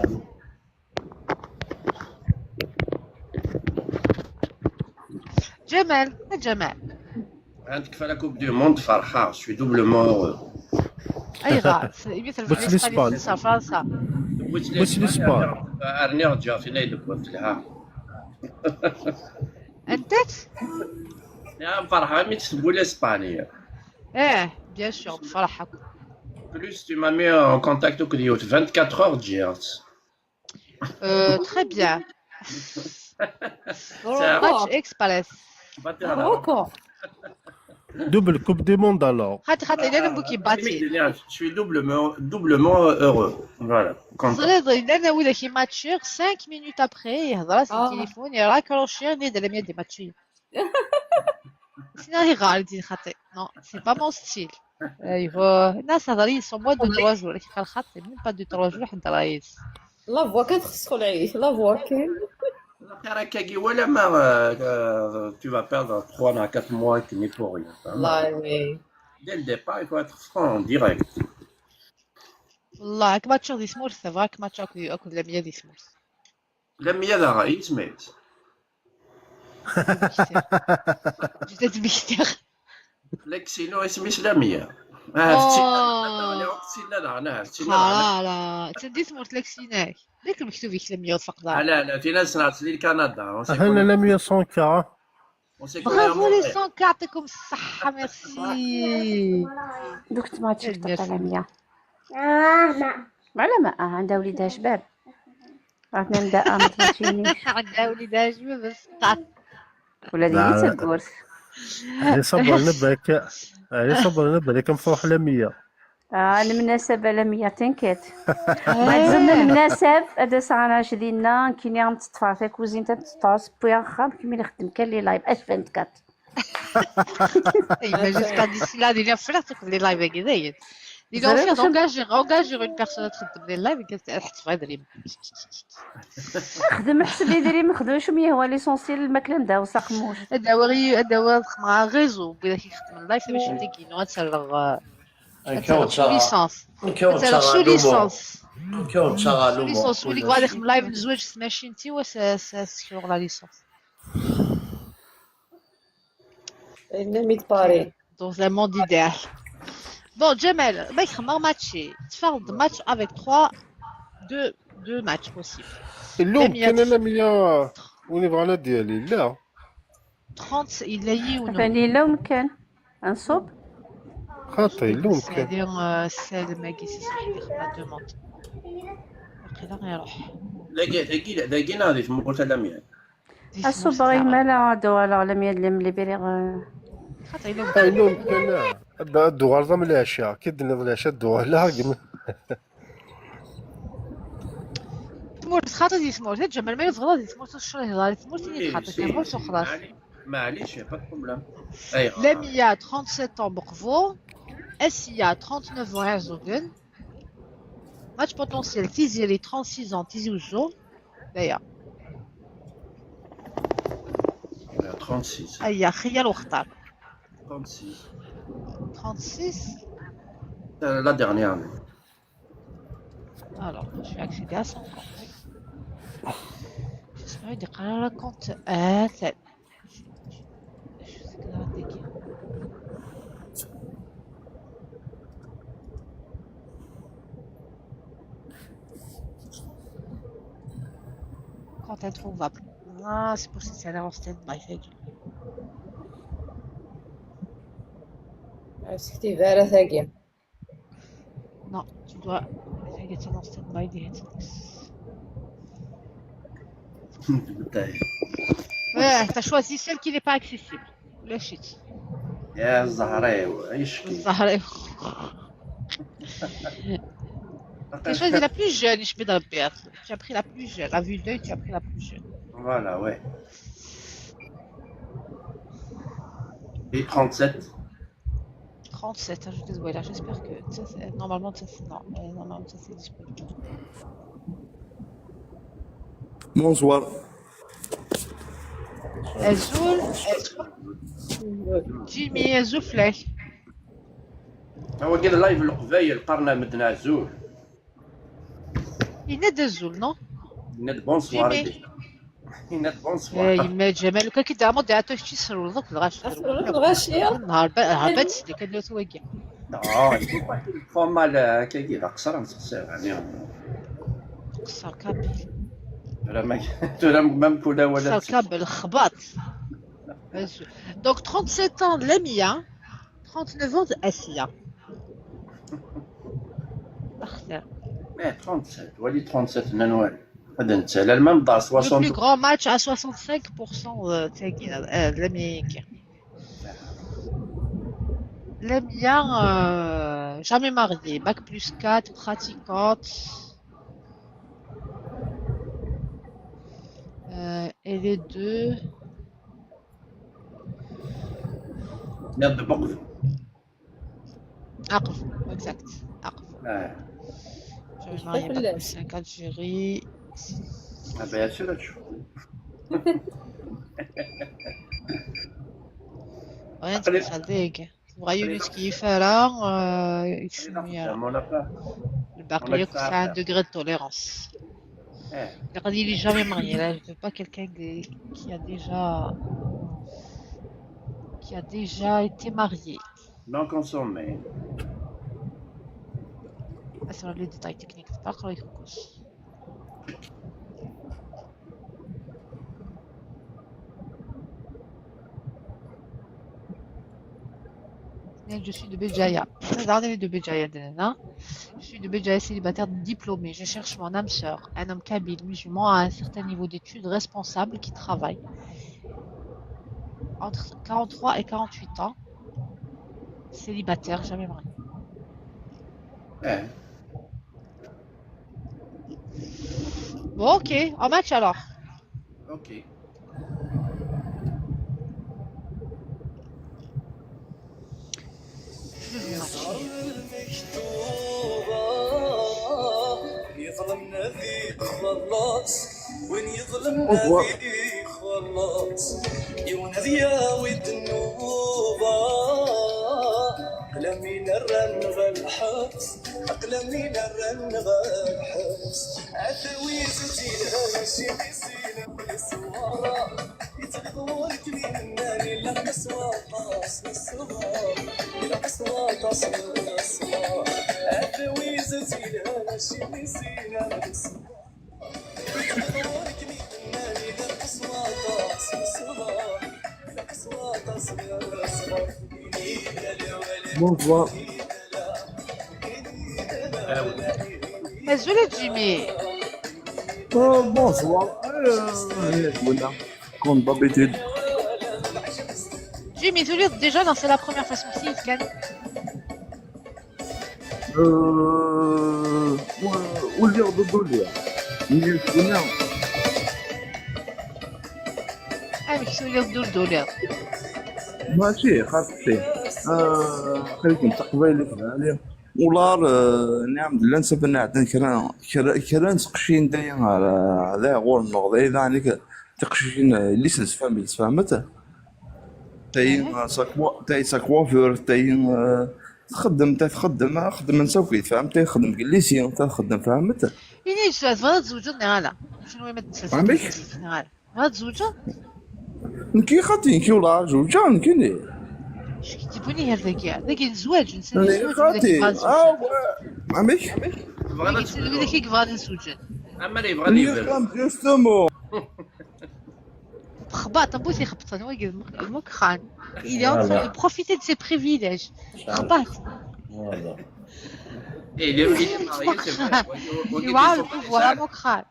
Jamal, a Jamal. عندك في la Coupe du Monde فرحة, je suis doublement heureux. Ayɣer? Imi terbeḥ L'espagne. L'espagne, c'est ça, França. Wis Wis l'Espagne. Rniɣ ǧǧiɣ tin ay d-wwin telha. Antat? Ya, ferḥeɣ imi tt-tewwi l'Espagne. Eh, bien sûr, tefreḥ akk. Plus, tu m'as mis en contact avec Diot. Vingt-quatre heures ǧǧiɣ-tt. Euh, très bien. Match express. Record. Double Coupe du Monde alors. Xaṭi, xaṭi, llan am buki bati. Je suis doublement, doublement heureux. Voilà. Content. Teẓriḍ, llan widak i matchiɣ, cinq minutes après, yehḍer-as le téléphone, il raccroche, nid la mienne des matchs. Sinon, il râle, dit xaṭi. Non, c'est pas mon style. Aywa, الناس هضري sont moins de trois jours, il خاطي, même pas de trois jours, حد رايس. La voix kan txesxu lɛid, la voix kan. L'akhir akkagi, wala ma, euh, euh, tu vas perdre trois à quatre mois qui n'est pour rien. Là, oui. Dès le départ, il faut être franc, direct. والله هاك ماتشيغ دي سمورث، هاك ماتش اكو اكو لمية دي سمورث. Lamia d ṛṛay-is, mais جدات بكتير. Lexino isem-is Lamia. Ah, Oh. tettinna daɣen, ah, tettinna daɣen. لا، تندي سمورت لك سيناك. ديك المكتوب يكلم يوثق لا. Ala, ala, tin-a ssneɣ-tt di Lkanada. On s'est Hana connus- Lamia sans K. on s'est connus à Bravo les Montréal. cent quatre, يعطيكم الصحة, merci. دوك تما تشوف Merci. طلع مية. على ما آه، عندها وليدها شباب. عرفنا نبدا آه، ما تمشينيش. عندها وليدها شباب بس. ولا ديني لا. تقول. هذه صبر نبالك. هذه صبر نبالك مفروح Lamia. آه، المناسبة Lamia تنكت. ما تزمن المناسب، هذا ساعة أنا شدينا، كيني عم تطفى في كوزين تطفى، بويا خام، كمي نخدم كان لي لايف، أش فهمت كات. اي ما جيت قاعد يسير هذه اللي فرحت تكون لي لايف هكذا. Il est en train d'engager, engager une personne à txeddem des lives, qu'elle tḥettef idrimen. Xdem ḥseb idrimen, xdem acu mi yehwa, l'essentiel lmakla n ddaw s aqemmuc. Ad awiɣ i- ad awiɣ ad xedmeɣ un réseau n widak i ixeddmen live, tamacint-agi inu ad tt-rreɣ, euh, ad tt-rreɣ sous licence. Ad tt-rreɣ sous licence. Sous licence, win i yebɣan ad ixdem live n zzwaǧ s tmacint-iw, ad s- ad s- ad s-sekruɣ la licence. Ennemi de Paris. Dans un monde idéal. Bon, Djamel, ma yexmer match, tfeɣ-d match avec trois, deux, deux matchs possibles. Illum kan alamya win ibɣan ad d-yali, yella. trente, yella yiwen. Atan yella umkan. Anṣub? Xaṭi, yella umkan. C'est-à-dire, euh, Salem-agi, c'est ça, je vais faire la demande. Aql-aɣ iruḥ. Dagi, dagi, dagi neɣ di tmurt alamya? Asubeɣ imala ad uɣaleɣ lamya d lemlibiriɣ. Ay non, ad d-uɣaleḍ am leɛca, ki d-tenniḍ leɛca ad d-uɣaleɣ. Tmurt xaṭi di tmurt, ad tjemmer ma yebɣiḍ di tmurt ur tecṛiheḍ ara tmurt ini xaṭi tamurt u xlaṣ. Maɛlic, y a pas de problème. Ayɣer? Lamia, trente-sept ans, Beqbu. Asiya, trente-neuf ans, Erzugen. Match potentiel, Tiziri, trente-six ans, Tizi Uzzu. D'ailleurs. Trente-six. Aya, xiyal uxtar. Trente-six. Trente-six. Euh, la dernière année. Alors, je vais accéder à son compte. J'espère qu'il déclare le compte. Euh, c'est- Je sais que là, dès qu'il- Compte introuvable. Ah, c'est pour ça que c'est en stand-by, ça y est. Est-ce que tu verras ça, Guy? Non, tu dois. Ça y est, c'est en stand-by, des headsets. Putain. Ouais, t'as choisi celle qui n'est pas accessible. La chute. يا زهريو، عيشكي. الزهريو. T'as choisi la plus jeune, je peux dire. Tu as pris la plus jeune. À vue d'œil, tu as pris la plus jeune. Voilà, ouais. Et trente-sept. Trente-sept, hein, je suis désolée. J'espère que ça, c'est- normalement, ça, c'est non. Euh, normalement, ça, c'est disponible. Bonsoir. Azul, Jimmy, azul fell-ak. هو كذا لايف القبايل قرنا مدن عزول. Yenna-d azul, non? Yenna-d bonsoir. Yenna-d bonsoir. Yemma Ǧamal, lukan k-id-ɛemmeḍ iɛeṭṭu kečč isrewleḍ akk lɣaci. Lɣaci. Nehṛ ba- nehṛ bad sdek ad nwet wagi. Non, il faut pas qu'il faut mal, euh, akkagi d aqeṣṣer ad nseqsi, yeɛni. Qeṣṣer kabel. Tura ma, tura ma mkul awal. Qeṣṣer kabel, xbaṭ. Donc, trente-sept ans de Lamia, trente-neuf ans de Asiya. Axtir. Mais trente-sept, wali trente-sept n Nwanwa. Ad nettali même dans Le soixante. Plus grand match à soixante-cinq pour cent, euh, tagi, euh, Lamia. Lamia, euh, jamais mariée, bac plus quatre, pratiquante. Euh, et les deux. Merde de porc. Aqef, exact. Aqef. Ouais. Jamais mariée, bac plus cinq, Algérie. Ah ben, sûr, là, tu Rien de spécial, deg. Tebɣa yiwen ur yettkeyyif ara, euh, yekcem yara. Lbaqi yakk sɛan degré de tolérance. Ilaq ad yili jamais marié, là, je veux pas quelqu'un qui qui a déjà, qui a déjà été marié. Non consommé. Asra les détails techniques, c'est pas trop. Je suis de Béjaïa. Regardez de Béjaïa, hein. Je suis de Béjaïa, célibataire diplômé. Je cherche mon âme sœur, un homme kabyle, musulman, à un certain niveau d'études, responsable, qui travaille. Entre quarante-trois et quarante-huit ans. Célibataire, jamais marié. Eh. Bon, ok, en match alors. Ok. Deuxième match. Xelleṣ, win yeḍlem ad ixelleṣ, yiwen ad yawi ddnuba. Aql-am inerran ɣer lḥebs, aql-am inerran ɣer lḥebs. Ata wid tt-ilhan acimi ssinem leṣwara, yettqeḍwar kem imennan, ilaq-as waṭas n ṣṣber, ilaq-as waṭas n ṣṣber. Ata wid tt-ilhan acimi ssinem leṣwara. Bonsoir. Azul a Jimmy. Euh, bonsoir. Euh, voilà. Comme d'habitude. Jimmy, tuliḍ déjà neɣ c'est la première fois smektiyet kan? Euh, ur lliɣ d ddulya. Nniɣ kunna. Amek tuliḍ d ur d-tuliḍ? Mačči xaṭi. Aql-ikem d taqbaylit lɛali. Ular, euh, niɛam d llan saben ɛeddan kra, kra, kra n teqcin daya ar, euh, da ɣur-neɣ, daya daɣen tiqcicin, euh, yelli-s d tfamilt, tfehmet? Tayi, euh, sa coiffure, tayi, euh, txeddem, ta txeddem, xeddmen s akk, tfehmet? Tayi txeddem deg lycée, ta txeddem, tfehmet? Ini-d, tebɣiḍ ad tzewǧeḍ neɣ ala? Amek? Tebɣiḍ ad tzewǧeḍ? Nekki xaṭi, nekki ula zewǧeɣ, nekkini. Acu k-d-iwwin ɣer dagi? Dagi n zzwaǧ, nsen Nekki zzwaǧ, xaṭi. wid akk yebɣan Ah, zewǧen. ouais. Amek? Tebɣiḍ ad Dagi n wid akk yebɣan ad zewǧen. Amer yebɣan Nekki yebren. Xaṭi, justement. Texbaṭ, am bu t-ixebṭen, wagi d Muk-, Mukran. Il est en train de profiter de ses privilèges. Texbaṭ. Eh, il est il est marié, c'est vrai. Wagi- wagi Yewɛer des le pouvoir à Mukran.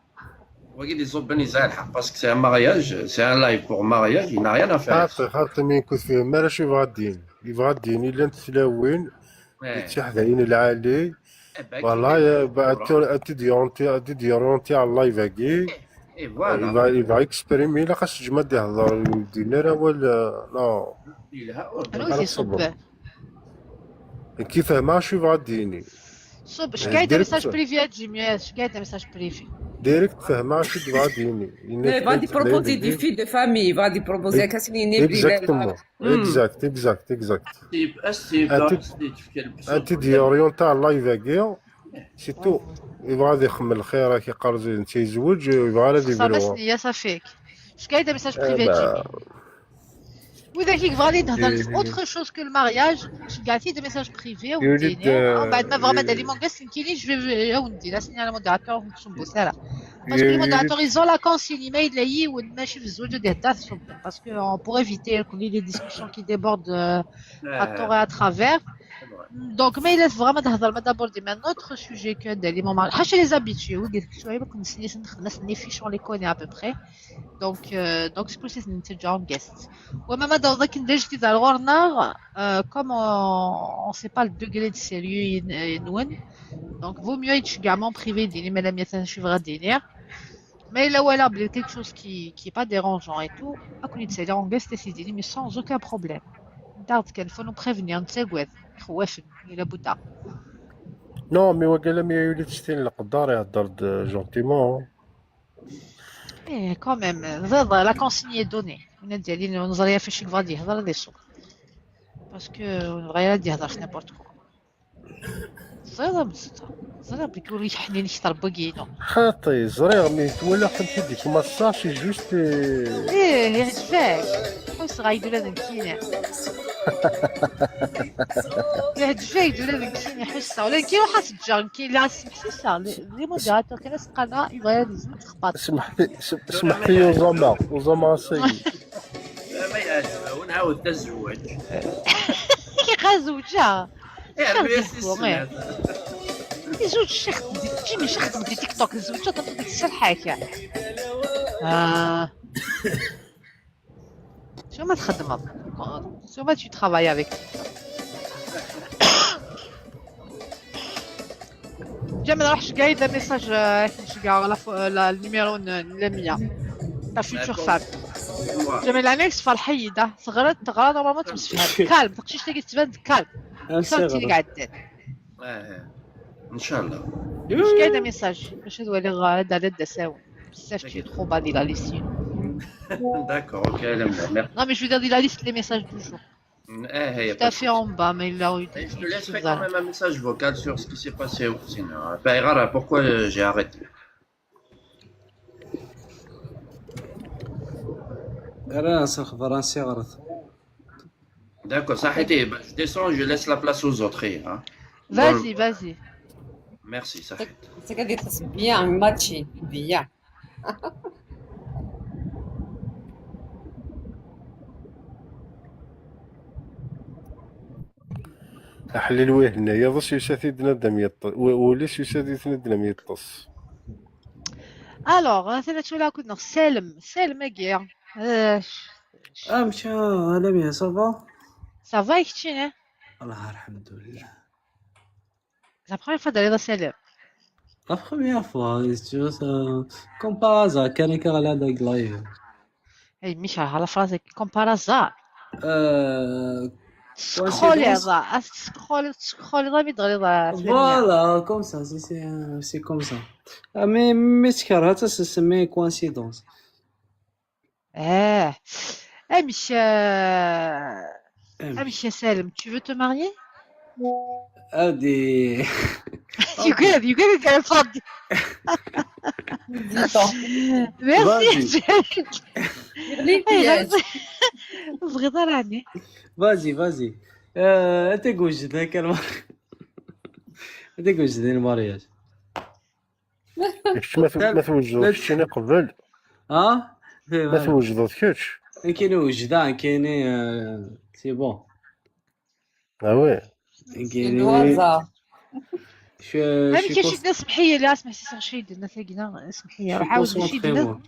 Wagi d iẓubben yesɛa lḥeqq, parce que c'est un mariage, c'est un live pour mariage, il n'a rien à faire. Xaṭi, xaṭi, mi nekk ur tefhim ara acu yebɣa ad d-yini. Yebɣa ad d-yini llant tlawin Eh, yettiḥdayen lɛali. eh, ben, Voilà, qui- ya, ba, ad t-, ad t-id-yorienti, ad t-id-yorienti ɣer live-agi. Et voilà. Yebɣa, yebɣa exprimer, ilaq ad s-teǧǧem ad d-ihder, ur d-yenni ara awal, euh, non. Yelha, ur Anwa Xaṭi, i t-iṣubben? Nekk fehmeɣ acu yebɣa ad d-yini. Ṣub, ceggeɛ-d Direct. Message privé a Jimmy, ceggeɛ-d Message privé. Direct fehmeɣ acu yebɣa ad d-yini. Yenna-d Il va lui proposer des filles de famille, il va lui proposer Ex- Kathleen et puis Exactement. Hmm. Exact, exact, exact. As-t-id- as-t-id- Ad t-, as-t-id-tefka lebṣel. Ad t-id-yorienti ɣer live-agi. Surtout, yebɣa ad ixemmem lxir, ak iqqar netta yezweǧ, yebɣa ara ad Xsara ibru. s nniya, ça fait. Ceggeɛ-d Message Eh privé a ben, Jimmy. Widak i yebɣan ad d-hedren Eh. Autre chose que le mariage, ceggeɛ-t-id Message privé, Yuli-d, d-ini. Ah, mbeɛd ma bɣam ad eh, d-alim en guest, nekkini, je vais, eh, awen-d-in, asen-in, ala modérateur, ur ken-sembus ara. Parce que les Yuli-d. modérateurs, ils ont la consigne, ma yella yiwen mačči d zzwaǧ ad ihedder, tṣubben. Parce que, euh, pour éviter les discussions qui débordent, euh, à tort et à travers. Donc, ma yella tebɣam ad d-hedrem, ad d-abordim un autre sujet que d'alim en mariage. Ḥaca les habitués, wigi d kečč, ma ken-nesni, nexdem-asen les fiches, on les connaît à peu près. Donc, euh, donc c'est pour ça que c'est un guest. Wama ma d-awḍeḍ akken d ajdid ar ɣur-neɣ, euh, comme on, on sait pas le degré de sérieux n-, nwen, donc vaut mieux ad tceggɛem en privé, d-inim ala mi atan acu yebɣa d-iniɣ. Ma yella walaɣ belli quelque chose qui, qui est pas dérangeant et tout, ad ken-id-saliɣ en guest, ad t-id-inim sans aucun problème. Ntaɣ d kan, faut nous prévenir, nettagad, ixewwafen, yella budda. Non, mais wagi alammi yuli-d s tin leqder, ihedder-d gentiment. Eh, quand même, la consigne est donnée. Win ad d-yalin ur neẓri ɣef acu yebɣa ad yehder, ad iṣu. Parce que ur nebɣi ara ad yehder ɣef n'importe quoi. Teẓriḍ a Mezzeṭṭa, ẓriɣ belli ur yeḥnin kter n wagi-inu. Xaṭi, ẓriɣ, mi twalaɣ amek i d-yettmaṣṣa, c'est juste, euh, Ih, yeɛǧeb-ak. Ḥusseɣ-ak-d ula d nekkini. Yeɛǧeb-ak-d ula d nekkini, ḥusseɣ. Ula d nekkini ruḥ ad t-ǧǧeɣ, nekkini la smeḥsiseɣ. Les modérateurs kan ad s-qqaren yebɣa ad yezweǧ, xbaṭ. Smeḥti-, s-, smeḥti-yi uẓama, uẓama asayi. Ma yeɛjeb-awen, ɛawdet azewwaǧ. Iqa zewǧeɣ. Iɛrew-as Izuǧ ccix di Jimmy, ccix di TikTok, zewǧeɣ, tserḥak. Ah. Sur ma txeddmeḍ. Sur ma tu travailles avec TikTok. Ǧamel, راح شقايد le message, euh, شقا la fo-, la, le numéro n, n Lamia. Ta future femme. Ǧamel, la next فرحية, تغرد, تغرد, normalement تمسفها. Calme, تقشيش تاكي تبان calme. Calme, تيلي قاعد. ان شاء الله. مش كاين ميساج باش هذا ولا غا هذا على الدساوي. بزاف tu es trop bas dans la liste. D'accord, ok, elle aime bien. Merci. Non, mais je veux dire dans la liste les messages du jour. Eh, hey, Tout à fait en bas, mais là où Et je te laisserai quand même un message vocal sur ce qui s'est passé au cinéma. Enfin, Rara, pourquoi euh, j'ai arrêté. راه صافي فرنسي غلط. D'accord, ça a été. Bah, je descends, je laisse la place aux autres. Hein. Vas-y, vas-y. Merci, ça fait. C'est que des bien, matché, bien. Aḥlil wihna, yiḍes yusa-t-id nadam yeṭṭes, w- wul-is yusa-t-id nadam yeṭṭes. Alors, ثلاثة ولا كنا سالم سالم اكيا. اه مشى. عالمية، ça va؟ Ça va يكتشيني؟ الله الحمد لله. La première fois داري سالم. La première fois, c'est sûr, ça, comme par hasard, كان كان على هذاك لايف. اي مش على فراسك comme par hasard. آه، سكرولي هذا سكرولي سكرولي ضامي دغري ضا. Voilà, comme ça, c'est c'est c'est comme ça. آه، mais mais تكرهت تسمي coïncidence. اه امشي. آه، امشي يا سالم, tu veux te marier? هادي يقول يقول لك يا صدي. Merci. Vas-y. Lippiez. بغيض راني. Vas-y, vas-y. آه، انت قوجد هكا المار. انت قوجد المارياج. Kečč ma t- ma twejdeḍ keččini qbel. ها؟ Ma twejdeḍ kečč. كاين وجدان، كاين، آه، c'est bon. Ah ouais. كاين Loiza. هذه كاين شي ناس محيه لا سمحتي صغير شي يدير لنا ثاقينا سمحيه عاود شي يدير لنا.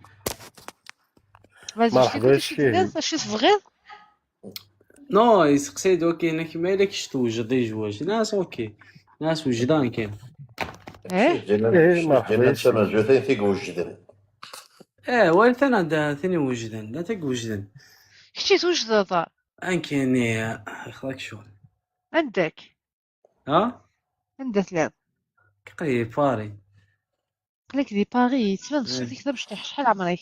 مرحبا شي. شي صغير. نو يسقسي دوك هنا كيما الا كنت توجد يجوج ناس اوكي. ناس وجدان كاين. ايه ايه مرحبا شي. جوتين فيك وجدن. ايه وين ثنا دا ثاني وجدان لا تك وجدان. كنتي توجد هذا. ان كاين يا اخلاك شغل. عندك. ها؟ عندك لا. كقي باري. قلك دي باري تبان صوتك كذا مشطوح شحال عمرك؟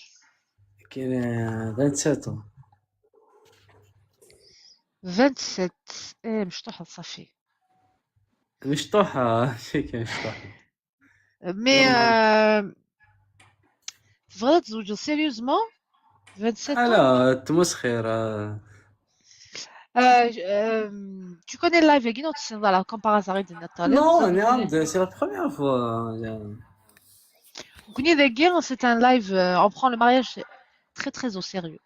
كاين، آه، vingt-sept ans. Vingt-sept. ايه مشطوح صافي. مشطوحة شي كان مشطوحة. Mais euh, تبغى تزوج sérieusement؟ Vingt-sept ans. لا تمسخر، آه. Euh, euh, tu connais le live هاكي نوت سنة لا comme par hasard يدنا الطالب. Non, c'est la première fois. كوني ذاكي c'est un live, euh, on prend le mariage très très au sérieux.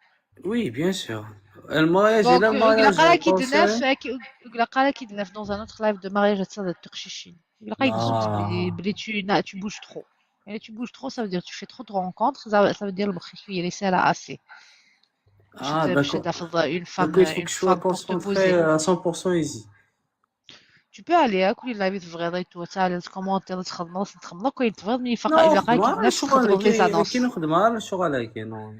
Oui, bien sûr. المارياج Donc الا المارياج يقول لك كونسير. كيدنا في يقول لك كيدنا في dans un autre live de mariage هذا التقشيشين يقول لك يقصد بلي بلي tu tu bouges trop. Et tu bouges trop, ça veut dire tu fais trop de rencontres, ça, ça veut dire le مخك يري سالا assez. Ah, باش d'accord. تاخذ une femme, Donc, il faut une que je sois femme pour te concentré poser. À cent pour cent ici. Tu peux aller, hein, كل لايف تبغي تبغي تعالى تكومونتي تخدم تخدم كاين تبغي مي فقط Non, الا قاعد خدمة كيدنا شغل تخدم لي كاين زانونس. كاين خدمة الشغل كاين. Non,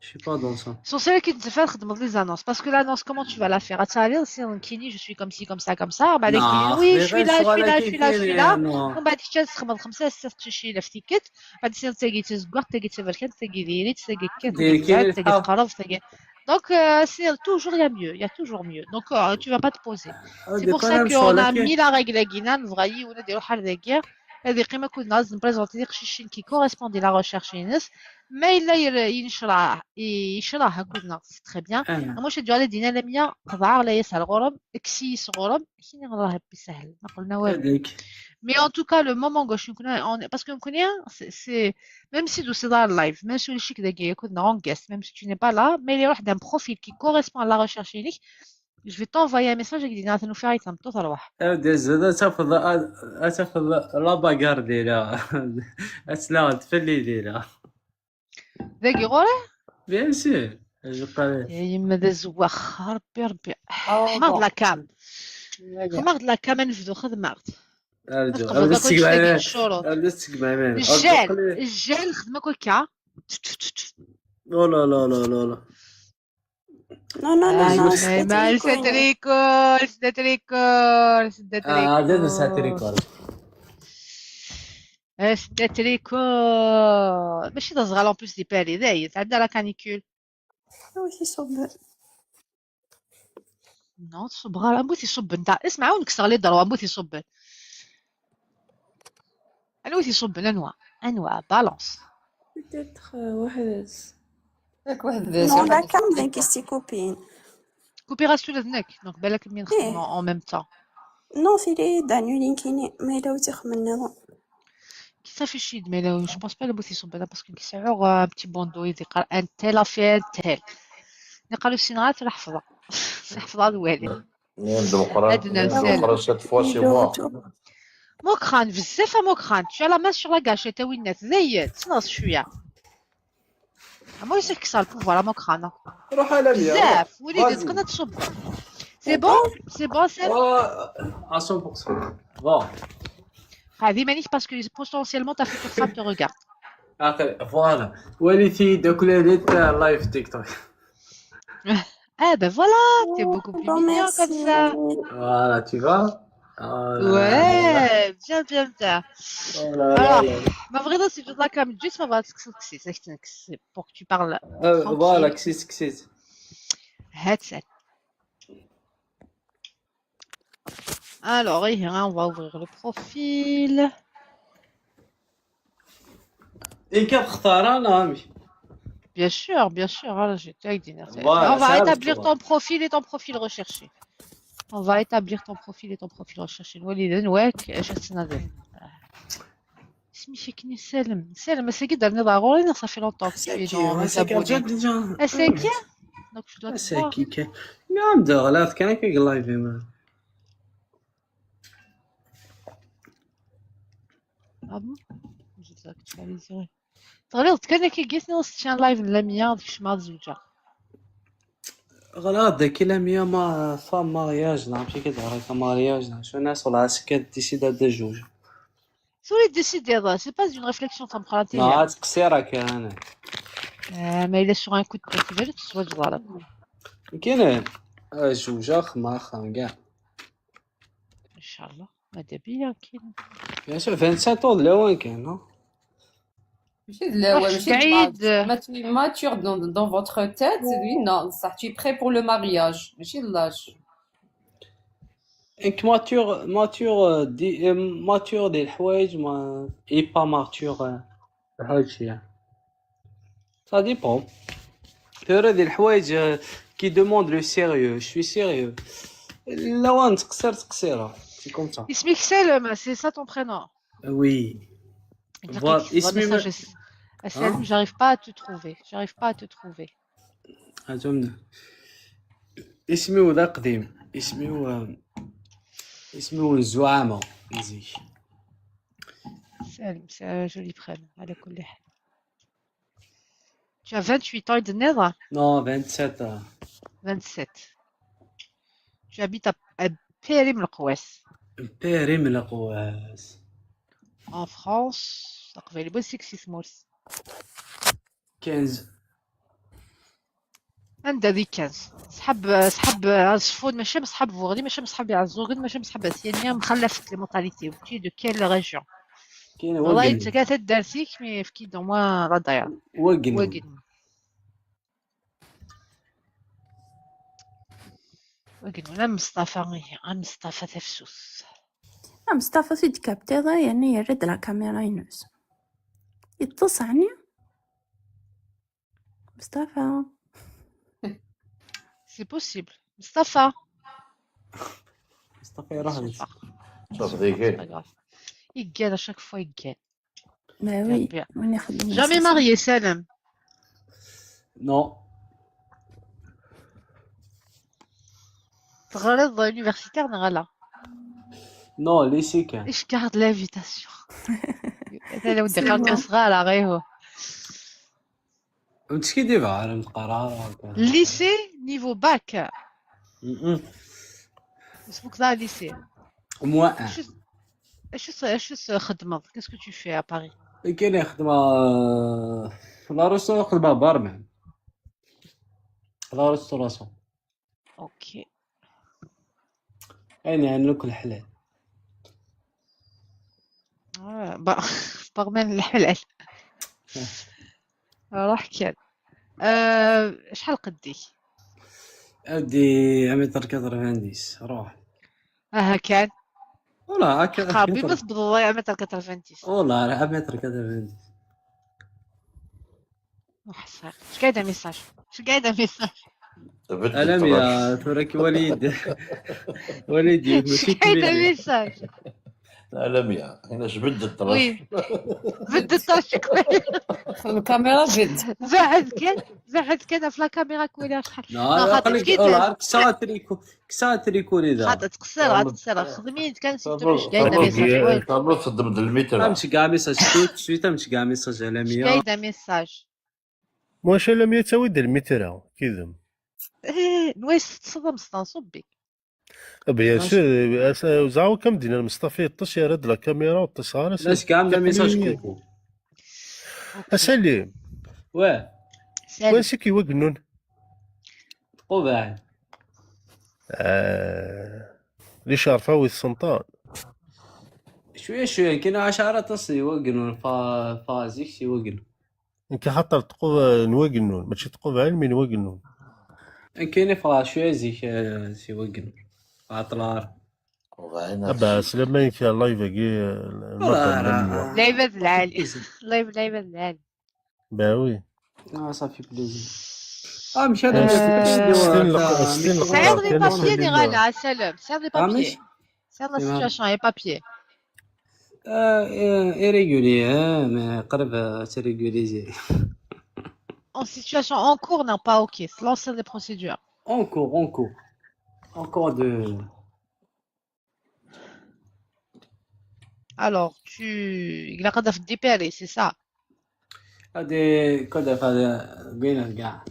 je suis pas dans ça. Essentiel كي تزفر تخدم لي زانونس parce que l'annonce comment tu vas la faire غتسالي سي كيني je suis comme ci comme ça comme ça بعد Non, كيني oui je غير suis là je suis الشغل là je suis là je suis كاين، là. non. ومن بعد حتى تخدم خمسة ستة تشي في تيكت بعد سير تاكي تزكوار تاكي تفركان تاكي ديريت تاكي كات دير كاين تاكي تاكي الحق. تقرب تاكي. Donc euh, c'est toujours il y a mieux, il y a toujours mieux. Donc euh, tu vas pas te poser. آه، C'est دي pour كون ça أنا qu'on a مشغولة mis la règle à Guinan, نبغى يونا ديرو حال ذاكيا. هذه قيمة كنا لازم نبريزونتي لي قشيشين كي كوريسبوندي لا ريشيرش ينس. ما إلا ير- ينشرها يشرها كنا c'est très bien. أنا. مش تجي على دينا لميا قضاع ولا يسهل غرم اكسيس غرم كيني غضاها بيسهل ما قلنا والو. هذيك. Mais en tout cas le moment où je connais on parce que on connaît c'est c'est même si c'est dans le live même si le chic de gay كنا en guest même si tu n'es pas là mais il y a واحد un profil qui correspond à la recherche ينس. Je vais t'envoyer un message avec des nations faire تمطوط روح. أبدا زاد تفضل، تفضل لا باغار ديالها. اتلا تفلي ديالها. ذاكي غوري؟ Bien sûr. اش قال؟ يا يما ذا زواخ ربي ربي. حماض لا كام. حماض لا كام نفدو خدمات. ارجو تقبل ارجو داك وجه تسقم داك عليه. الشروط. ارجو تسقم عليه. الجال الجال خدمة كل كا. لا لا لا لا لا. Non, non, non, non, ما ساتريكول ساتريكول ساتريكول. اه هذا ساتريكول. Ass n tricot. Mačči d aẓɣal en plus di Paris, dayen, tɛedda la canicule. Awi t-iṣubben. Non, tṣubbeḍ ara. Anwa i t-iṣubben da? Isma, awen kkseɣ les droits, anwa i t-iṣubben? Anwa i t-iṣubben? Anwa? Anwa? Balance. Peut-être euh, weḥd-s. Yak weḥd-s. Non, la carte d'un qui s'est copine. Kupiɣ-as ula d nekk, donc balak mi nxeddem en même temps. Non, tili d-anulin kini, ma yella ur tt-ixemmen nniḍen. Qui s'affiche de mais je pense pas le bout sont parce que qui sera un petit bandeau il déclare un tel a fait un tel. نقالو سينغات ولا حفظة. حفظة الوالد. Même de Mokhran, Adnan, même de Salim. Mokhran, cette fois, c'est moi. Mokhran, بزاف Mokhran, tu as la main sur la gâchette, وين تزيد، تنغص شوية. عمو يسك كسر le pouvoir, Mokhran. روح على مية، روح. بزاف، وليدي Vas-y. تقدر تصب. C'est bon, c'est bon, c'est Oh, à cent pour cent. Bon. هذه مانيش parce que potentiellement ta future femme te regarde. Après, voilà. Waliti, donc, les live TikTok. Ah ben voilà, t'es beaucoup plus Bon, mignon merci. Comme ça. Voilà, tu vois. Oh là là là là. Ouais, bien, bien, bien. Oh là là Alors, là. ما بغيت نسيت la cam juste ما بغيتك تكسي c'est pour que tu parles Euh, voilà, tranquille. كسيت كسيت. Headset. Alors, on va ouvrir le profil. إن كان اختار أنا أمي. Bien sûr, bien sûr. Voilà, j'ai déjà dit. Voilà, On va ça, établir c'est ton profil et ton profil recherché. On va établir ton profil et ton profil recherché. نولي نواك اش تنادي. اسمي شكني سالم. سالم, c'est qui dernier ضروري, ça fait longtemps que tu es dans mes abonnés. Ah, c'est qui? Donc je dois te voir. C'est qui? نعم، دغلات كان كي لايف ما. Ah bon? Je dois actualiser. تغريض كان كي قيسني وسط شان لايف لمية ديك شمال زوجة. غلا داكي لمية ما فام مارياج، نعم، كي كدهضر هكا مارياج، نعم، شو الناس ولا عسكر ديسيدا دو جوج. سوري ديسيدي هذا, c'est pas une réflexion تاع مقران تيلي. نعم، تقصيرك انا. آه, ما إلا sur un coup de tête, كيفاش تسوى الجوارب. كاين آه، جوج اخ ما اخ كاع. ان شاء الله, ماذا بيا كاين. بيان سور، vingt-sept ans لا وين كاين، نو؟ ماشي لا, روح ماشي بعيد. ما tu es mature dans, dans votre tête, oui, non, ça, tu es prêt pour le mariage, ماشي l'âge. انك ماتور، ماتور دي ماتور ديال الحوايج ما اي با ماتور. الحوايج شيا. Ça dépend. Période ديال الحوايج كي دوموند لو سيريو, je suis sérieux. لا وان تقصير تقصيره, c'est comme ça. اسمك سالم, c'est ça ton prénom? Oui. Voilà, Voilà, اسمي ما- سالم, j'arrive pas à te trouver. J'arrive pas à te trouver. هاتم. اسمي ولا قديم, اسمي و اسمي و الزعامة. مزيك. سالم, c'est un joli prénom, على كل حال. Tu as vingt-huit ans, يدنيض? Non, vingt-sept ans. Vingt-sept. Tu habites à, à Périm le Kouès. Périm le Kouès. En France, تقبل بو سكسي ثمورث. Quinze. عندها ذي كنز. صحاب, صحاب عزفون, ماشي مصحاب فوغلي, ماشي مصحاب عزوغن, ماشي مصحاب سيانيا, مخلفت les mentalités. Tu es de quelle région? كاين والله واقن. تقاتل دارتيك, mais في كي دون موا لا داير. واقن. واقن. واقن ولا مصطفى, إيه, آه, مصطفى تفسوس. آه, مصطفى سيد كابتيرا, يعني يرد لا كاميرا ينوز. يتصعني. مصطفى. C'est possible. مصطفى. مصطفى يروح لك. صفر. صافي, ديك. C'est pas grave. يقال à chaque fois, يقال. Bah oui, وين يخدم Jamais marié, سالم. Non. تغرض universitaire نغلا. Non, lycée كان. ايش قاعد l'invitation. هذا لو دخلت صغار غير هو. انت كي دير عالم القرار هكا. Lycée niveau bac. م-م. اسمك ذا lycée. Moins un. اش اش اش خدمة? Qu'est-ce que tu fais à Paris? كاين خدمة في la restauration, خدمة barman. La restauration. Ok. اين يعني كل حلال. آه, bah, برمان الحلال. روح كان. آه، شحال قديك؟ ادي متر quatre-vingt-dix، روح. اها كان. والله هكا قابي ما تبض متر quatre-vingt-dix. والله راه متر quatre-vingt-dix. وحصير. اش قاعده ميساج؟ اش قاعده ميساج؟ الم يا ترك وليد. وليد، ماشي اش قاعده ميساج؟ الم يا هنا جبد الطرف. وي. جبد الطرف شكون؟ الكاميرا جد. زعد كان، زعد كان في الكاميرا كويلا شحال. لا، قال لك كسا تريكو، كسا تريكو لي ذا. خاطر تقصر، غتقصر، خدمي كان سيتو اش قاعده ميساج. تابلو تخدم د الميتر. مش كاع ميساج، سويت مش كاع ميساج على مية. قاعده ميساج. واش لا مية تاوي د المترا كذم. ايه، نويس تصدم ستان صبي. بيان سور، زعما كم دينا المصطفى يطش يا رد لا كاميرا وتص غير. لا كاع ميساج كوكو. اسالي. واه. واسك يوقنون. تقوبعي. آه. لي شارفه وي السلطان. شويه شويه كاين عشرة تص يوقنون فا فازيك يوقنون. انت خاطر تقوب نوقنون، ماشي تقوب علم نوقنون. كاين فا شويه زيك سي وقن. عطلار. ابا سلام عليك يا لايف كي. لعيبه العالي. لايف لعيبه العالي. باوي. اه صافي بليزي. اه مش هذا. سعيد لي بابيي نغالا سلام، سعيد لي بابيي. سعيد لا سيتواسيون اي بابيي. ايريغولي، اه ما قرب تريغوليزي. En situation en cours, non pas ok. Lancer des procédures. En cours, en cours. En cours de. Alors, tu. Il a قاعده في الدي بي ال اي، c'est ça. هادي كود هذا بين كاع.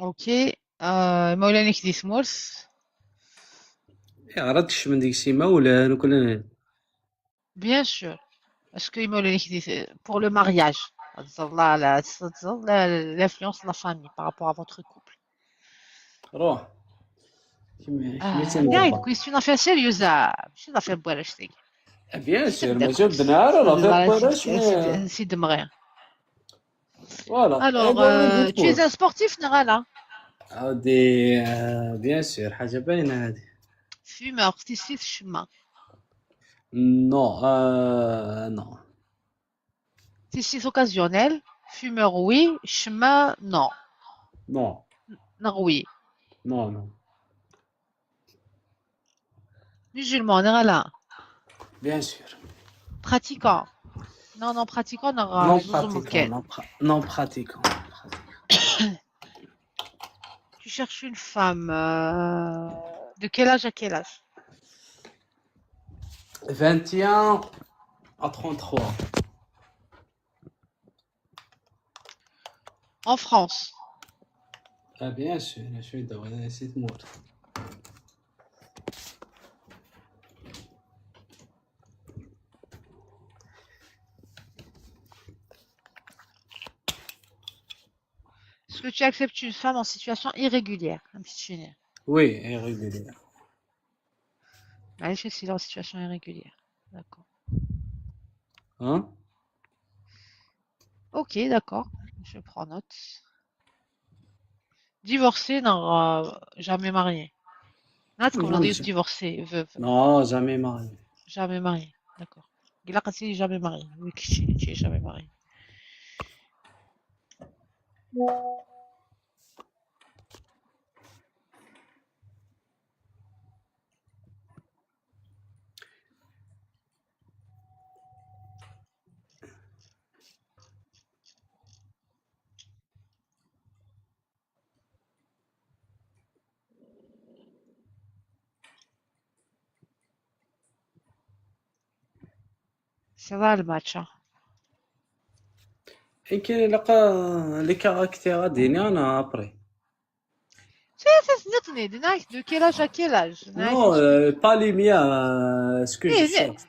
اوكي. آه، مولانا كدي سمورس. يا راه تشمن ديك سيما ولا انا كلنا. Bien sûr. Parce que مولانا كدي pour le mariage. تزال لا تزال l'influence de la famille par rapport à votre couple. روح. كاين كويس une affaire sérieuse. ماشي لافير بوالاش تيك. Bien sûr, ماشي بدنا راه لافير بوالاش. سي دمغي. Voilà. Alors, euh, tu es un sportif, نغالا؟ عاودي، bien sûr، حاجة باينة هذه. Fumeur, تيسيث الشمة. Non, euh, non. تيسيث occasionnel. Fumeur, oui. الشمة, non. Non. نغوي. Non, non. Musulman, نغالا؟ Bien sûr. Pratiquant. Non, non, pratiquant, non. Non pratiquant. Non, pra- non pratiquant. Tu cherches une femme, euh, de quel âge à quel âge ? Vingt et un à trente-trois. En France. Ah, bien sûr, je suis dans cette mode. Est-ce que tu acceptes une femme en situation irrégulière ? Un petit génie. Oui, irrégulière. معليش, c'est en situation irrégulière. D'accord. Hein ? Ok, d'accord. Je prends note. Divorcée, non, euh, jamais mariée. Non, tu Non, as dit je- divorcée, veuve. Non, jamais marié. Jamais mariée. D'accord. Il a dit jamais mariée. Oui, que tu tu es jamais mariée. C'est ça le match, hein. Et quel est le cas, les caractères à Diniana après ? C'est, c'est, c'est, c'est, de quel âge à quel âge ? Non, euh, pas les miens, euh, ce que Eh, je cherche.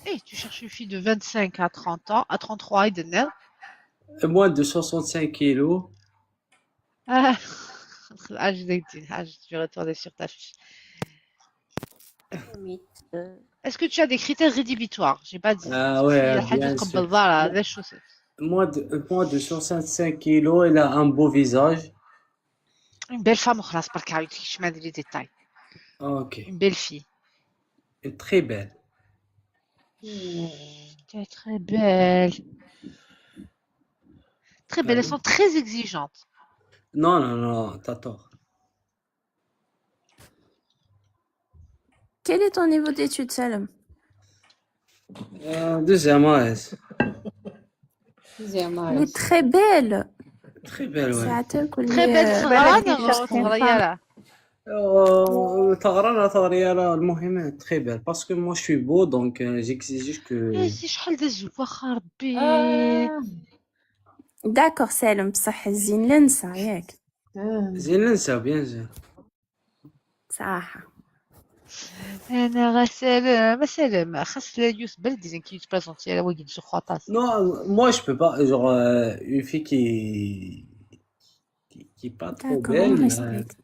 Eh, tu cherches une fille de vingt-cinq à trente ans, à trente-trois, et de Moins de soixante-cinq kilos. Ah, ah, je vais dire, ah, je vais retourner sur ta fiche. Limite, euh, Est-ce que tu as des critères rédhibitoires? J'ai pas dit. Ah ouais, Est-ce que bien tu sûr. Voilà, des choses. Moins de, moins de soixante-cinq kilos, elle a un beau visage. Une belle femme, خلاص, برك عاودت كيش ما ندير les détails. Ok. Une belle fille. Et très belle. Très, très belle. Très belle, elles sont très exigeantes. Non, non, non, t'as tort. Quel est ton niveau d'études, Salem? Euh, deuxième A S. Deuxième Elle est très belle. Très belle, ouais. ساعتك Très belle, euh, تهضر بالك ولا شفتي تهضر فيها. يالا؟ Euh, تهضر انا، تهضر يالا، المهم très belle. Parce que moi, je suis beau, donc euh, j'exige que... ايه، شحال دازو، واخا ربي. آه. D'accord, سالم، بصح الزين لا نسى ياك. آه. زين، ننسى، bien sûr. صراحة. انا غا سلام، سلام، خاص لا يوسف بلدي زين كي يتبريزونتي على وجه سخوطات. Non, moi, je peux pas. Genre, euh, une fille qui, qui, qui est pas trop D'accord, belle, on euh, respecte.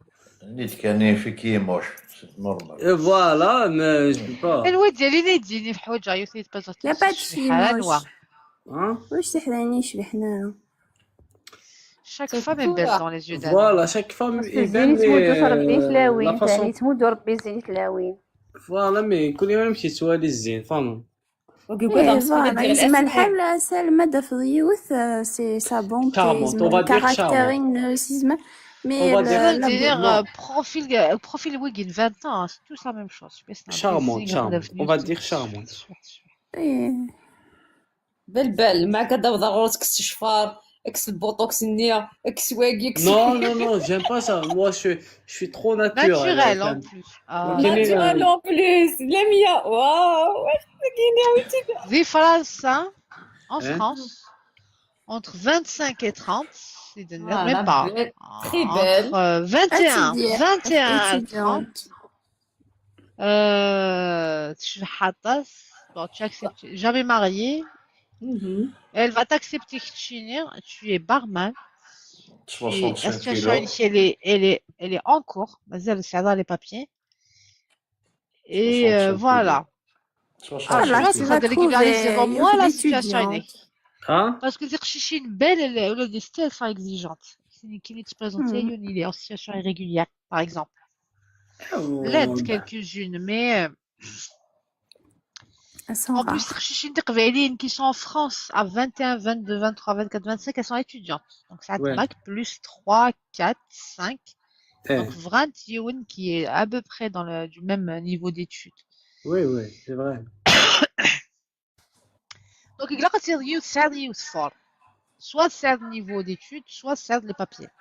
نيت كان في كي موش، c'est normal. euh, voilà, mais je peux pas. الواد ديالي اللي يديني في حوايج عيوتي يتبريزونتي. Y a pas de fille moche. Hein? واش تحلانيش بحنايا؟ Chaque femme est belle dans les yeux d'un homme. Voilà, chaque femme, Parce que il الزين aime تمدو ربي euh, تلاوين، la façon. ثاني تمدو ربي الزين تلاوين. Voilà, mais كل يوم نمشي سوالي الزين، فاهم؟ وكي ايه كنت voilà، ديال يزعما الاسم الحال سالم ما دافض يوث، آه، c'est sa bonté، Charmante, on va dire caractère charmante. إنه يزعما. Mais On va le- dire la- C'est-à-dire, non. Euh, profil, euh, profil ويجين vingt ans, c'est tous la même chose. Charmante, charmante. On va dire charmante. إيه. بالبال ما كدابض غورتك الشفار، اكس البوطوكس النيه، اكس واقي، اكس Non, non, non, j'aime pas ça. Moi, je, je suis trop naturel. Naturel en J'aime- plus. Ah. Ok. Naturel en plus. La mia. Waouh. Des Français, en Hein? France, entre vingt-cinq et trente, c'est de Ah, même la pas. belle. Très Entre belle. euh, vingt et un, Étudiante, vingt et un à étudiante. trente. Euh, tu حاطة, bon, tu acceptes, jamais mariée. Mhm. Elle va t'accepter que tu es, tu es barman. Tu es, la soixante-cinq situation kilos. elle est, elle est, elle est en cours. مازال تسعى les papiers. Et euh, soixante-cinq voilà. kilos. Ah, Voilà, tu vois, tu tu vas vas régulariser trouver avant une moi la étudiante. situation. Hein? Parce que les chichines belles, elles, elles, elles sont exigeantes. C'est une clinique qui se présente, Mhm. il est en situation irrégulière, par exemple. Oh, L'Inde, bah. Quelques-unes, mais euh, Elles sont en plus, rares. les chichines qui sont en France à vingt et un, vingt-deux, vingt-trois, vingt-quatre, vingt-cinq, elles sont étudiantes. Donc, ça Ouais. bac plus trois, quatre, cinq. Eh, Donc, vraiment, une qui est à peu près dans le, du même niveau d'études. Oui, oui, c'est vrai. Donc, il y a une certaine forme. Soit c'est un niveau d'études, soit c'est les papiers.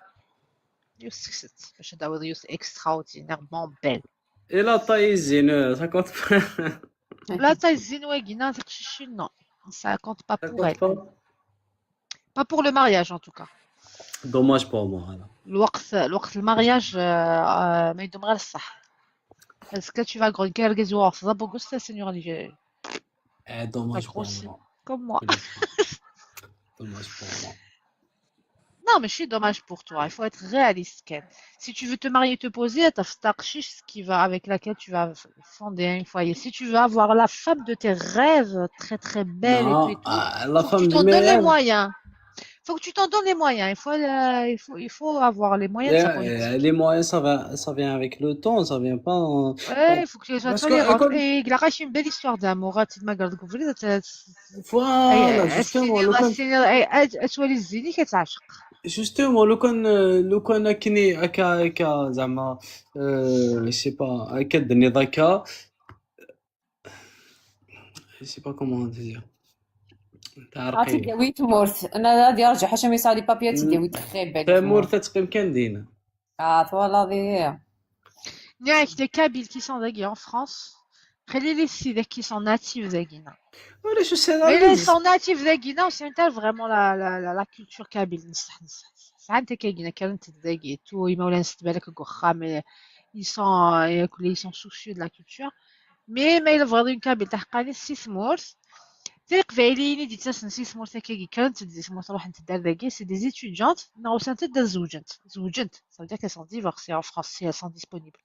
Il y a une extraordinairement belle. Et la taille, c'est une, ça compte pas. La taille, c'est une, non, ça compte pas Ça pour compte elle. Pas. Pas pour le mariage, en tout cas. Dommage pour moi. Voilà. الوقت، الوقت المارياج، آه، آه، ما يدوم غير الصح. Est-ce que tu vas grandir كي راه كيزوار في ضرب وكوستا سينيور اللي جاي؟ Eh, dommage pour Grosse moi. Comme moi. Dommage pour moi. Non, mais c'est dommage pour toi. Il faut être réaliste, Ken. Si tu veux te marier, te poser, t'as t'as ce qui va avec laquelle tu vas fonder un foyer. Si tu veux avoir la femme de tes rêves, très très belle et Non, tout et tout, ah, la faut que tu femme de t'en mes donnes les rêves. Moyens. Faut que tu t'en donnes les moyens. Il faut, euh, il faut, il faut avoir les moyens de Yeah, sa politique. euh, les moyens, ça va, ça vient avec le temps, ça vient pas en... Ouais, il faut que les gens Parce soient que, les écoute- Et il a raconté une belle histoire d'amour. Tu m'as gardé couvert. Voilà, justement, لو كان Tu vois les zéniths, ça. Justement, لو كان، لو كان هكا، هكا زعما، euh, je sais pas، هكا الدنيا هكا، je sais pas comment te dire. تعرقي. عرفتي وين تمورت؟ انا غادي نرجع حاشا ميسا لي بابيات ديالي ويت خير بعد. تمورت تقيم كان دينا. اه، فوالا هذه هي. Il y a des Kabyles qui sont en France. خلي لي السيدة qui sont natifs داكينا. ولا شو السيدة Mais هذه؟ Ils sont natifs داكينا، c'est vraiment la, la, la, la culture kabyle. نصح، نصح. ساعات انت كاينه كانت داكي تو يما ولا نست بالك واخا، mais ils sont, ils sont soucieux de la culture. Mais ما الا بغا une Kabyle تحقاني سي ثمورت. تلقبايليين دي تاس نسي ثمورت كاكي كانت دي ثمورت روح انت دار داكي c'est des étudiantes. Non, c'est انت دار زوجنت، زوجنت. Ça veut dire qu'elles sont divorcées en France si elles sont disponibles.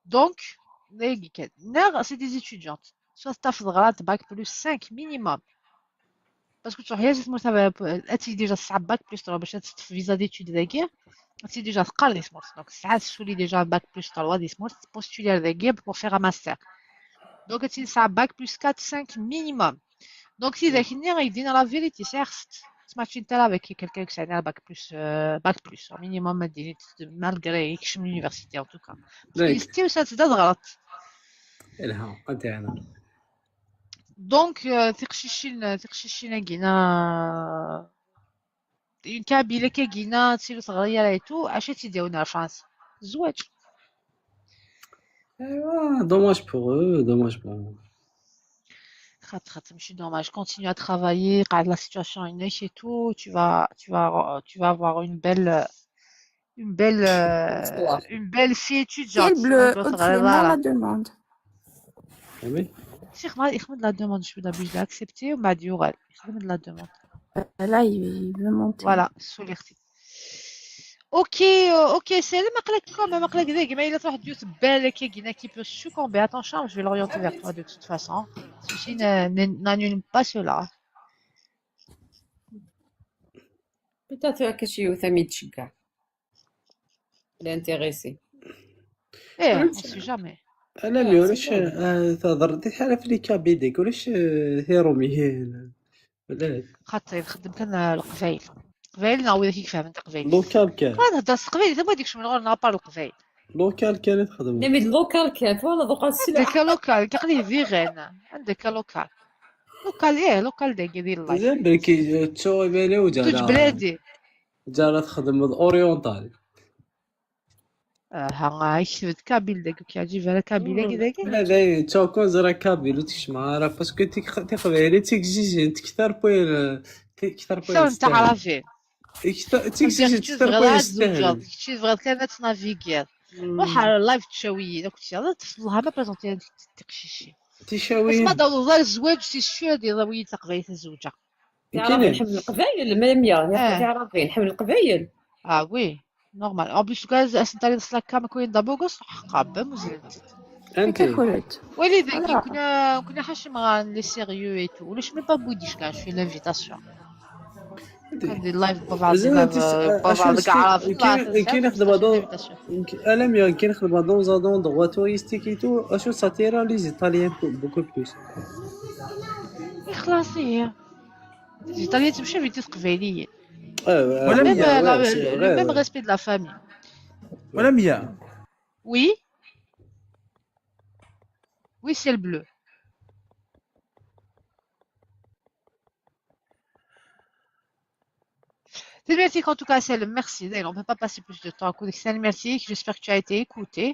Donc, dagi kan. Neɣ c'est des étudiantes. Soit tafeḍ ɣrant bac plus cinq minimum. Parce que tu as déjà déjà bac plus trois باش تستف visa d'études dagi. C'est déjà تقرا des sports. Donc ça c'est déjà bac plus trois des sports postulaire dagi pour faire un master. Donc c'est ça bac plus quatre cinq minimum. Donc c'est ça qui est la vérité, certes. C'est match avec quelqu'un qui a un bac plus, euh, bac plus, au minimum, malgré l'université en tout cas. Parce que c'est ça, c'est d'adrat. Donc, euh, تقشيشين تقشيشين كينا une kabyle كينا تسير صغيرة et tout, اش تيديروا هنا في فرنسا؟ الزواج. ايوا، dommage pour eux, dommage pour eux. خاطر خاطر ماشي dommage, continue à travailler, قاعد la situation هناك et tout, tu vas tu vas tu vas avoir une belle une belle euh, une belle fille étudiante. Ciel bleu, autrement la demande. Oui. شيخ ما يخدم la demande, je suis obligée d'accepter وما يوغال يخدم la demande. Là, il veut monter. Voilà, سولي اختي. Ok, euh, ok, c'est le مقلق كوم مقلق ذيك ما الا تروح ديوت بالك كينا qui peut succomber à ton charme, je vais l'orienter vers toi de toute façon. Ceci n'annule pas cela. Peut-être que tu as mis de chica. L'intéressé. Eh, on sait jamais. انا ما ولاش تهضر دي حاله في لي كابيديك ولاش هيرومي هنا. خاطر يخدم كان القبايل. القبايل نعاود كيف فهمت القبايل. Local كان. انا هضرت القبايل، انت ما ديكش من غير نابار القبايل. Local كانت تخدم. لا mais local كان فوالا دوكا السلع. عندك local، كيقول ليه فيغان. عندك local. Local، ايه، local داك ديال الله. زين، بركي تشوي بالي وجا. جوج بلادي. جا تخدم الاوريونتال. آه، ها يكتب كابيل داك، كيعجب على كابيل داك داك. لا، لا، تشوكو زرا كابيل وتكشمع، راه parce que تيك-، تيقبايلي تيكزيجي تكثر بوين، تيكثر بوين حتى انت عرفي. تيكزيجي تكثر بوين يستاهل. شي بغات كانت تنافيغير. روح على اللايف تشاويين، كنت يلا تفضلها ما بريزونتي هذيك التقشيشي. تشاويين. اسمع، داو الله الزواج سي سيور ديال ويد تقبايل الزوجه. تعرفي نحمل القبايل، ميم يا، تعرفي نحمل القبايل. اه oui, normal. En plus كاز اسنتالي السلاكا ما كوين دابوغوس حقا بمزلت. انت وليدي كنا كنا حاشم غان les sérieux et tout, ولاش même pas بوديش كاع شويه l'invitation. كان دير لايف بافا بافا كاع عرفت. كاين خدمه دون، انا ميا كاين خدمه دون زادون دو تويستيك et tout, اشو ساتيرا les Italiens beaucoup plus. خلاص هي. Les Italiens تمشي فيديو قبايليين. ولا même le même respect de la famille. ولا ميا. Oui. Oui, c'est le bleu. C'est merci en tout cas, c'est le merci. On ne peut pas passer plus de temps. C'est le merci. J'espère que tu as été écouté.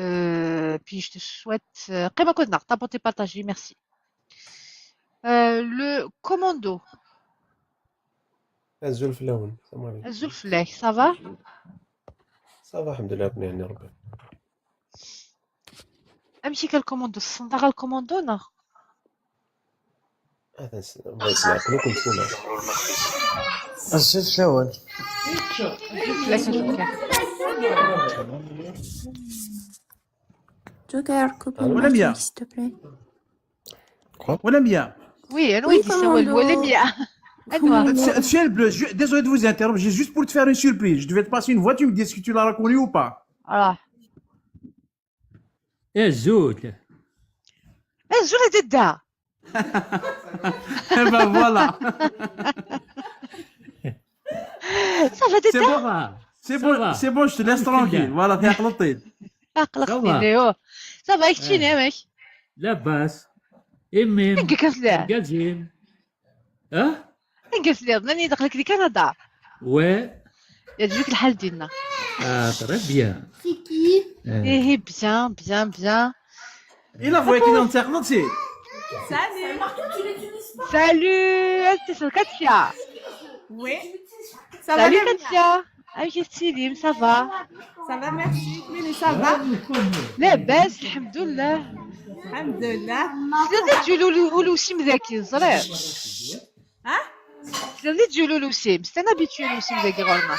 Euh, puis je te souhaite. قيمة كنا تابوتي بارطاجي, merci. Euh, le commando. أزول فلاون, السلام عليكم. أزول فلاك, ça va؟ Ça va, الحمد لله, ربي يهني ربي. امشي كالكوموندو, الصنداغ الكوموندو نو. هذا س-، الله يسمع قلوبكم شكون. أزول فلاون. لا شكرا. جوكر, كوبي ولا ميا. s'il te plaît. ولا ميا. Oui, انا ويدي سوال ولا ميا. انوا. Ciel bleu, je- désolé de vous interrompre, j'ai juste pour te faire une surprise. Je devais te passer une voix, tu me dis est-ce que tu l'as reconnu ou pas. اه. ايه زول. ايه زول ددا. Eh ben voilà. Ça va C'est ددا. bon. C'est bon, c'est bon, je te laisse tranquille. Voilà, t'es à l'hôtel. اقلق لي هو. Ça va, كتشيني امك. لاباس. امين. نقك لا. قازين. اه. نقف لي, راني دخلك لي كندا. Ouais. يعجبك الحال ديالنا. Ah, très bien. C'est qui ? ايه, bien, bien, bien. Il a voulu qu'il en tire, non, c'est. Salut. Salut, c'est Katia. Oui. Ça va, Salut Lamia ? Katia. امك تسيدي, ça va؟ Ça va, merci. Mimi, ça va ? لاباس الحمد لله. الحمد لله. سيدي تجولو لو سيم ذاكي زرير. ها؟ سيدي تجولو لو سيم, c'est un habitué لو سيم ذاكي غورنا.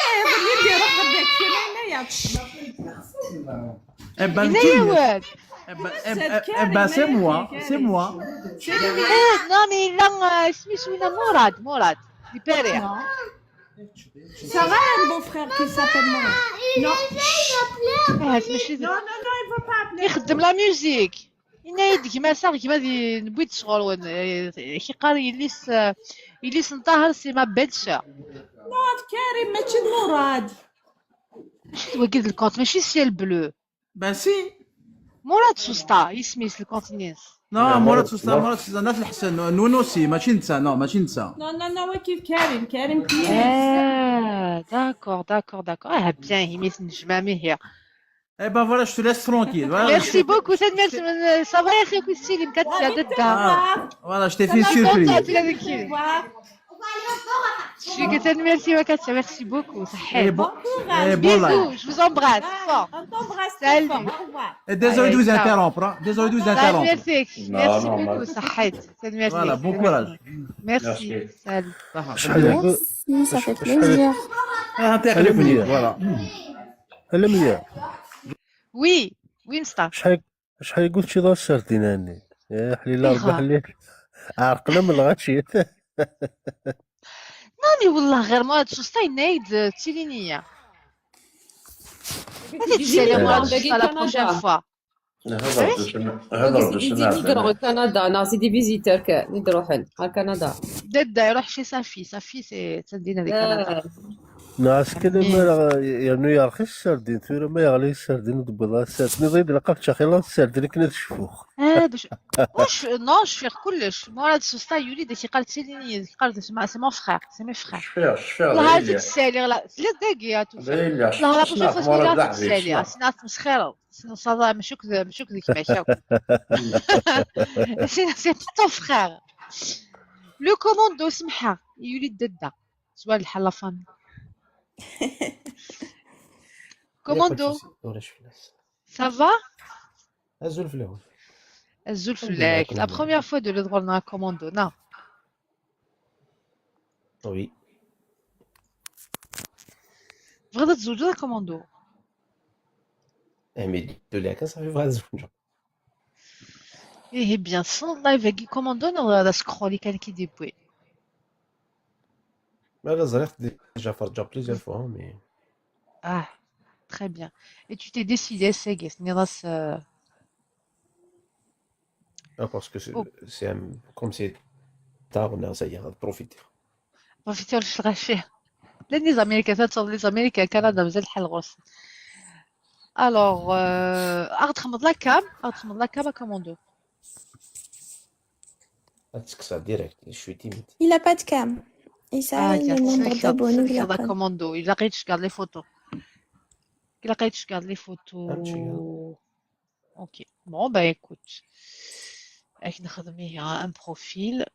ايه, غير يدي روح غير داك الشيء هنايا. Eh ben, yenna-yawen. Eh ben, eh ben, eh ben, c'est moi, c'est moi. Eh, non, mais yella, euh, isem-is winna, Murad, Murad. Di Paris. Ça va, un beau-frère qui s'appelle Murad. Non. Ah, c'est monsieur. Non, non, non, il ne faut pas appeler. Ixeddem la musique. Yenna-yi-d gma-s, gma di, newwi-d sɣur-wen. Eh, yeqqar yelli-s, eh, yelli-s n Ṭaher, c'est ma belle-sœur. Non, d Karim, mačči d Murad. Mačči d wagi d le compte, mačči ciel bleu. Ben si. Murad Susta, isem-is le compte-ines. Non, Murad Susta, Murad Susta, Nat Lḥsen, n Unusi, mačči netta, non, mačči netta. Non, non, non, wagi d Karim, Karim Pini. Ah, d'accord, d'accord, d'accord. Ah, bien, imi tennejmam ihi. Eh ben voilà, je te laisse tranquille. Voilà, Merci beaucoup, tanemmirt. Ça va, ya axi, akk yessilim, Katia, dadda. Voilà, je t'ai fait une surprise. Tanemmirt, merci beaucoup, ça Et aide. Bon, et bon live. Bisous, je vous embrasse fort. On t'embrasse Salut. Très fort. Au revoir. Et désolé de vous interrompre, hein. Désolé de vous interrompre. Merci, merci beaucoup, ça aide. Tanemmirt. Voilà, bon courage. Merci, salut. Salut. Merci, ça fait plaisir. Ah, t'es à l'écoute, voilà. Alamya, Oui, oui, Msta. Acḥal acḥal i teččiḍ a serdina-nni? Eh, ḥlil, a Rebbi ḥlil. Ɛerqen am lɣaci. Non, mais والله غير Murad Susta yenna-yi-d, euh, d tilini-ya. Ad t-id-tsali Murad Susta la prochaine fois. Nehḍer-d ussan-a. Nehḍer-d ussan-a. Canada, neɣ c'est des visiteurs kan i d-iruḥen ɣer Canada. Dadda iruḥ chez sa fille, sa fille c'est, d tamdina di Canada. Neɣ ass kan ma yernu yerxis serdin, tura ma yeɣli serdin ur d-wwiḍ ara serdin, iḍ-id ilaq ad ččeɣ xilla serdin akken ad cfuɣ. Ah, bac, ur c-, non, cfiɣ kullec. Murad Susta yuli-d ak-iqqar d tilini, ak-iqqar d c'est mon frère, c'est mes frères. Cfiɣ, cfiɣ. Là, ad t-id-saliɣ, la, tella dagi, ad tufiḍ. Là, la prochaine fois, ad t-id-saliɣ, ad t-id-saliɣ. Sinon, ad tmesxireḍ. Sinon, ça va, mačči akk d, mačči akk d gma-k akk. Sinon, c'est ton frère. Le commando, semḥeɣ, yuli-d dadda. Swal lḥal la famille. Commando, ça va? Azul fell-awen. Azul fell-ak. La première fois de le droit à commando, non? Oui. Tebɣiḍ ad tzewǧeḍ a commando? Ahmi d-tuli kan, ça fait bɣiɣ ad zewǧeɣ. Ihi bien, tessneḍ live-agi commando neɣ d askeṛṛuli kan i k-id-yewwi? Ma la ẓriɣ-t déjà, ferǧeɣ plusieurs fois, mais... Ah, très bien. Et tu t'es décidé, ass-agi, tenniḍ-as, euh, Ah, parce que c'est, c'est un, comme c'est tard, on a, ça y est, profiter. Profiter ur cfiɣ. Llan les Américains, ça, les Américains, Canada, mazal lḥal ɣur-sen. Alors, euh, ad txedmeḍ la cam, ad txedmeḍ la cam a commando. Ad tekkseɣ direct, je suis timide. Il a pas de cam. Il Ah, a le nombre d'abonnés. Commando, il a regarde les photos. Il a regarde les photos. Ah, tu regardes. Ok. Bon, ben écoute. Ad nexdem ihi un profil.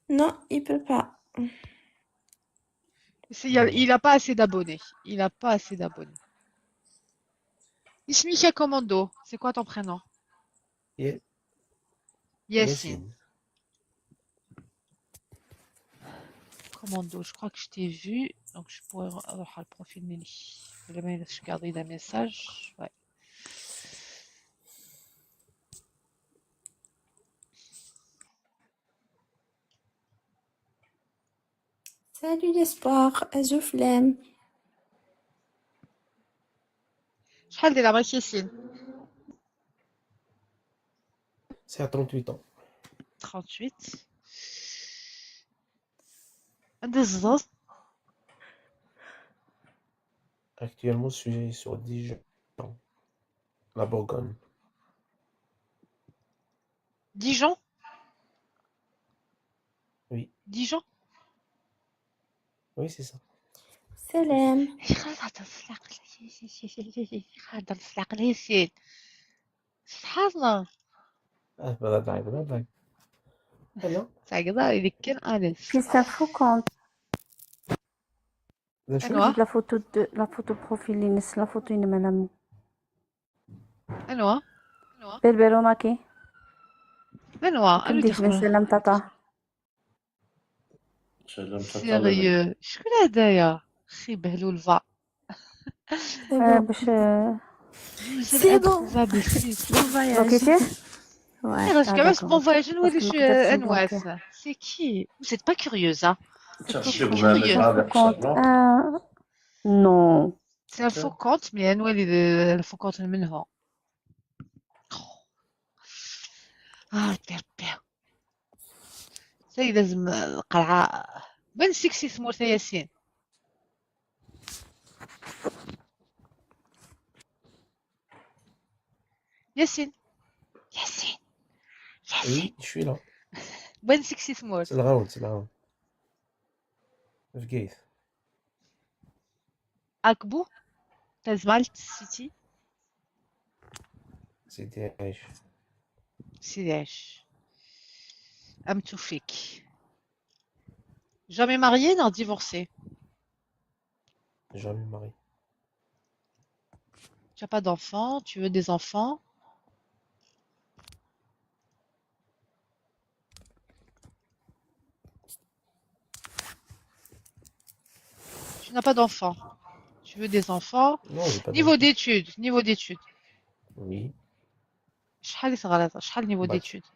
Non, il peut pas. Il a, il a pas assez d'abonnés. Il a pas assez d'abonnés. Ismik a commando, c'est quoi ton prénom? Ye- Yassine. Commando, je crois que je t'ai vu, donc je pourrais re-, alors, le profil Nelly. Le mail, je garde les messages. Ouais. Salut l'espoir, azul fell-am. شحال ديال عمرك ياسين؟ C'est à trente-huit ans. Trente-huit. عندي الزوز. Actuellement, je suis sur Dijon. La Bourgogne. Dijon. Oui. Dijon. Oui, c'est ça. Salam. يخرج هذا السلاق. يخرج هذا السلاق ياسين. سبحان الله. Ah, voilà, d'accord, d'accord. Alors, تعقد هذيك كان اليس. Qui ça fout quand la chose, أنواع. La photo de la photo profil, la photo, il me l'a mis. أنواع. Berbero maki. أنواع. Comme dit, je vais salam tata. Sérieux. شكون هدايا؟ خي بهلول va. آه، باش، آه، مازال c'est bon. Improuvable. Bon voyage. لقيتيه؟ Ouais, إيه، غير ah, كمان d'accord. Bon voyage، نولي parce que شي ما كتبتش أنواس. C'est qui? Vous êtes pas curieuse, hein? C'est qui le faux compte? Ah, non. C'est un faux compte, mais نولي ال faux compte منهم. آه، ربي، ربي. سي لازم القرعة. بان سكسي ثمورت ياسين. ياسين. ياسين. ياسين. Oui, je suis là. بان سكسي ثمورت. C'est le round, c'est le round. في كيف؟ أكبو. تازمالت سيتي. سيدي عيش. سيدي عيش. أم توفيك. Jamais marié, non, divorcé. Jamais marié. Tu as pas d'enfant, tu veux des enfants. Tu n'as pas d'enfant. Tu veux des enfants. Non, j'ai pas d'enfant. Niveau d'études, niveau d'études. Oui. شحال تغرض؟ شحال niveau d'études؟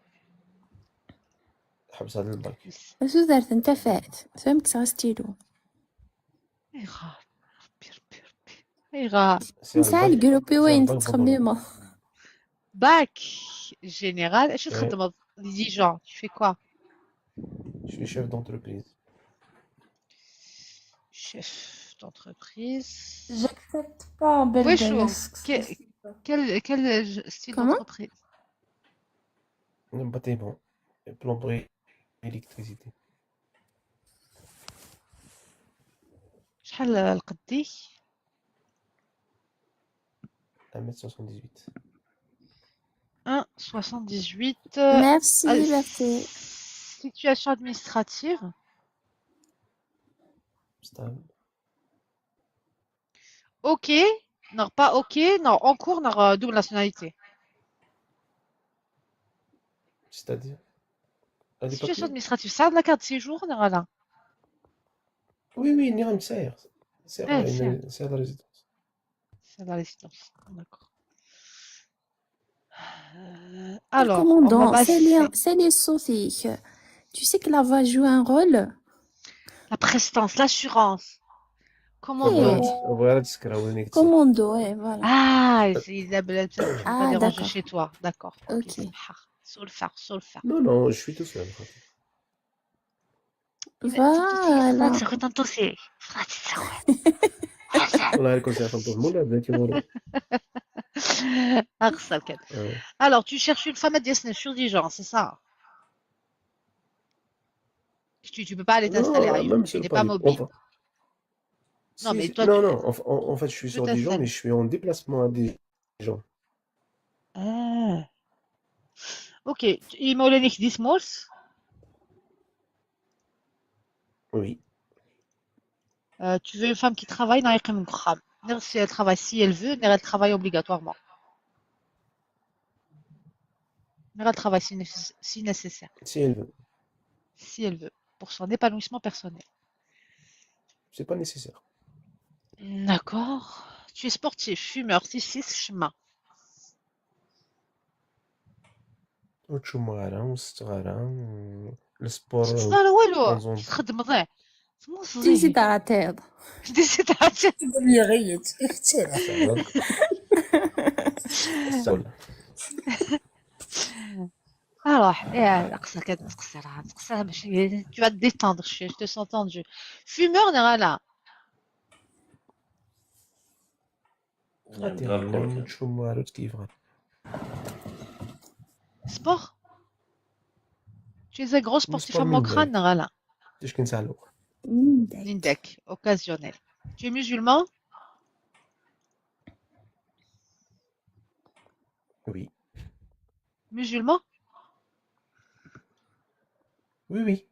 حبس على الباك. Tudert n tafat. Tfehmeḍ, tesɛa stylo. أيغار. ربي، ربي، ربي. أيغار. نسعى الجروبي وين تتخممه. Bac général. اش تخدمض؟ Déjà, tu fais quoi? Je suis chef d'entreprise. Chef d'entreprise. J'accepte pas. Quel, quel style d'entreprise? Comment? Bâtiment. Plomberie, électricité. شحال القديك؟ Un mètre soixante-dix-huit. Un soixante-dix-huit. Merci, Liberté. Situation administrative. Stable. OK, non, pas OK, non, en cours, non, double nationalité. C'est-à-dire? Situation administrative, ça, la carte de séjour, non, là. Oui, oui, non, c'est, c'est la résidence. C'est la résidence, d'accord. Alors, commandant, c'est les, c'est les sautés. Tu sais que la voix joue un rôle? La prestance, l'assurance. Commando. Commando, ouais, voilà. Ah, c'est la blague, tu peux pas déranger chez toi. D'accord. OK. Solfa, solfa. Non, non, je suis tout seul. Voilà. Alors, tu cherches une femme à Dijon, sur Dijon, c'est ça? Tu, tu peux pas aller t'installer ailleurs. Tu n'es pas mobile. Non, mais toi, non, non, en fait, je suis sur Dijon, mais je suis en déplacement à Dijon. Ah. OK. Imawlan-ik di tmurt? Oui. Euh, tu veux une femme qui travaille, neɣ yeqqim deg uxxam? Neɣ si elle travaille, si elle veut, neɣ elle travaille obligatoirement? Neɣ elle travaille si nécess-, si nécessaire. Si elle veut. Si elle veut. Pour son épanouissement personnel. C'est pas nécessaire. D'accord. Tu es sportif, fumeur, tissit, ccemma. Ur ttcummuɣ ara, ur setteɣ ara, le sport. Ur tettetteḍ ara walu. Txeddmeḍ, eh. Tmuteḍ. Déshydraté. Déshydraté. Alors, eh, aqsa kan, tqeṣṣer, tqeṣṣer, tu vas te détendre, je, je te sens tendu. Fumeur, neɣ ala? Sport? Tu es un grand sportif am Mokran, neɣ ala? Nindak, occasionnel. Tu es musulman? Oui. Musulman? Oui, oui.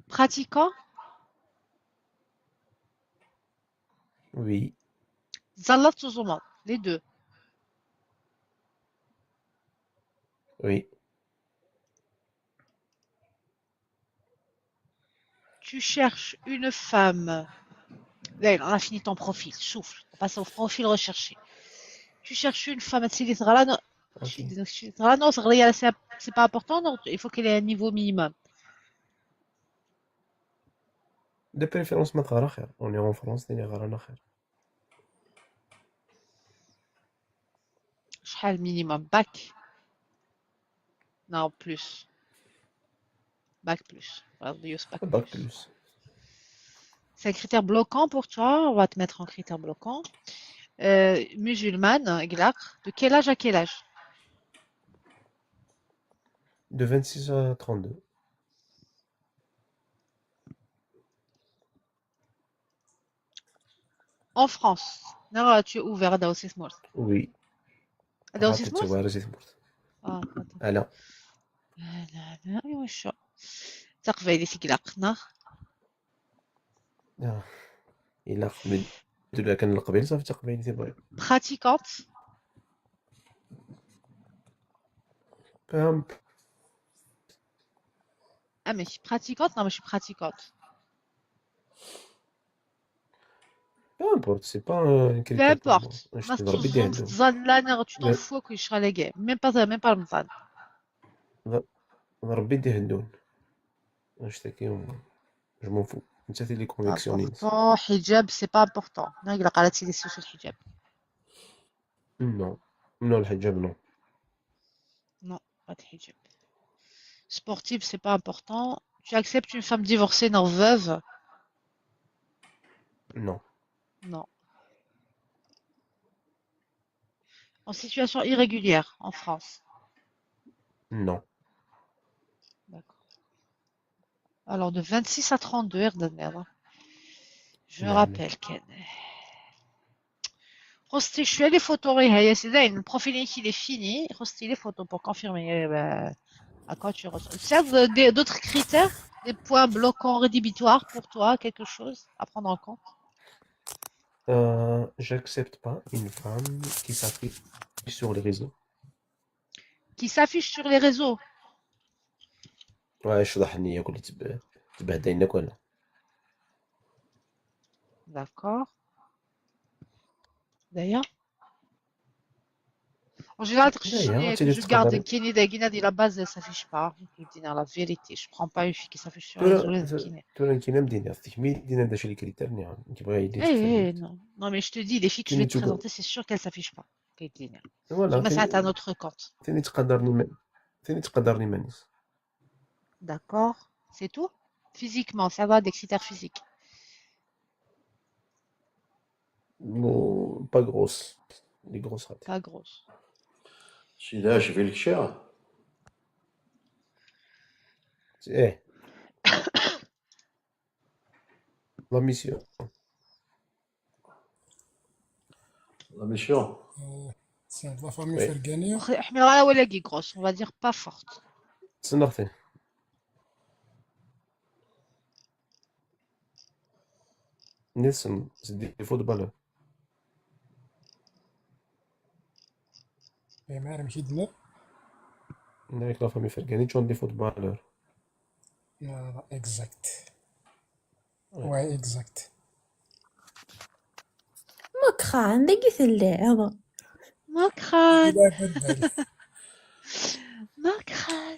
Pratiquant? Oui. Zallat tuzuman, les deux. Oui. Tu cherches une femme. Là, on a fini ton profil. Souffle. On passe au profil recherché. Tu cherches une femme. Tu cherches, c'est pas important, non ? Il faut qu'elle ait un niveau minimum. De préférence, ma تقرا خير. On est en France, تقرا خير. شحال minimum ? Bac ? Non, plus. Bac plus. Bac plus. Bac plus. C'est un critère bloquant pour toi. On va te mettre en critère bloquant. Euh, musulmane, إغلاق. De quel âge à quel âge ? De vingt-six à trente-deux. En France. Non, tu es ouvert à Daosis Mort. Oui. À Daosis Mort ? Daosis Mort. Ah, Alors. لا لا لا ايوا شو تقبيلي تقلق نار. آه. إلا قبل دابا كان القبيل صافي تقبيلي تبغي. Pratiquante. Pump. Ah mais pratiquante, non mais je suis pratiquante. Peu importe, c'est pas un Peu critère. importe. ما تزال لا نغ tu t'en fous كل شغل كاع. Même pas même pas رمضان. ربي يدي هدون. اش تاكي je m'en fous. انت تي لي convictions. حجاب c'est pas important. ناقله قالت لي سوسو الحجاب. Non. Non, الحجاب non. Non, pas de hijab. Sportive, c'est pas important. Tu acceptes une femme divorcée, non veuve ? Non. Non. En situation irrégulière en France ? Non. D'accord. Alors, de vingt-six à trente-deux, je rappelle que خصتي شويه les photos. راه هي سي داين البروفيل كي لي فيني. خصتي les photos pour confirmer. À quoi tu ressembles ? D'autres critères, des points bloquants, rédhibitoires pour toi, quelque chose à prendre en compte ? Euh, j'accepte pas une femme qui s'affiche sur les réseaux. Qui s'affiche sur les réseaux ? Ouais, je suis d'accord. D'accord. D'ailleurs, en général, je garde كاين داكينا دي la base, ça s'affiche pas. La vérité, je prends pas une fille qui s'affiche sur les réseaux. ترى كاين مدينة في تكميل دينا داش les critères نعم. Eh, non. Non, mais je te dis, les filles que je vais te présenter, c'est sûr qu'elles s'affichent pas. كاين دينا. Voilà. ما ساعات un autre compte. ثاني تقدرني ثاني تقدرني مانيس. D'accord. C'est tout ? Physiquement, ça va, des critères physiques ? Bon, pas grosse. Les grosses ratés. Pas grosse. سيدي اش في لك شيء؟ ايه. La mission. La mission. C'est de la famille Fergani. حميرة ولا grosse, on va dire pas forte. C'est nothing. Nielsen, c'est des footballeurs. Et Madame Hidner. Avec la famille Fergani, tu as des footballeurs. Exact. Ouais, exact. Makran, dagi telliḍ. Makran. Makran.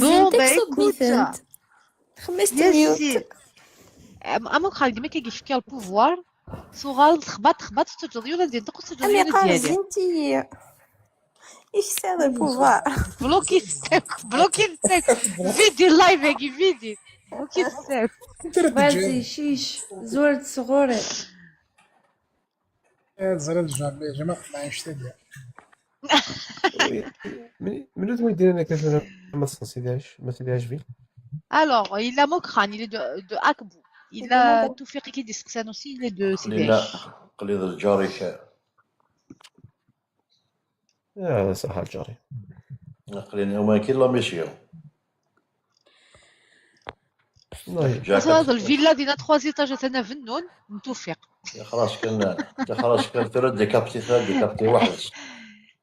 Bon, bah, écoute, خمست ميوت. Amakran, dima كيفكر le pouvoir. Tuɣal texbaṭ, texbaṭ, teǧǧeḍ yiwen ad yenṭeq, ur teǧǧeḍ yiwen ad yali. Ici c'est le pouvoir. Bloquez le steak, bloquez le steak. Vidi live, vidi. Bloquez le steak. Vas-y, chiche, زور صغوري. زرد جامي جماعة ما عشت بها. من من وين دينا كذا ما سيداش ما سيداش في. Alors, il a Mokran, il est de, de Akbou. Il a Toufik qui dit que aussi, il est de قلينا قليل الجاري كان. يا صح الجاري. قلينا هما كي la mission. هذا الفيلا دينا trois étages تاعنا فنون من توفيق. يا خلاص كان يا خلاص كان ثلاث ديكابتي ثلاث ديكابتي واحد.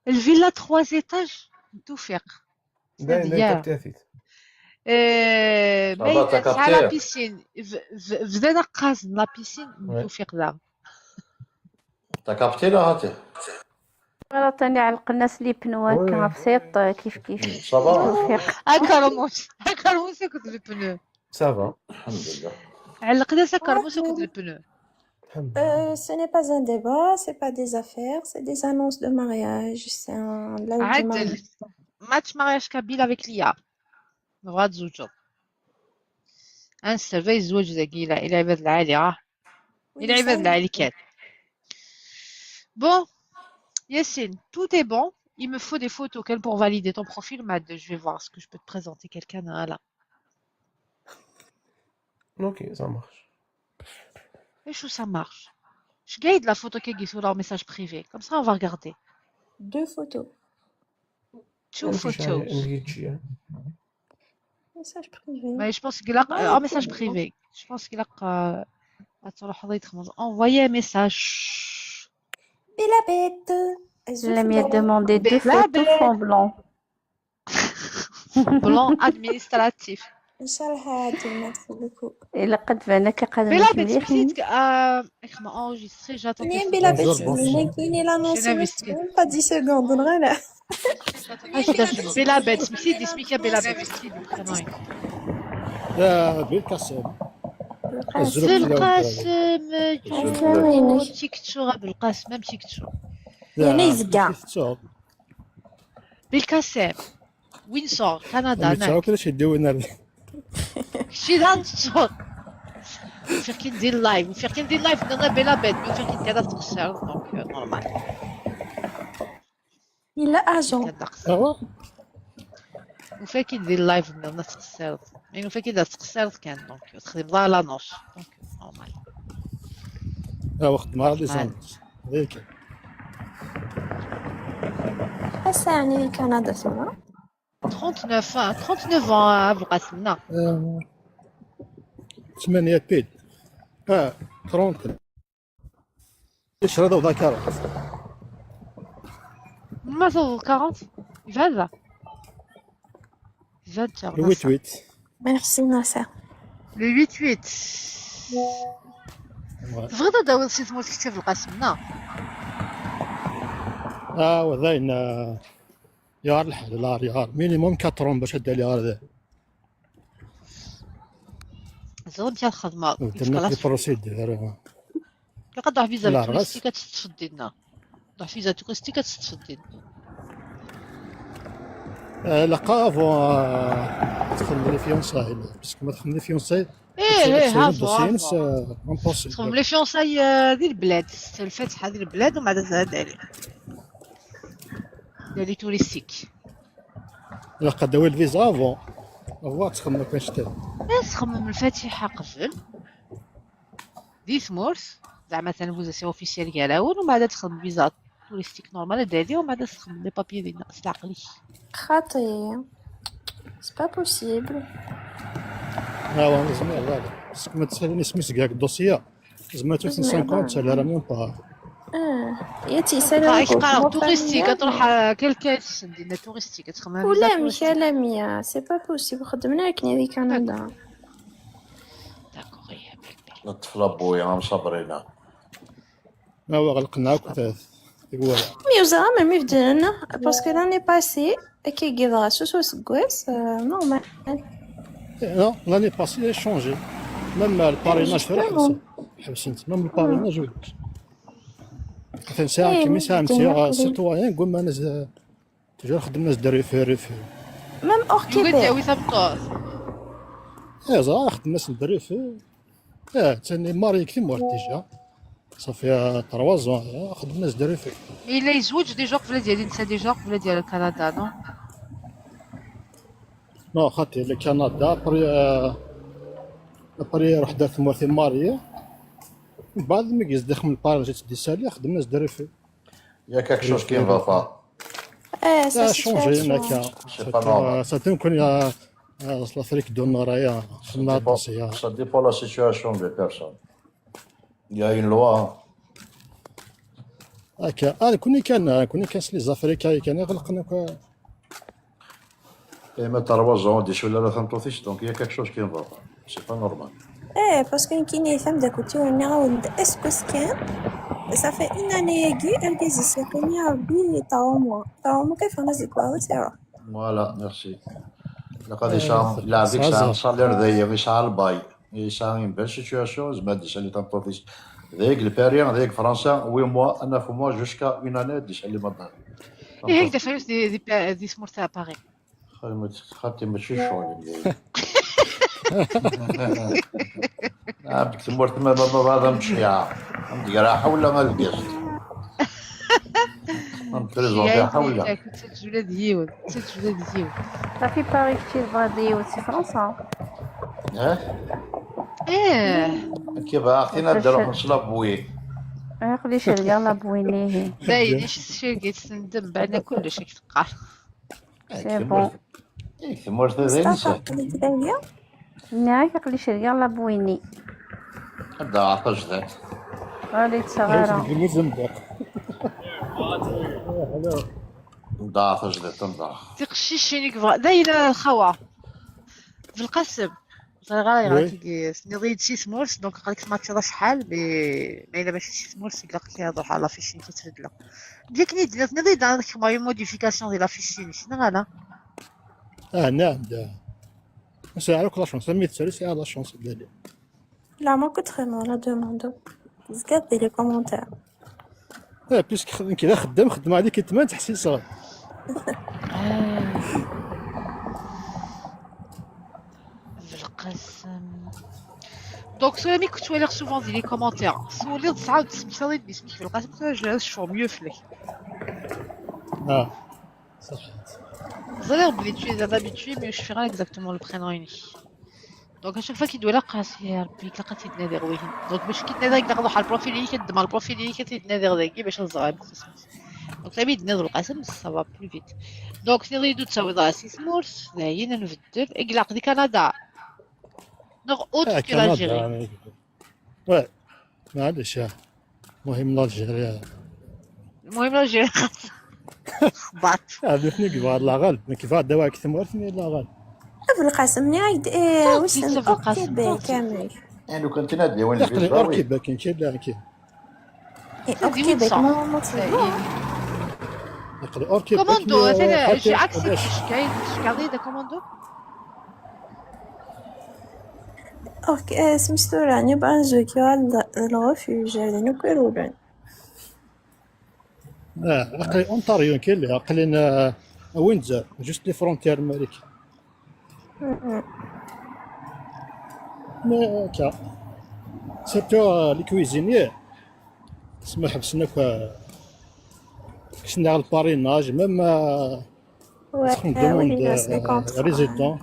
الفيلا trois étages من توفيق. داير ديكابتي ثيت. آه، Ça va, t'as capté ? La piscine. بدا نقاز la piscine. Ouais. توفيق ذا. T'as capté là, هاتي. مرة تانية علق الناس les pneus هكا بسيط، كيف كيف. Ça va. توفيق. هكا رموش، هكا رموش ياخذ les pneus. Ça va. الحمد لله. علق الناس هكا رموش ياخذ les pneus. الحمد لله. Euh, ce n'est pas un débat, c'est pas des affaires, c'est des annonces de mariage, c'est un live de mariage. عدل. Match mariage kabyle avec l'I A. نبغى تزوجو. انسى باه الزواج داكي، الى الى عباد العالي، اه. الى عباد العالي كان. Bon, Yacine, tout est bon. Il me faut des photos, qu'elle, pour valider ton profil, mais je vais voir ce que je peux te présenter quelqu'un, voilà. Ok, ça marche. Et ça marche. Je garde la photo qui est sur leur message privé. Comme ça, on va regarder. Deux photos. Two photos. Message privé. Mais je pense qu'il a un message privé. Je pense qu'il a, euh, attends, envoyer un message. Belabed. لم يدوموندي deux photos fond blanc. Blanc administratif. إن شاء الله هادي، merci beaucoup. إلا قد بانك قد Belabed, سميتك، آه، اخما enregistré, j'attends. Belabed, كاين لانونس، pas dix secondes، غير. Belabed, سميتي اسمك Belabed. يا بلقاسم. بلقاسم. تيك توك، بلقاسم، même تيك توك. يعني يزكا. بلقاسم. وين صور؟ كندا، هناك. كلش يديو هنا. شي دار الصور. وفيق كي ندير لايف، وفيق كي ندير لايف، درنا Belabed، وفيق كي ندير تقصير، donc، euh, normal. Il a raison. وفيق كي ندير لايف، درنا تقصير. يعني وفيق كي درت تقصير كان، donc، تخدم لا لانونس، donc، normal. اه، واخد مع les annonces. هذيك. هسه يعني كندا ثم. Trente-neuf، آه، trente-neuf ans، آه، بقى سنة. آه، ثمانية pile. اه، trente. ايش هذا وذاكرة؟ ما صوب quarante. يبان لا. يبان تاع huit huit. Merci, Nasser. Le huit huit. تبغيض اداوي سي ثمور كتاب القاسم، نا؟ اه، وذاين، آه، يار الحال، لا، يار minimum quatre ans باش هدا لي هذا. زوج تاع الخدمة. درنا لي بروسيدور، آه. كي قد واحد فيزا لا، توغيستيك كتستفدي لنا. واحد فيزا توغيستيك كتستفدي لنا. آه، لا، قافو، آه، تخدم لي فيونساي، باسكو ما تخدم لي فيونساي، ايه، ايه، هافو، هافو. امبوسيبل. تخدم لي فيونساي، آه، ديال البلاد، الفاتحة ديال البلاد، ومن بعد زاد عليه. ديال لي توريستيك. لا، قد داوي الفيزا افون. افون تخمم كاش تاني. لا، تخمم الفاتحة قبل. دي ثمورت، زعما تنفوز سي اوفيسيال كاع الاول، ومن بعد تخمم فيزا توريستيك نورمال دادي، ومن بعد تخمم لي بابيي ديالنا، استعقلي. خاطي. C'est pas possible. ها هو زعما هذا. خصك ما تساليني سميت كاع الدوسية. زعما تو خمسين لا. لا، لا، ميم با. اه، يا تيسالي كتقرا توريستيك، كتروح، آه، كالكاش، دينا توريستيك، كتخمم ولا مشى لا مية، c'est pas possible، خدمنا كني في كندا. داكوغ، يا بيبي. الطفلة بويا، ما مصبرينا. ما هو غلقنا كنت. مي وزعما ما يفدلنا، parce que l'année passée، كي قضى سوسو سكواس، آه، normal. Non, l'année passée, il a changé. Même le parrainage, justement. حبسنت. Même le parrainage, oui. كنت نساعد إيه، كمي ساعة ممكن نسيا ياخذ. Citoyen، قول ما نز-، toujours خدمنا زد ريفي، ريفي. Même hors Québec. ياوي ثبطات. إيه، زعما خدمنا زد ريفي. اه، تاني ماري كثير موالد ديجا. صافي، آه، تروا زون، آه، خدمنا زد ريفي. إلا يزوج ديجا قبل ديالي، نسى ديجا قبل ديال كندا، نو؟ نو، خاطي لكندا، ابري، آه، ابري روح دار ثمورتي ماري. من بعد ما يزد يخمم البارل جات دي سالي، خدمنا زد ريفي. Il y a quelque chose qui ne va pas. ايه، ça شونجي situation. هناك. C'est pas normal. Ça تنكون يا، آه، l'Afrique du Nord، يا، ça dépend, ça dépend la situation des personnes. Il y a une loi. هكا، آه، كوني كان، كوني كان سلي زافريكا كان يغلقنا كا-، Et même trois ans, des choses là, la femme, donc il y a quelque chose qui ne va pas. C'est pas normal. Eh, parce que nekkini tameddakelt-iw nniɣ-awen-d aseggas kan, ça fait une année-agi, argaz-is yeqqim-iyi Rebbi trois mois. Trois mois kan ffɣen azeggaɣ-is iruḥ. Voilà, merci. Laqad yesɛa, lɛebd-ik yesɛa salaire dayi, yesɛa lbay, yesɛa une belle situation, yezmer ad d-isali tameṭṭut-is. Deg Lpari, deg Fransa, huit mois, neuf mois, jusqu'à une année, ad d-isali maḍal. Ihi, d afayus di, di, di tmurt à Paris. Xaṭi, xaṭi mačči ccɣel. Ah, deg tmurt ma, ma, ma bɣiḍ amecyaɛ. Am d-gra ḥawla ma lgast. Am trizonti ḥawla. Tettjula d yiwen, tettjula d yiwen. صافي باريس كي تبغى ديوت سي فرنسا. Eh? Eh, Akka bɣiɣ tin ad d-ruḥen s labwi. يقدي شريا لا بوينيه. Dayen, ici tcirgit tendem, baɛna kullec i teqqar. C'est bon. Deg tmurt d ayen Mustafa, aql-ik dagi? نعم يقدي شريا لا بويني. Ad d-aɣeɣ tajdiṭ. غادي تصغيرها. Ad d-aɣeɣ tajdiṭ, ad d-aɣeɣ. Tiqcicin i yebɣa. Dayen, a lxawa. Belqasem. Ẓriɣ ara yeɣra tigi, tenniḍ-iyi-d si tmurt, donc aql-ik tmatchiḍ acḥal, mais ma yella mačči si tmurt, ilaq ad ruḥeɣ ɣer la fiche-inek ad tt-beddleɣ. Akken i d-tenniḍ, tenniḍ-iyi-d ad kemmleɣ une modification di la fiche-inek, neɣ ala? Ah, نعم, da. Sɛiɣ akk la chance, am i tettali sɛiɣ la chance, dali. Leɛmer kent xedmeɣ la demande. Tezgiḍ di les commentaires. Eh, puisque xed-, nekk d axeddam, xeddmeɣ deg kitman, ttḥessiseɣ. Belqasem. Donc, tura mi k-ttwaliɣ souvent di les commentaires, tewliḍ tesɛiḍ tesmektaḍ-id isem-ik Belqasem, tura je vais mieux fell-ak. Ah, صافي. Ẓriɣ belli tu es un habitué, mais ur cfiɣ ara exactement le prénom-inek. Donc, à chaque fois ki d-walaɣ, qqareɣ ya Rebbi, ilaq ad t-id-nadiɣ wihin. Donc, bac ad k-id-nadiɣ, ilaq ad ruḥeɣ ɣer profil-inek, ad ddmeɣ profil-inek, ad t-id-nadiɣ dagi bac ad ẓreɣ amek isem-is. Donc, imi d-tenniḍ Belqasem, ça va plus vite. Donc, tenniḍ-iyi-d ur d-tawiḍ ara si tmurt, dayen ad nbeddel. Ilaq di Canada. Neɣ autre Ah, que l'Algérie. Canada. Ouais, معليش, ah. المهم l'Algérie. المهم l'Algérie. خبط. Ah, nutni yebɣa la ɣal, nekk bɣiɣ ad d-awiɣ deg tmurt-nni la ɣal. Belqasem, nniɣ-ak-d, eh, Tant wissen pis, hors Belqasem, Québec, tant pis. amek? Aql-i kan ad d-yawi Aql-i lviza, hors oui. Québec, nekk la, nekk. Eh, Tant hors pis, Québec, ça. ma, ma tebɣa. Aql-i hors Québec, Commando, mais, ata euh, la, j'ai ḥaca accepté, ulac. je gagne, je gagne de commando. Ok, eh, smesturan, yebɣa ad zukiɣ le refuge, d nekk i irulan. Ah, aql-i Ontario, nekk la, aql-i, ah, à Windsor, juste les frontières américaines. Mais, euh, tiens, surtout, euh, les cuisiniers, تسمى حبسنا ك-، كسنا على le parrainage, même, euh, Ouais, تخدم eh, oui, demande, là, c'est euh, contre. résident.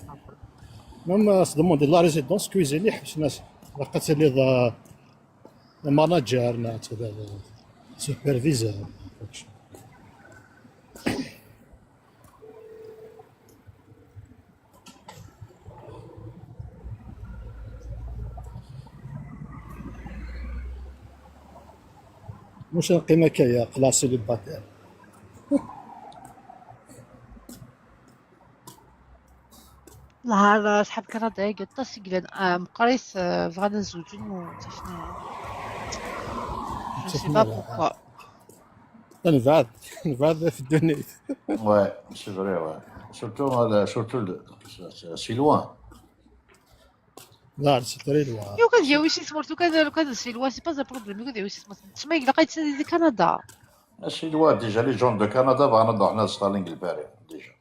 Même, euh, تدوموندي la résidence, cuisinier, حبسنا. لقيت لي ذا manager, نا، تبع superviseur. مش نقيم هكايا قلا célibataire. نهار صحاب كندا يقطع سجلان، آه، مقريس، آه، بغانا نزوجو وتفنا. Je sais pas pourquoi. نبعد، نبعد في الدنيا. Ouais, c'est vrai, ouais. Surtout, euh, surtout, le, c'est, c'est loin. لا، c'est très loin. يو كان ياوي شي سمرت، لو كان، لو كان سي لوا، c'est pas un problème، لو كان ياوي شي سمرت. تسمى يقلق يتسالي دي كندا. C'est loin, déjà, les gens de Canada, بغانا نروح نستالين البارح, déjà.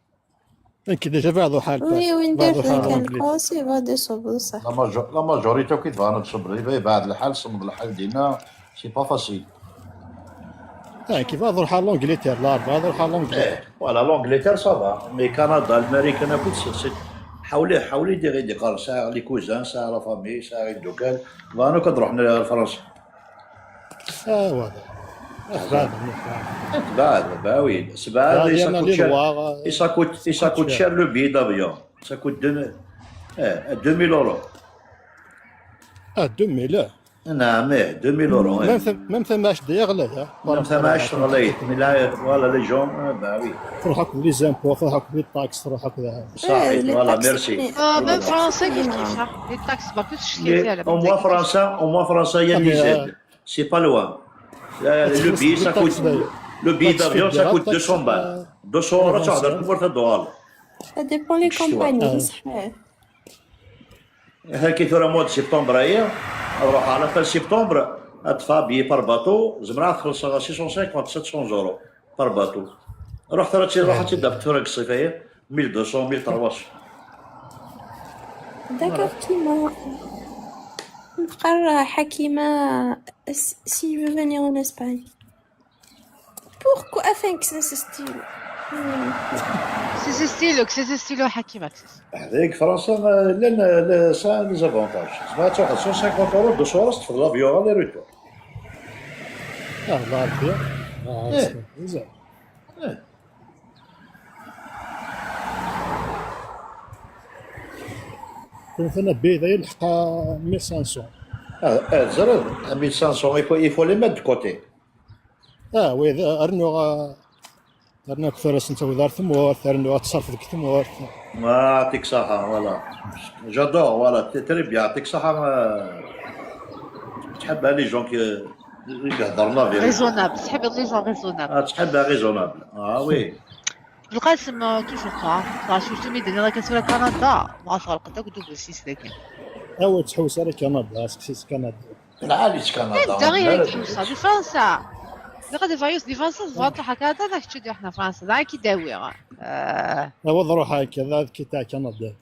انك déjà بعض حال. Oui, oui, بعض ندير حال كان أنجلي. كوسي بعد يصوب بصح. La major-, la majorité كي تبغى تصبر, يبعد الحال, صمد الحال دينا, c'est pas facile. اه، كيف هذا روح على l'Angleterre، لا، هذا روح على l'Angleterre. Voilà, l'Angleterre, ça va. Mais Canada, l'Amérique, c'est, c'est, حولي, حولي دي غير دي قال, ساعة les cousins, ساعة la famille, ساعة الدكان. بغانا كنروح لفرنسا. اه، واضح. اه، بعد. بعد, bah oui. C'est بعد, بعد, et ça يانا coûte les cher. lois, Et ça coûte, et ça coûte cher le billet d'avion. Ça coûte deux mille, eh, deux mille euros. اه، deux mille, اه. Naam, eh, deux mille euros, eh. Même ta-, même tamact d'ailleurs, là, hein. Même tamact, voilà, les gens, ah, bah oui. تروح هاك les impôts، تروح هاك les taxes، تروح هاك. صحيح, eh, les voilà, taxes, merci. Ah, même França, كيف كيف, hein. Les taxes, bah, كنت شكيتي على au moins França, au moins França, il y a des aides. C'est pas loin. Euh, le billet, ça coûte, le billet d'avion, ça coûte deux cents balles. deux cents euros, تروح تمورث الدوار. Ça dépend les compagnies, صحيح. هاكي ثورة mois de septembre هي، نروح على fin septembre، ادفع billet par bateau، زعما تخلص six cent cinquante, sept cents euros par bateau. روح ثورة، روح تدفع ثورة الصيف هي، mille deux cents, mille trois cents. D'accord, كيما نقرا حكيمة, si je veux venir en Espagne. Pourquoi افنك سنس ستيلو؟ سيس ستيلو, كسيس ستيلو حكيمة, كسيس. هذيك فرنسا ما, لا, لا, لا, ça, les avantages. زعما تاخذ cent cinquante euros, deux cents euros, تفضل l'avion aller-retour. اه, الله يعافيك. اه, إيه. بزاف. إيه. كنت انا بيضا يلحق mille cinq cents. اه, اه, زرد, mille cinq cents, il faut, il faut les mettre de côté. اه, وي, ارنو, ارنو كثر سنت ودار ثمورت, ارنو تصرف ديك ثمورت. ما يعطيك صحة, voilà. J'adore, voilà, c'est très bien, يعطيك صحة. تحب les gens qui يهضرنا في raisonnable, تحب les gens raisonnables. اه, تحب raisonnable, اه oui. القاسم, آه, toujours pas. Surtout ميدان راك تسوى كندا, ما فرق تاك دوبل سيس لكن. اوا تحوس على كندا, اسكسيس كندا. العالي كندا. انت غير هيك حوسه دي فرنسا. دي غادي فايوس دي فرنسا, فوالا حكا هذا نحكي دي احنا فرنسا, لا كي داوي. آه. اوا ضروح هكا, لا كي تاع كندا.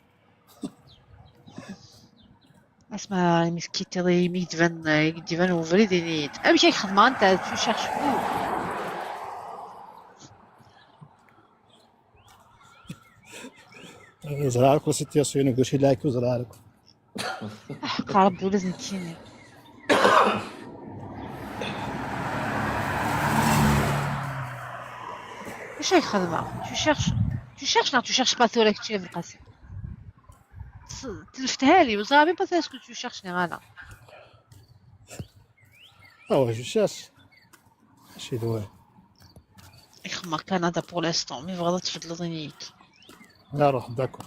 اسمع, مسكيتي, مي تبان, تبان وفريدينيت. امشي خدمه انت, tu cherches où؟ زرارك وسيتياسيون, قلت لك زرارك. حق ربي ولا زنتيني. واش هاي الخدمة؟ Tu cherches, tu cherches, non, tu cherches pas ثورة كتشي في القاسم. تلفتها لي, وزعما pas ce que tu cherches, انا. اه, je cherche. ماشي دواء. يخمر كندا pour l'instant, mais بغا تفضل ضنيك. لا, روح, d'accord.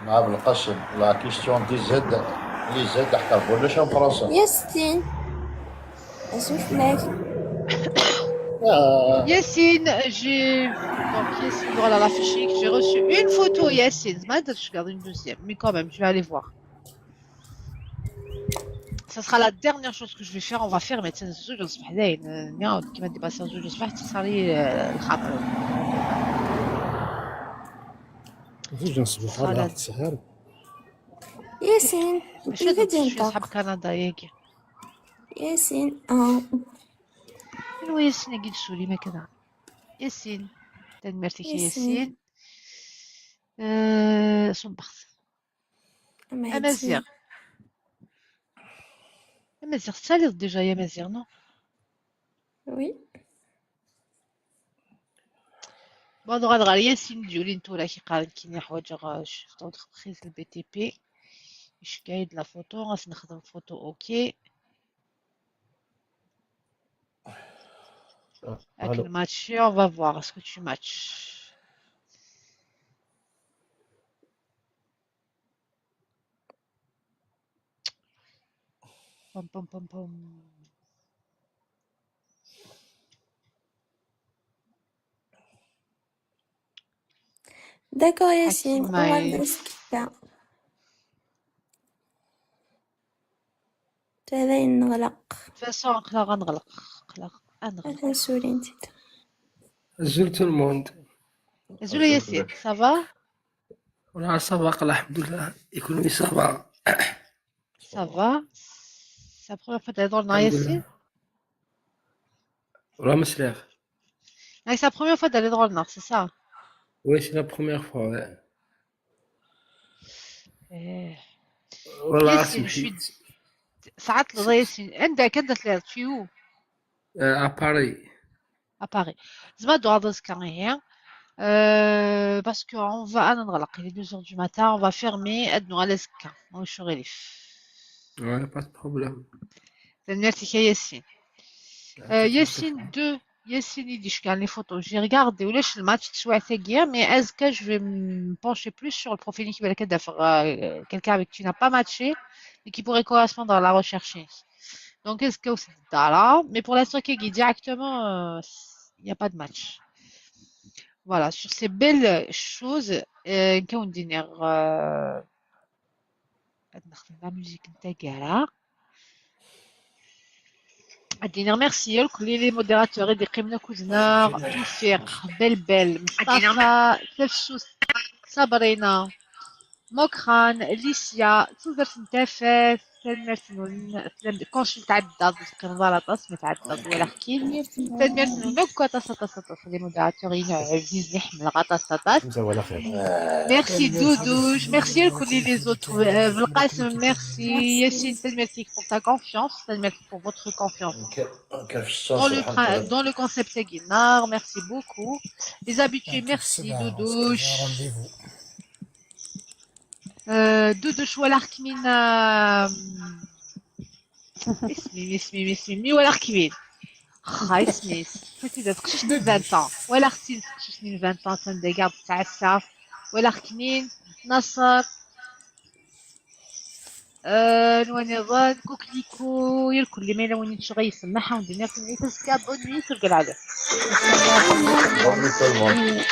مع بالقسم, la question des aides, les aides حتى ولا شان فرنسا. ياسين. اسمح لك. آه. ياسين, j'ai, donc ياسين, voilà la fiche, j'ai reçu une photo, ياسين, ما درتش كاع une deuxième, mais quand même, je vais aller voir. Ça sera la dernière chose que je vais faire. On va fermer, تنزل زوج الصبح داين, آه, نعاود كيما ديباسا زوج الصبح, تصاري, آه, الخاطر. زوج الصبح, خلاص. تسهر. ياسين, اش هذا الشيء صحاب كندا ياكي؟ ياسين, اه. شنو ياسين قد سوري ما كذا. ياسين. تنمرتك ياسين. ياسين. آه, صبخت. أمازيغ. أمازيغ, تساليض déjà يا مازيغ, non؟ Oui. Bon, نغال غير ياسين جولين تورا كي قال كيني حوايج غا شفت خيز البي تي بي. اش كاين la photo, غاس نخدم photo, OK. هاك الماتش, on va voir est-ce que tu matches. بوم بوم بوم بوم. D'accord ياسين, حكيمة. هو عندي سكتة. تالي نغلق. فاصون قلا غنغلق, قلا غنغلق. سوري نتي. زول tout le monde. زول ياسين, ça va؟ ولا ça va, قلا الحمد لله, يكون ça va. Ça va. C'est la première fois تهضر مع ياسين. ولا مسلاف. هاي c'est la première fois تهضر معاه, c'est ça؟ Oui, c'est la première fois, ouais. ايه. والله ياسين, سمحي. ساعات لضا ياسين, عندك, عندك لا تشيو. آه, à Paris. À Paris. زعما دو هذا الزكا هي. Euh, parce que on va, انا نغلق, il est deux heures du matin, on va fermer, ادنو على زكا, ماشي غريف. Ouais, pas de problème. Tanemmirt-ik a Yassine. Euh, Yassine deux, Yassine i d-iceggɛen les photos. J'ai regardé ulac le match teswiɛt-agi, mais azekka je vais me pencher plus sur le profil-ik, balak ad d-afeɣ, euh, quelqu'un avec qui tu n'as pas matché et qui pourrait correspondre à la recherche. Donc azekka ur s-d-ddara, mais pour l'instant kagi directement, euh, il n'y a pas de match. Voilà, sur ces belles choses, euh, ad wen-d-iniɣ, euh, ad nexdem la musique n taggara. Ad d-iniɣ merci i lkul les modérateurs i d-iqqimen akked-neɣ, Tuffiq, Belbel, Mustafa, Tafsut, Sabrina, Mokran, Licia, tudert n Tafat, tanemmirt-nwen, tlam-, consul tɛeddaḍ, ur teqqimeḍ ara aṭas, ma tɛeddaḍ walaɣ-k-in. Tanemmirt-nwen akk aṭas, aṭas, aṭas, les modérateurs-inu ɛzizen, ḥemmleɣ aṭas, aṭas. Merci Doudouche, merci à tous les autres. Euh, Belqasem, merci. Yassine, tanemmirt-ik pour ta confiance, tanemmirt-ik pour votre confiance dans le, prin- dans le concept Aguinard, merci beaucoup. Les habitués, merci Doudouche. Euh, Doudouche, walaɣ-kem-in, euh, isem-im, isem-im, isem-im, mi walaɣ-kem-in. Xa, isem-is. Fatidat, teqcict n vingt ans. Walaɣ-tt-in teqcict n vingt ans, anda i ɣ-d-tettɛassa. Walaɣ-kem-in, Naṣer. Euh, nwa niḍen, Kukliku, irkul limayla win yettɣisen. Ma ḥawen dinna, bonne nuit, sur Galade. Bonne nuit tout le monde.